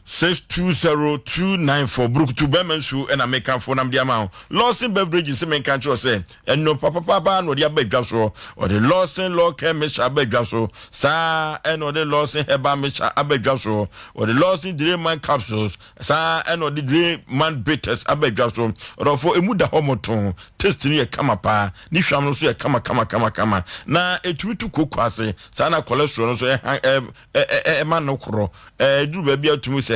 620294 Burukutu bɛrima nsuo ɛna mekamfo nam de ama wo. Lawson Beverages sɛ menka nkyerɛ sɛ ɛno papapaapa na ɔde aba adwa soɔ. Ɔde Lawson Law Care Mixture aba adwa so. Saa ɛna ɔde Lawson Herbal Mixture aba adwa soɔ. Ɔde Lawson Dreman Capsules saa ɛna ɔde Dreman Bitters aba adwa so. Ɔdɔfoɔ emu da hɔ mɔtoo. Taste no yɛ kama paa. Ne hwam no nso yɛ kama kama kama kama. Na ɛtumi tu koko ase. Saa na cholesterol no nso ɛha ɛ ɛma no korɔ. Ɛduru baabi a wotumi sɛ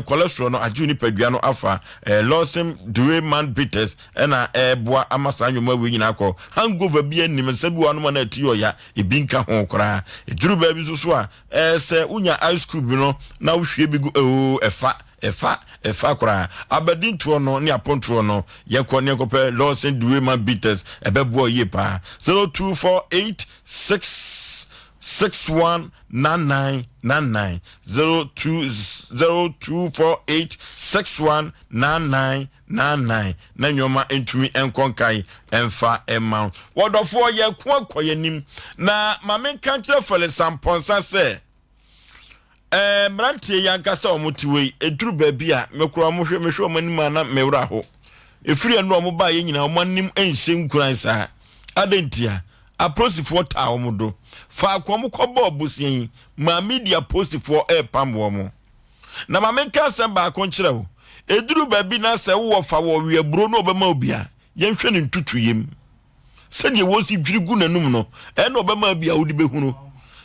cholesterol no agye nipadua no afa. Lawson Dureman bitters ɛna ɛboa ama saa nneɛma wei nyinaa kɔ. Hangover bi anim, nsa bi wɔ anom a na ɛte ɔya, ebi nka ho koraa. Ɛduru baabi nso so a, sɛ wonya ice cube no na wohwie bi gu, oo, ɛfa. Ɛfa, ɛfa koraa. Abadintoɔ no ne apontoɔ no, yɛkɔ ne yɛkɔpɛ Lawson Dureman bitters, ɛbɛboa yie paa. 0248 6 61 99 99 02 0248 61 99 99 na nneɛma ntumi nkɔ nkan mfa mma wo. Wɔdɔfoɔ yɛko akɔ yɛn anim na ma menka nkyerɛ Felix Amponsah sɛ. Ɛɛ mmeranteɛ yi ankasa a wɔte hɔ yi, ɛduru baabi a mekora wɔn hwɛ mehwɛ wɔn anim a na me werɛ aho. Ɛfiri ɛno a wɔn baeɛ nyinaa wɔn anim nhyɛ nkuran saa. Adɛn ntia? Apolisifoɔ taa wɔn do. Faako a wɔkɔbɔɔ bosea yi, maa media apolisifoɔ repam wɔn. Na ma menka asɛm baako nkyerɛ wo. Ɛduru baabi na sɛ wowɔ fa wɔ weaburo na ɔbɛma wo bi a, yɛnhwɛ ne ntutuyɛ mu. Sɛdeɛ wɔsi dwiri gu n'anum no, ɛna ɔbɛma bi a wode bɛhunu.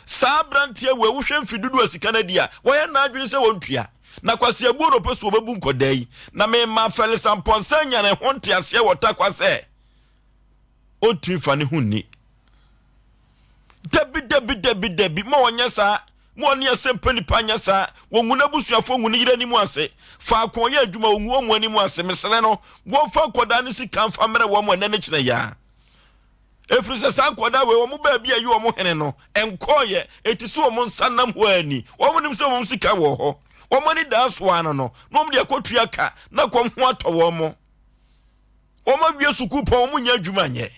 Saa aberanteɛ wei, wohwɛ mfe dodoɔ a sika no adi a, wayɛ n'adwene sɛ wɔntua. Na Kwasi Abuo na ɔpɛ so ɔbɛbu nkɔdaa yi. Na mema Felix Amponsah anya ne ho nteaseɛ wɔ Tarkwa sɛ ɔntumi fa ne ho nni. Dabi, dabi, dabi, dabi, ma ɔnyɛ saa. Ma ɔne asɛmpa nipa nyɛ saa. Wɔngu n'abusuafoɔ, ngu ne yere anim ase. Faako ɔyɛ adwuma, wɔngu wɔn anim ase. Mesrɛ no, wɔmfa nkɔdaa no sika mfa mmerɛ wɔn ɛnɛ ne kyerɛ yaa. Ɛfiri sɛ saa nkɔdaa wei, wɔn baabi a ɛyi wɔn hene no, nkɔɔyɛ. Ɛti sɛ wɔn nsa nam hɔ ani. Wɔn nim sɛ wɔn sika wɔ hɔ. Wɔn ani daa so ano no, na wɔn de akɔtua ka, na kɔm ho atɔ wɔn. Wɔn awie sukuu pɔn, wɔn nyɛ adwuma nyɛ.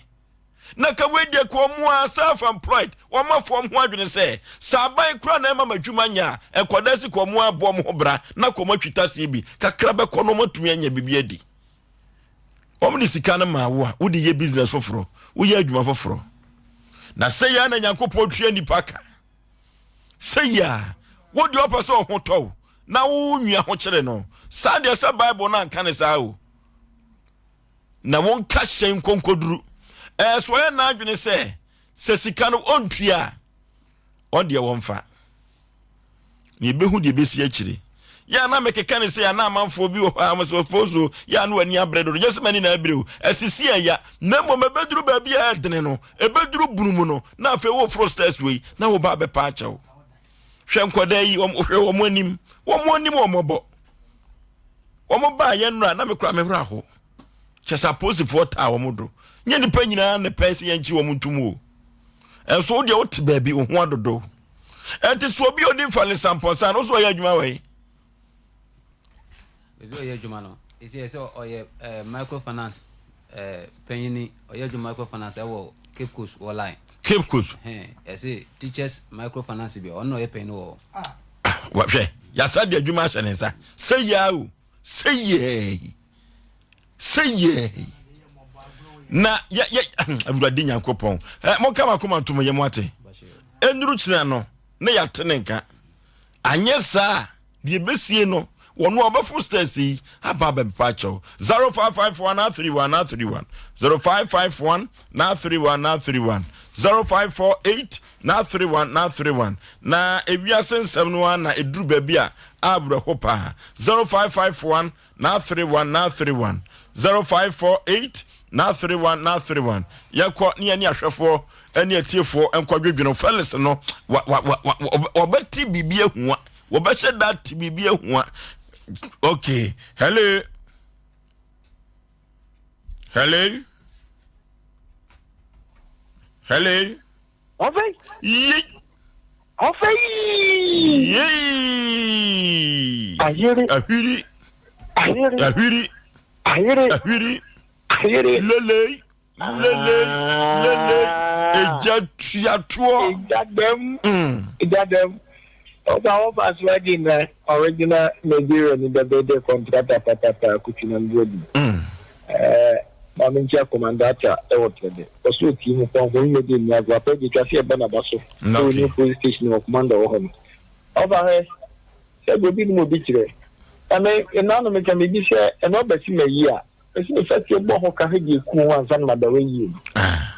Na ka wei deɛ ka wɔn a self employed wɔn afɔ wɔn ho adwene sɛ sɛ aban kora na ɛma ma adwuma nyɛ a nkwadaa si ka wɔn abɔ wɔn ho bra na ka wɔn atwi taseɛ bi kakra bɛkɔ na wɔn atumi anya biribi adi. Wɔn de sika no maa wo a wode yɛ business foforɔ woyɛ adwuma foforɔ na sɛ yɛ na Nyankopɔn tua nipa ka sɛ yɛ a wo deɛ ɔpɛ sɛ ɔho tɔ wo na wo nua ho kyere no saa deɛ sɛ Bible no anka ne saa o. na wɔnka hyɛn nkonkoduru. Ɛɛ so ɔyɛ n'adwene sɛ sɛ sika no ɔntua a ɔdeɛ wɔmfa na yɛbɛhu deɛ ɛbɛsi akyire. Yɛ a na mekeka ne sɛ ana amanfoɔ bi wɔ hɔ a wɔn sɛ ɔfo so yɛ a na w'ani abere dodo nyɛ sɛ m'ani na abere o asisi ɛya na mmom ɛbɛduru baabi a ɛdene no ɛbɛduru bunu mu no na afei woforo stairs wei na wo ba abɛpa akyɛw hwɛ nkwadaa yi wɔn hwɛ wɔn anim wɔn anim wɔn mmɔbɔ Wɔn baa yɛn nnora na me kora me werɛ aho. Kyɛ sɛ apolisifoɔ taa wɔn do. Nyɛ nipa nyinaa na pɛɛ sɛ yɛnkye wɔn ntum o. Ɛnso wo deɛ wote baabi wo ho adodo. Ɛnti so obi a ɔdi mfa ne sampɔnsa no so ɔyɛ adwuma wɔ yi. Baabi a ɔyɛ adwuma no, ɛsɛ sɛ ɔyɛ eh, microfinance eh, panyini, ɔyɛ adwuma microfinance ɛwɔ Cape Coast wɔ line. Cape Coast. Ɛsɛ teachers microfinance bi, ɔno na ɔyɛ panyin wɔ hɔ. Hwɛ, yasa de adwuma ahyɛ ne nsa. Sɛ yia o, sɛ yɛɛ, sɛ yɛɛ. Na yɛ yɛ Awurade Nyankopɔn. Ɛ mo kama koma ntom yɛ mo ate. Enuru kyerɛ no na yɛate ne nka. Anyɛ saa deɛ ebesie no wɔn a wɔbɛfo stairs yi aba abɛpepa akyɛw 0551 931 931 0551 931 931 0548 931 931 Na ewiase nsɛm no ara na eduru baabi a awerɛho paa. 0551 931 931 0548 931 931 Yɛkɔ ne yɛne ahwɛfoɔ ne atiefoɔ nkɔdwedwene Felix no wa wa wa wa wɔbɛte biribi ahua wɔbɛhyɛ da te biribi ahua okay hello hello hello Ɔfɛ. Yei. Ɔfɛ yii. Yei. Ayere. Ahwiri. Ayere. Ahwiri. Ayere. Ahwiri. Ayere. Lelei. Lelei. Lelei. Egya tuatoɔ. Egya dɛm. Egya dɛm. Ɔba wɔfa so adi na original Nigeria ni dɛbɛdɛ kɔntrata patata kutwinam buadi. Ɛɛ maame nkyia kɔmandata ɛwɔ trɛdɛ. Ɔsɛ otie mu pɔnkɔ nyɛ de nni agorɔ apɛ de twa sɛ yɛbɔ n'aba so ɛwɔ new police station wɔ commander wɔ hɔ no. Ɔfa hwɛ sɛ deɛ obi nim obi kyerɛ. Na me nna no meka biribi sɛ ɛno abɛsi ma yi a mesi me fa tie bɔ ho ka hwɛ deɛ eku ho ansa na mada wɔ yie no.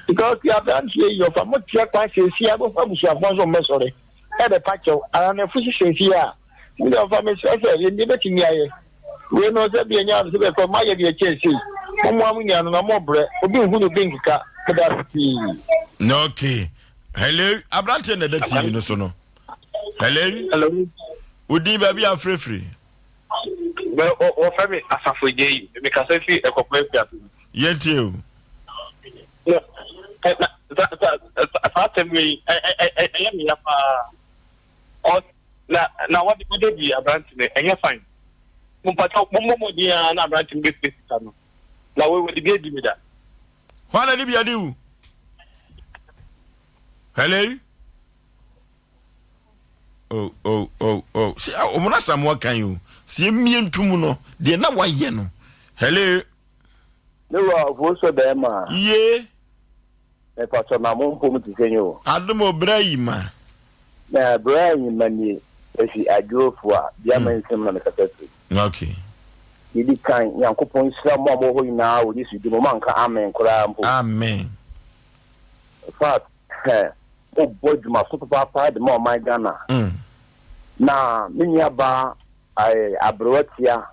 Because ti aberanteɛ yi ɔfa mo teɛ kwan sɛsi a bɛhu abusuafoɔ nso mmɛsɔre ɛbɛpa kyɛw ananafo si sɛsi a mo deɛ ɔfa mesrɛ sɛ yɛn deɛ bɛtumi ayɛ. Wei no sɛ bia nya sɛ bɛkɔ mayɛ deɛ ɛkyɛn sei. Mommoa mo nua no na mobrɛ. Obi nhu no obi nkeka. Meda ase pii. Okay. Hello. Aberanteɛ na ɛda TV no so no. Hello. Hello. Wodin baabi a afirafiri. Wɔfrɛ me Asafo Agye yi. Mekasa fi Ɛkɔpɔ Akuaso. Yɛntie o. Na saa asɛm yi ɛyɛ me ya paa. Na na wɔde wɔde di aberante no ɛnyɛ fine. Mo mpakyɛw mo mmɔ mmɔden ara na aberante no bɛtua sika no. Na wei wɔde bi adi me da. Hwan na de bi adi wo? Hello? Oh, oh, oh, oh. Si ɔmo na Samoa kan yi o. Si emie ntum no, deɛ na wayɛ no. Hello. Ne wura ɔfo sɛ bɛrima. Ye. Mepatɔ na mo mpom te sɛ o. Adom o bra yi ma. Na bra yi ma nie efi adwofo a bia ma nsɛm na mekasa firi. Okay. Yedi kan Nyankopɔn nhyira mo a mo wɔ hɔ nyinaa wɔ Yesu din mu mo anka amen koraa mpo. Amen. In fact, hɛ mo bɔ adwuma so papaapa de ma ɔman Ghana. Na me nua baa aberewa tia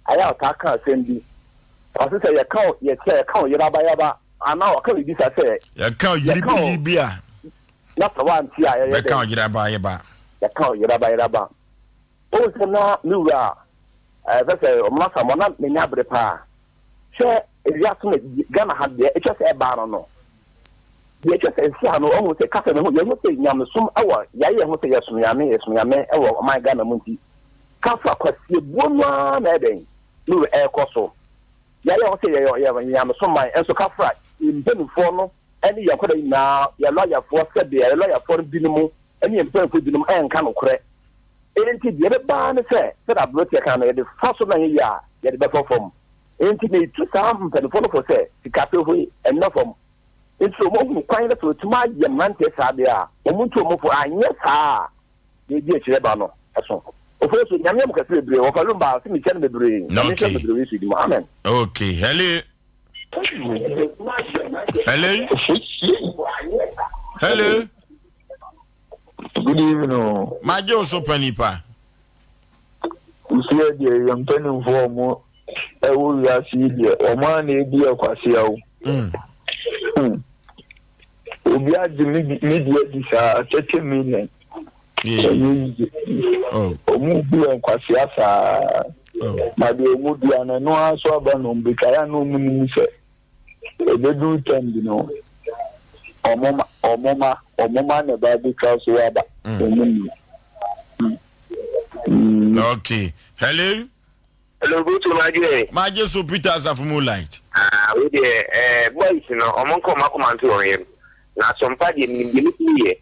Ayɛ a ɔtaa ka asɛm bi. Ɔse sɛ yɛka wo yɛte a yɛka wo yerabayaba anaa ɔka biribi saa sɛ. Yɛka wo yiribiyiribi a. Na sɛ woante a yɛyɛ dɛn? Bɛka wo yerabayaba. Yɛka wo yerabayeraba. Wohu sɛ na me wura a ɛfɛ sɛ Ɔmena Asamoah na m'ani abere paa. Hwɛ ewiase no Ghana ha deɛ ɛtwa sɛ ɛbaa no no. Deɛ ɛtwa sɛ ɛsi ha no ɔhu sɛ kasa no ho yɛhu sɛ nyamesom ɛwɔ yɛayɛ yɛn ho sɛ yɛsom Nyame yɛsom Nyame ɛwɔ ɔman Ghana mu nti kasa kwasiebuo no ara na ɛdɛn ne wɔ ɛrekɔ so. Yɛayɛ ho sɛ yɛyɛ yɛ nyamesom man nso kafra mpanimfoɔ no ɛne yɛn nkwadaa nyinaa yɛ lɔyafoɔ sɛdeɛ yɛ lɔyafoɔ no binom ɛne yɛn mpanimfoɔ binom ɛnka nokorɛ. Enti deɛ ɛbɛba ara ne sɛ, sɛdeɛ aberanteɛ ka no, yɛde fa so na ɛnyɛ yie a, yɛde bɛfa fam. Enti metu saa mpanimfoɔ no fo sɛ, sikasɛm yi, ɛnna fam. Enti sɛ wɔahunu kwan na sɛ wɔatumi ayɛ mmeranteɛ saa deɛ a, wɔntu wɔn fo. Anyɛ saa a, deɛ ɛdi akyire ba no, ɛso. Ofosu, Nyame yɛ mo kɛse bebree. Wɔfa Lumba a, ɔse mekyia no bebree. Nyame nhyira mo bebree wɔ Yesu din mu. Amen. Okay, hello. Hello. Hello. Good evening o. Magye wo so pa nipa. Wosia deɛ yɛn mpanimfoɔ a wɔn ɛwɔ wiase yi deɛ wɔn a na ebi yɛ kwasea o. Hmm. Obi agye me me deɛ di saa 30 million. Ɛnyɛ yiye. Wɔn bu yɛn kwasea saa. Na deɛ wɔn dua no ɛno ara so aba na wɔn betwa yɛ a na wɔn nim sɛ. Ɛbɛduru time bi no, wɔn ma wɔn ma wɔn ma na ɛba abɛtwa so aba. Wɔn nim. Mm. Okay. Hello. Hello, good to my dear. Magye so Peter Asafo Moonlight. Ah, we deɛ eh, boys no, ɔmo nka ɔmo akoma nto wɔn yam. Na asɔmpa deɛ menim deɛ metumi yɛ.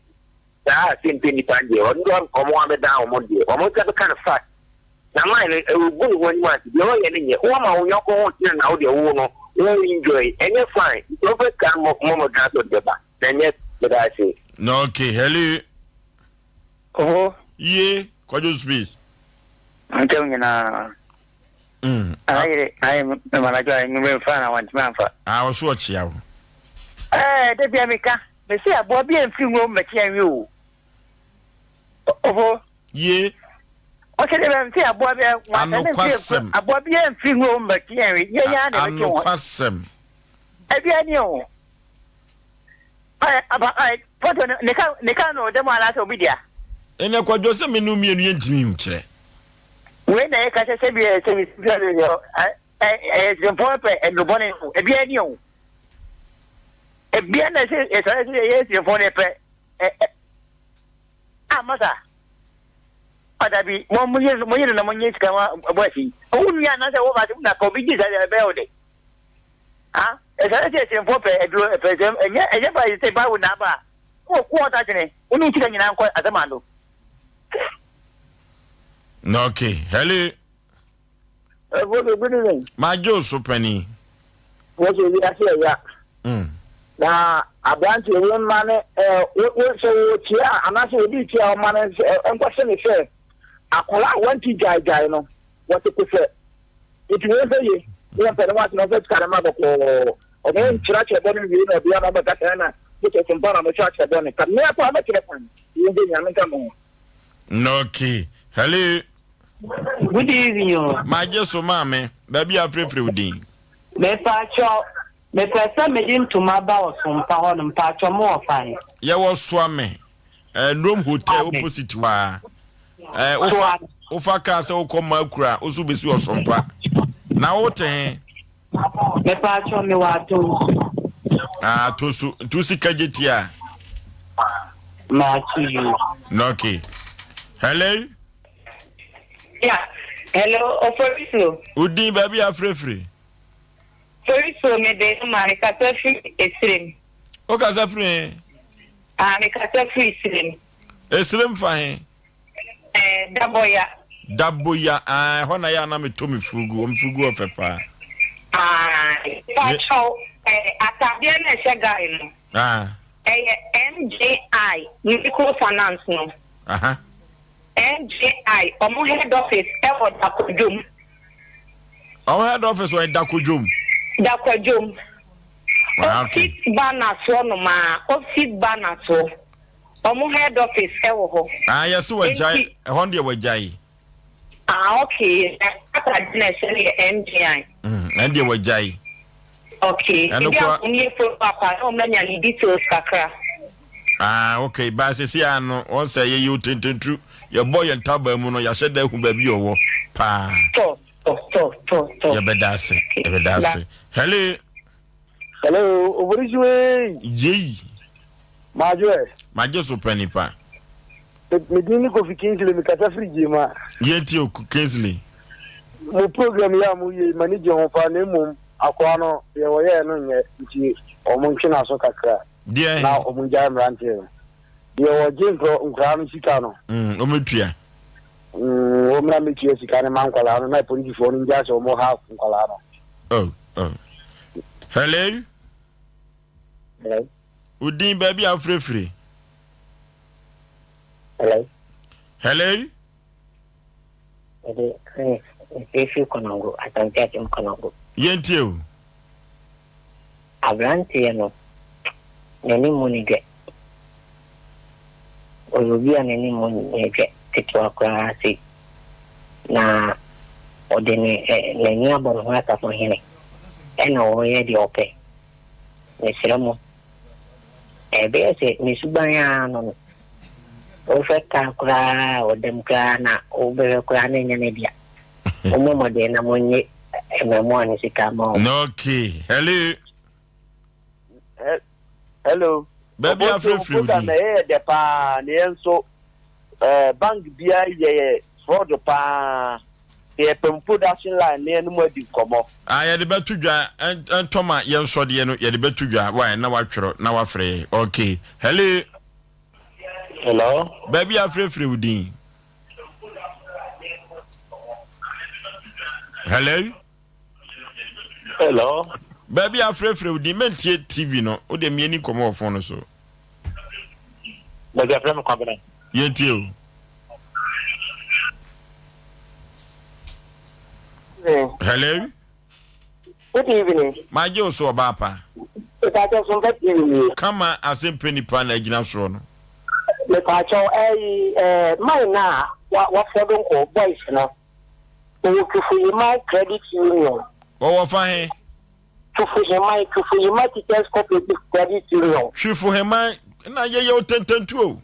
Saa a sɛ nipa deɛ ɔno deɛ ɔmo abɛdan ɔmo deɛ ɔmo nsa bɛka no fast. Na man no ɛwɔ gu ne ho anim ase deɛ ɔyɛ no nyɛ wo ama wo yɔnko ho kyerɛ na wo deɛ wo no wo enjoy ɛnyɛ fine nti ɔmfa sika no mmɔ mmɔdena sɛ ɔde bɛba na ɛnyɛ meda ase. Na okay hello. Oho. Ye kwadwo space. Ntɛm nyinaa. Mm. Ayere ayɛ mmanadwo a nwumere mfa na wantumi amfa. Ah ɔso ɔkyea wo. Ɛɛ da bia meka mese aboa bi amfiri nwura mu mmɛkye anwe o. Oho. Ye. Ɔsɛ de bɛm sɛ aboa bi Anokwasɛm. aboa bi amfiri nwura mu mmɛkye anwe yɛ yɛ na ɛbɛkye wɔn. Anokwasɛm. Ebia ni o. Ɛ aba ɛ foto no ne ka ne ka no ɔda mu anaasɛ obi dea. Ɛnɛ kwadwo sɛ me ne mmienu yɛntumi nkyerɛ. Wei na yɛka sɛ sɛbi ɛ sɛbi sɛbi ɛ ɛ ɛ sɛmpɔn pɛ ɛnubɔne o ebia ni o. Ebia na ɛsɛ ɛsɛ sɛ yɛyɛ sɛmpɔn pɛ ɛ ɛ a masa ɔdabi mo mo yere mo yere na mo nye sika ma bɔ asi owu nua anaasɛ wo ba na ka obi gye saa ɛbɛyɛ wo de ha ɛsɛ sɛ ɛsɛmfoɔ pɛ aduro pɛ sɛ ɛnyɛ ɛnyɛ ba sɛ bible na aba a wɔ ko ɔta kyene wo ne sika nyinaa nkɔ asɛm ando. Okay, hello. Ɛfo good evening. Magye wo so panin. Wɔsɛ wiase ɛya. Mm. Na aberanteɛ wo mma ne ɛɛ wo wo sɛ wɔkyia a anaasɛ obi kyia a ɔma no sɛ ɛnkɔhyɛ ne sɛ akwadaa a wɔnti gyaegyae no wɔte kosɛ nti wɔn sɛ ye ne wɔn pɛ ne wɔn ase na wɔn fɛ sika ne ma bɔkɔɔ ɔmo nkyerɛkyerɛ bɔ ne wie na ɔbea na ɔbɛka sɛ na mo sɛ sɛmpa na mo kyerɛkyerɛ bɔ ne ka mmea kɔ a mɛkyerɛ kwan wɔn bɛ nyame nka mo ho. Okay. Hello. Good evening o. Magye so maame, baabi a afirafira wo din. Mepaakyɛw, mepɛ sɛ mede ntoma ba ɔsompa hɔ nom, mpaakyɛw mo wɔ fan? Yɛwɔ Soame, eh, Nrom Hotel opposite hɔ a. Eh, wofa, wofa kaa sɛ wokɔ Makura, wo so bɛsi ɔsompa. Na wote he? Mepaakyɛw, mewɔ Atonsu. Ah, Atonsu, nti wo sika gye tia? Maakye yi. Okay. Hello? Yeah. Hello, Oforisu. Udin baabi afirefire. Oforisu me de ma me kasa firi Esirem. O kasa firi he? Ah, me kasa firi Esirem. Esirem fa he? Ɛɛ Daboya. Daboya, ah, ɛhɔ na yɛ a na metɔ me fugu, wɔn fugu ɔfɛ paa. Ae, pakyɛw, ɛɛ ataadeɛ no a ɛhyɛ guy no. Ah. Ɛyɛ MJI micro finance no. Aha. MJI, wɔn head office ɛwɔ Dakwadwom. Wɔn head office wɔ Dakwadwom. Dakwadwom. Ah, okay. Opposite banner soɔ nom a, opposite banner soɔ. Ɔmo head office ɛwɔ hɔ. Ah yɛse wagyae ɛhɔ no deɛ wagyae. Ah okay na atade na ɛhyɛ no yɛ MGI. Mm ɛno deɛ wagyae. Okay Ɛno ebi a kora. ɔmo yɛ follow up a na ɔmo anya ne details kakra. Ah okay ba sese a no wɔn sɛ yɛyɛ otententru yɛbɔ yɛn ntaban mu no yɛahyɛ da ahu baabi a ɔwɔ paa. Tɔ tɔ tɔ tɔ tɔ. Yɛbɛda ase yɛbɛda ase. Hello. Hello, Oborisiwe. Yei. Madwo ɛ. Magye so pɛ nipa. Me din ne Kofi Kingsley, me kasa firi Gyema. Yɛn ti o Kingsley. Mo program yi a mo yɛ yi, m'ani gye ho paa na mmom akoa no deɛ wɔyɛɛ no nyɛ nti wɔn ntwe n'aso kakra. Deɛ. Na wɔn gyae mmeranteɛ no. Deɛ wɔgye nkorɔ nkoraa no sika no. Mm, wɔn tua. Mm, wɔn mmra mmetua sika no ma nkwadaa no na polisifoɔ no ngyae sɛ wɔn ha nkwadaa no. Oh, oh. Hello. Hello. Udin baabi a wofirefiri. Hello. Hello. Ɛde Prince mfirifiri Kɔnɔngo, Asante Akyem Kɔnɔngo. Yɛntie o. Aberanteɛ no, n'ani mmu ne dwɛ. Ɔyɛ obi a n'ani mmu ne dwɛ ketewa koraa sei. Na ɔde ne n'ani abɔ ne ho asafohene ɛna ɔreyɛ deɛ ɔpɛ. Mesrɛ mo, ɛbɛyɛ sɛ ne suban ara no no. Wohwɛ kaa koraa a ɔda mu koraa na wobɛhwɛ koraa na ɛnyɛ ne dea. Mommɔ mmɔden na monnye mmaamua no sika mma wɔn. Okay, hello. Hello. Baabi afirifiri wo Program din. ɛyɛ dɛ paa na yɛn nso eh, bank biara yɛ yɛ fraud paa. Sɛ yɛpɛ mo production line na yɛne mo adi nkɔmmɔ. Ah, yɛde bɛto dwa ntɔ ma yɛn sɔdeɛ no yɛde bɛto dwa wae na watwerɛ na wafrɛ yɛn okay hello. Hello. Baabi afirifiri wo din. Hello. Hello. Baabi a afrɛfrɛ wo din mɛntie TV no wo deɛ mmieni nkɔmmɔ wɔ fon no so. Baabi afrɛ me Kwabena. Yɛntie o. Hello. Good evening. Magye wo so ɔbaa pa. Mepaakyɛw so mfa TV nie. Kama asɛmpɛ nipa na agyina soɔ no. Mepaakyɛw ɛyi ɛɛ man na wafɔ do nkɔ boys no. Ɔwɔ Twufo-Yemai Credit Union. Ɔwɔ fa he? Twufo-Yemai, Twufo-Yemai Teachers Cooperative Credit Union. Twufo-Yemai, na yɛyɛ otententu o.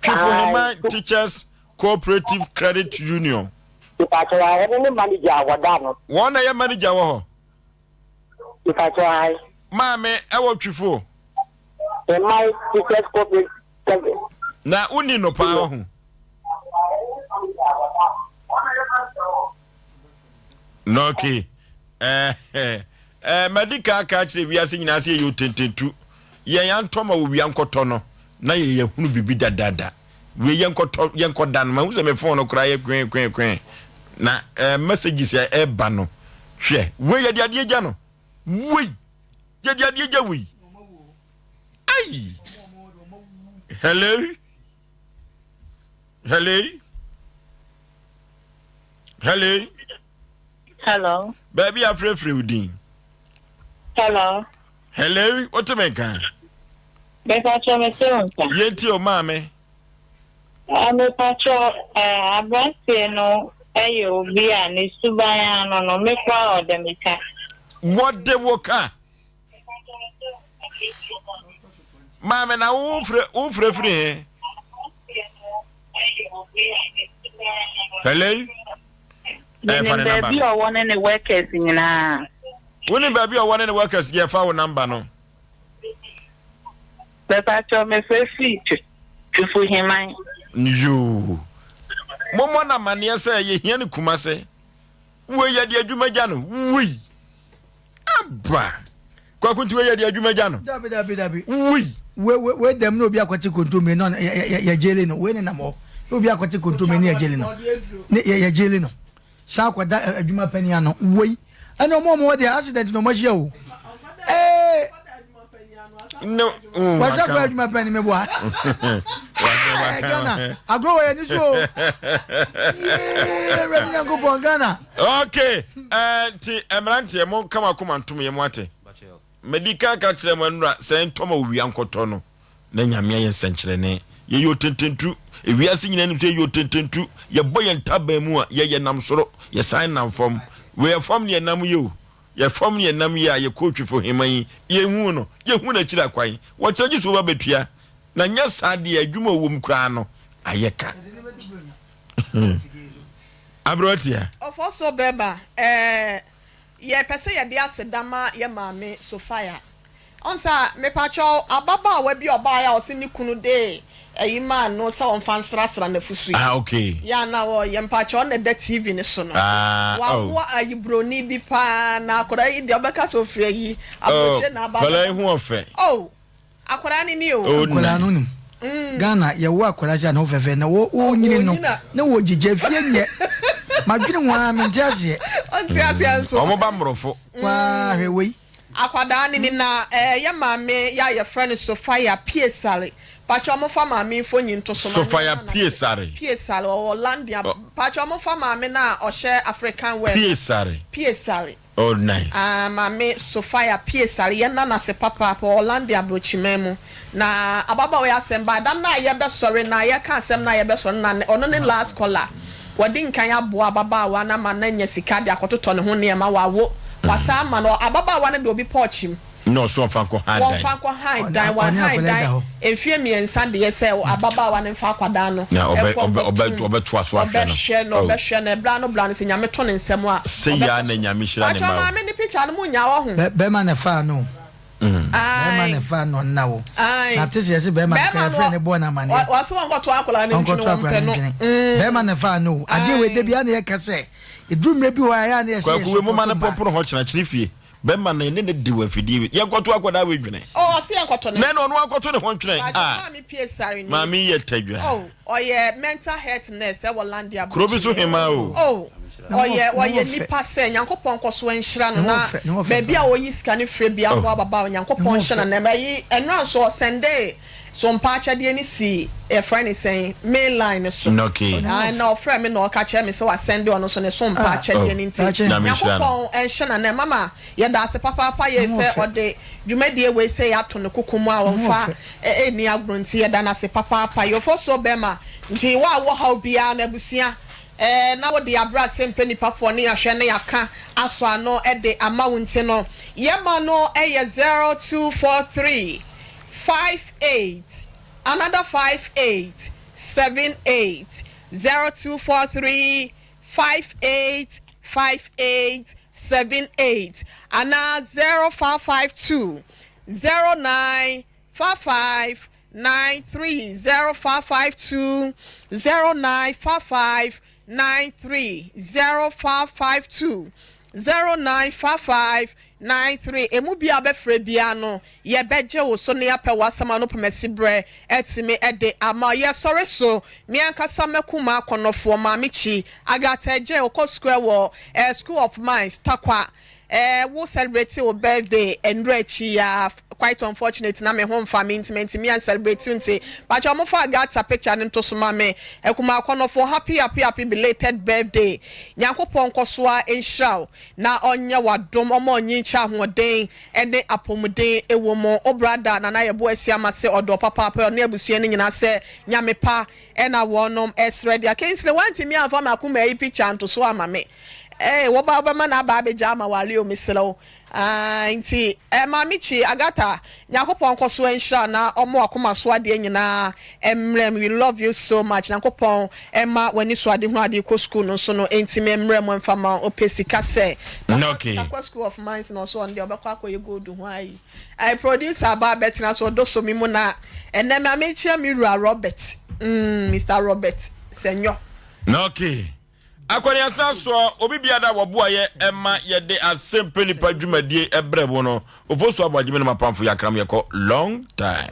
Twufo-Yemai Teachers Cooperative Credit Union. Mepaakyɛw ae, ɔno ne manager a wɔda no. Wɔn na ɛyɛ manager wɔ hɔ? Mepaakyɛw ae. Maame, ɛwɔ Twufo? Yemai Teachers Cooperative. Na wonni no paa wɔ ho. Na okay. Eh, eh, eh, madi kan aka akyerɛ wiase nyinaa sɛ yɛyɛ otententu. Yɛn antɔ ma wɔ wia nkɔtɔ no, na yɛyɛ hunu biribi dadaada. Wei yɛnkɔtɔ yɛnkɔda no, mahu sɛ me phone no koraa yɛ kwen kwen kwen. Na eh, messages a ɛba no, hwɛ, wei yɛde adeɛ gya no. Wei, yɛde adeɛ gya wei. Ai! Hello? Hello? Hello? Hello. Baabi afrɛfrɛ wo din. Hello. Hello, wote me nka? Mepakyɛ me te wo nka. Yɛntie o maame. Ah, mepakyɛ eh, aberanteɛ no yɛ obi a ne suban ano no, me koraa ɔde me ka. Wɔde wo ka? Maame na wo frɛ wo frɛ firi he? Hello? Menim baabi a ɔwɔ ne ne workers nyinaa. Wonim baabi a ɔwɔ ne ne workers yɛ fa wo namba no. Mepakyɛw mefrɛ firi Twifo Heman. Yoo. Mommɔ no amanneɛ sɛ yɛhia no Kumase. Wei yɛde adwuma gya no. Wei. Aba! Kwaku nti wei yɛde adwuma gya no. Dabi dabi dabi. Wei. We we we dɛm na obi akɔte kontommire na yɛ yɛ yɛ gyele no wei ne nam hɔ. Obi akɔte kontomire ne yɛgyele no ne yɛgyele no san akɔda adwuma panin ano wei ɛna ɔmo ɔmo hɔ deɛ accident na ɔmo ahyia o ee No, mm, wɔhyɛ kɔ adwuma panin mi boa Ghana agorɔ wɔ yɛn ni so o yee wura mi nyankopɔn Ghana. Okay, nti mmeranteɛ mo kama koma ntom yɛ mo ate. Medi kan ka kyerɛ mo nnora sɛ ntɔma owia nkɔtɔ no. Na Nyame ayɛ nsɛnkyerɛnne. Yɛyɛ otententu. Ewiase nyinaa nim sɛ yɛyɛ otententu. Yɛbɔ yɛn ntaban mu a, yɛyɛ nam soro, yɛsan nam fam. Wei yɛ fam ne yɛnam yi o. Yɛ fam ne yɛnam yi a yɛkɔ Otwifo Hema yi, yɛnhuu no. Yɛhu n'akyiri akwan. Wɔkyerɛ gye sɛ woba bɛtua. Na nyɛ saa deɛ adwuma a ɔwɔ mu koraa no, ayɛ ka. Aberewatia. Ɔfɔso bɛba ɛɛ yɛpɛ sɛ yɛde aseda ma yɛ maame Sophia. Ɔn sɛ mepakyɛw ababaawa bi a ɔbaeɛ a ɔse ne kunu de ayi maa no sɛ ɔmfa nsrasra n'afusu yi. Ah okay. Yeah na ɔyɛ mpakyɛw ɔno na ɛda TV no so no. Ah oh. Waboa ayi broni bi paa na akwadaa yi deɛ ɔbɛka sɛ ɔfiri ayi Oh aburokyire na aba akwadaa yi abɛda. ho ɔfɛ. Oh akwadaa no ni o. Oh Akwadaa no nice. nim. Ghana yɛwo akwadaa sɛ ne ho fɛfɛ na wo wo nyini no na wɔ gyigya fie nyɛ. Madwene ho ara mente aseɛ. Ɔnte aseɛ nso. Ɔmo ba mmorɔfo. Waa hwɛ wei. Akwadaa no ni na ɛyɛ maame yi a yɛfrɛ no Sophia Piesare. Pakyɛ ɔmo fa maame yi mfonyin nto so ma me Sophia nna no ase. Piesare. Piesare, ɔwɔ London. Pakyɛ ɔmo fa maame no a ɔhyɛ African wear no. Piesare. Piesare. Oh nice. Ah maame Sophia Piesare, yɛ nna no ase papaapa, ɔwɔ London abrokyiman mu. Na ababaawa yi asɛm baa da no a yɛbɛsɔre no a yɛka asɛm no a yɛbɛsɔre no na ɔno ne last caller. Wadi nkan aboa ababaawa no ama no anya sika de akɔtotɔ ne ho nneɛma, wawo, wasan ama no, ababaawa no de obi pɔɔkye mu. Na ɔso ɔmfa nkɔ han dan. Wɔmfa nkɔ han dan, Ɔne wahan akwadaa da dan hɔ. mfeɛ mmiɛnsa deɛ sɛ ababaawa no mfa akwadaa no Na ɔbɛ nkɔ ɔbɛ ɔbɛ nkɔto mu. ɔbɛtoa so ahwɛ no. Ɔbɛhwɛ no, Oh. ɔbɛhwɛ no, ɛberɛ ano berɛ ano sɛ Nyame to ne nsam a, Sei ara ɔbɛkɔ na so. Nyame hyira ne Pakyɛ mma o. maame ne picture no monnya wɔ ho? Bɛ bɛrima na ɛfaa no o. Bɛrima na ɛfa no nna wo. Na te sɛ yɛse bɛrima no koraa yɛfrɛ no bɔɔ no amaneɛ. Wɔse wɔnkɔto akwadaa no ntwene Ɔnkɔto akwadaa wɔmpɛ no no. ntwene. Bɛrima na ɛfa no o. Adeɛ wei da biara na yɛka sɛ ɛduru mmerɛ bi wɔ hɔ a ɛyɛ a na yɛse Kwaku wei moma yɛsupɔto no mmaa. pɔmpono hɔ kyena kyene fie. Bɛrima no yɛne no di wɔ afidie bi. Yɛnkɔto akwadaa wei ntwene. Oh ɔse yɛnkɔto no. Na ɛna ɔno ankɔto ne ho ntwene. Pakyɛ Ah. maame pie sare ni. Maame yi yɛ tadwa. Oh ɔyɛ mental health nurse ɛwɔ Landia Kuro bi so hemaa o. Oh Ne ho ɔyɛ ne ho ɔyɛ fɛ. nipa sɛ Nyankopɔn nkɔso nhyira no Ne ho na fɛ ne ho fɛ baabi a paa. ɔyi sika no fire biara Oh. boa ababaawa Ne ho Nyankopɔn nhyɛ fɛ. no ananmu ɛyi ɛnora nso ɔsɛndee so mpa akyɛdeɛ no si yɛfrɛ no sɛn main line no so Okay. Ne ho Ae fɛ. na ɔfrɛ me na ɔka kyerɛ me sɛ wasɛnde ɔno nso ne so mpa Ah. akyɛdeɛ Oh. no nti Daakye. Nyame nhyira no. Nyankopɔn nhyɛ no ananmu mama yɛda ase papaapa yei Ne ho sɛ fɛ. ɔde dwumadie wei sei ato ne koko mu a Ne ho ɔmfa fɛ. ɛnni agorɔ nti yɛda no ase papaapa Yofosuo bɛma nti wo a wɔ haw biara no abusua Ɛɛ na wode abrɛ ase mpɛ nipa foɔ ne yahwɛ na yaka asɔ ano de ama wo nti no yɛma no yɛ 0243 58 another 58 78 0243 58 58 78 anaa 0552 09 55 93 0552 09 55 93 0552 09 55 93 Emu biara a wobɛfrɛ biara no, yɛbɛgye wo so na yɛapɛ w'asɛm ano pomasi berɛ atumi de ama wo. Yɛsɔre so, me ankasa mɛku m'akɔnnɔfoɔ, Maame Kyi, Agatha Adjei, ɔkɔ sukuu wɔ eh, School of Mines, Tarkwa. Eh wo celebrate wo birthday ɛnura akyi yi aa quite unfortunate na me ho nfa me nti mantumi an celebrate wo nti pakyɛ ɔmo fa Agatha picture no nto so ma me Akumaa Akɔnɔfoɔ happy happy happy belated birthday Nyankopɔn nkɔso ara nhyira wo na ɔnyɛ wo adom ɔma ɔnyin kyɛ ahoɔden ɛne apɔmuden ɛwɔ mu wo brada Nana Yeboah Asiamah se ɔdɔ papaapa ɔne abusua no nyinaa sɛ Nyame pa ɛna wɔnom ɛsrɛ dea Kingsley wantumi amfa m'akoma yi picture anto so ama me Ee, wo ba wobɛma no aba abɛgya ama ware o, mesrɛ wo. Aah, nti eh, Maame Kyi, Agatha, Nyankopɔn nkɔ so nhyira wo na ɔmma w'akoma so adeɛ nyinaa mmrɛ mu. We love you so much. Nyankopɔn mma w'ani so adehunu ade kɔ sukuu no nso no ntimi mmrɛ mu mfa ma wo. Ɔpɛ sika sɛ. Okay. Tarkwa School of Mines na ɔso ɔno deɛ ɔbɛkɔ akɔyɛ gold ho ayi. Eh, producer aba abɛtena so ɔdɔ so me mu na ɛnɛ Maame kyia me wura Robert, mm, Mister Robert Senyo. Okay. Akɔneasa soɔ, obi biara a wɔboa yɛ ɛma yɛde asɛmpɛ nipa dwumadie ɛbrɛ mo no, Ofosu Aboagye me ne m'apamfo Yakram yɛkɔ long time.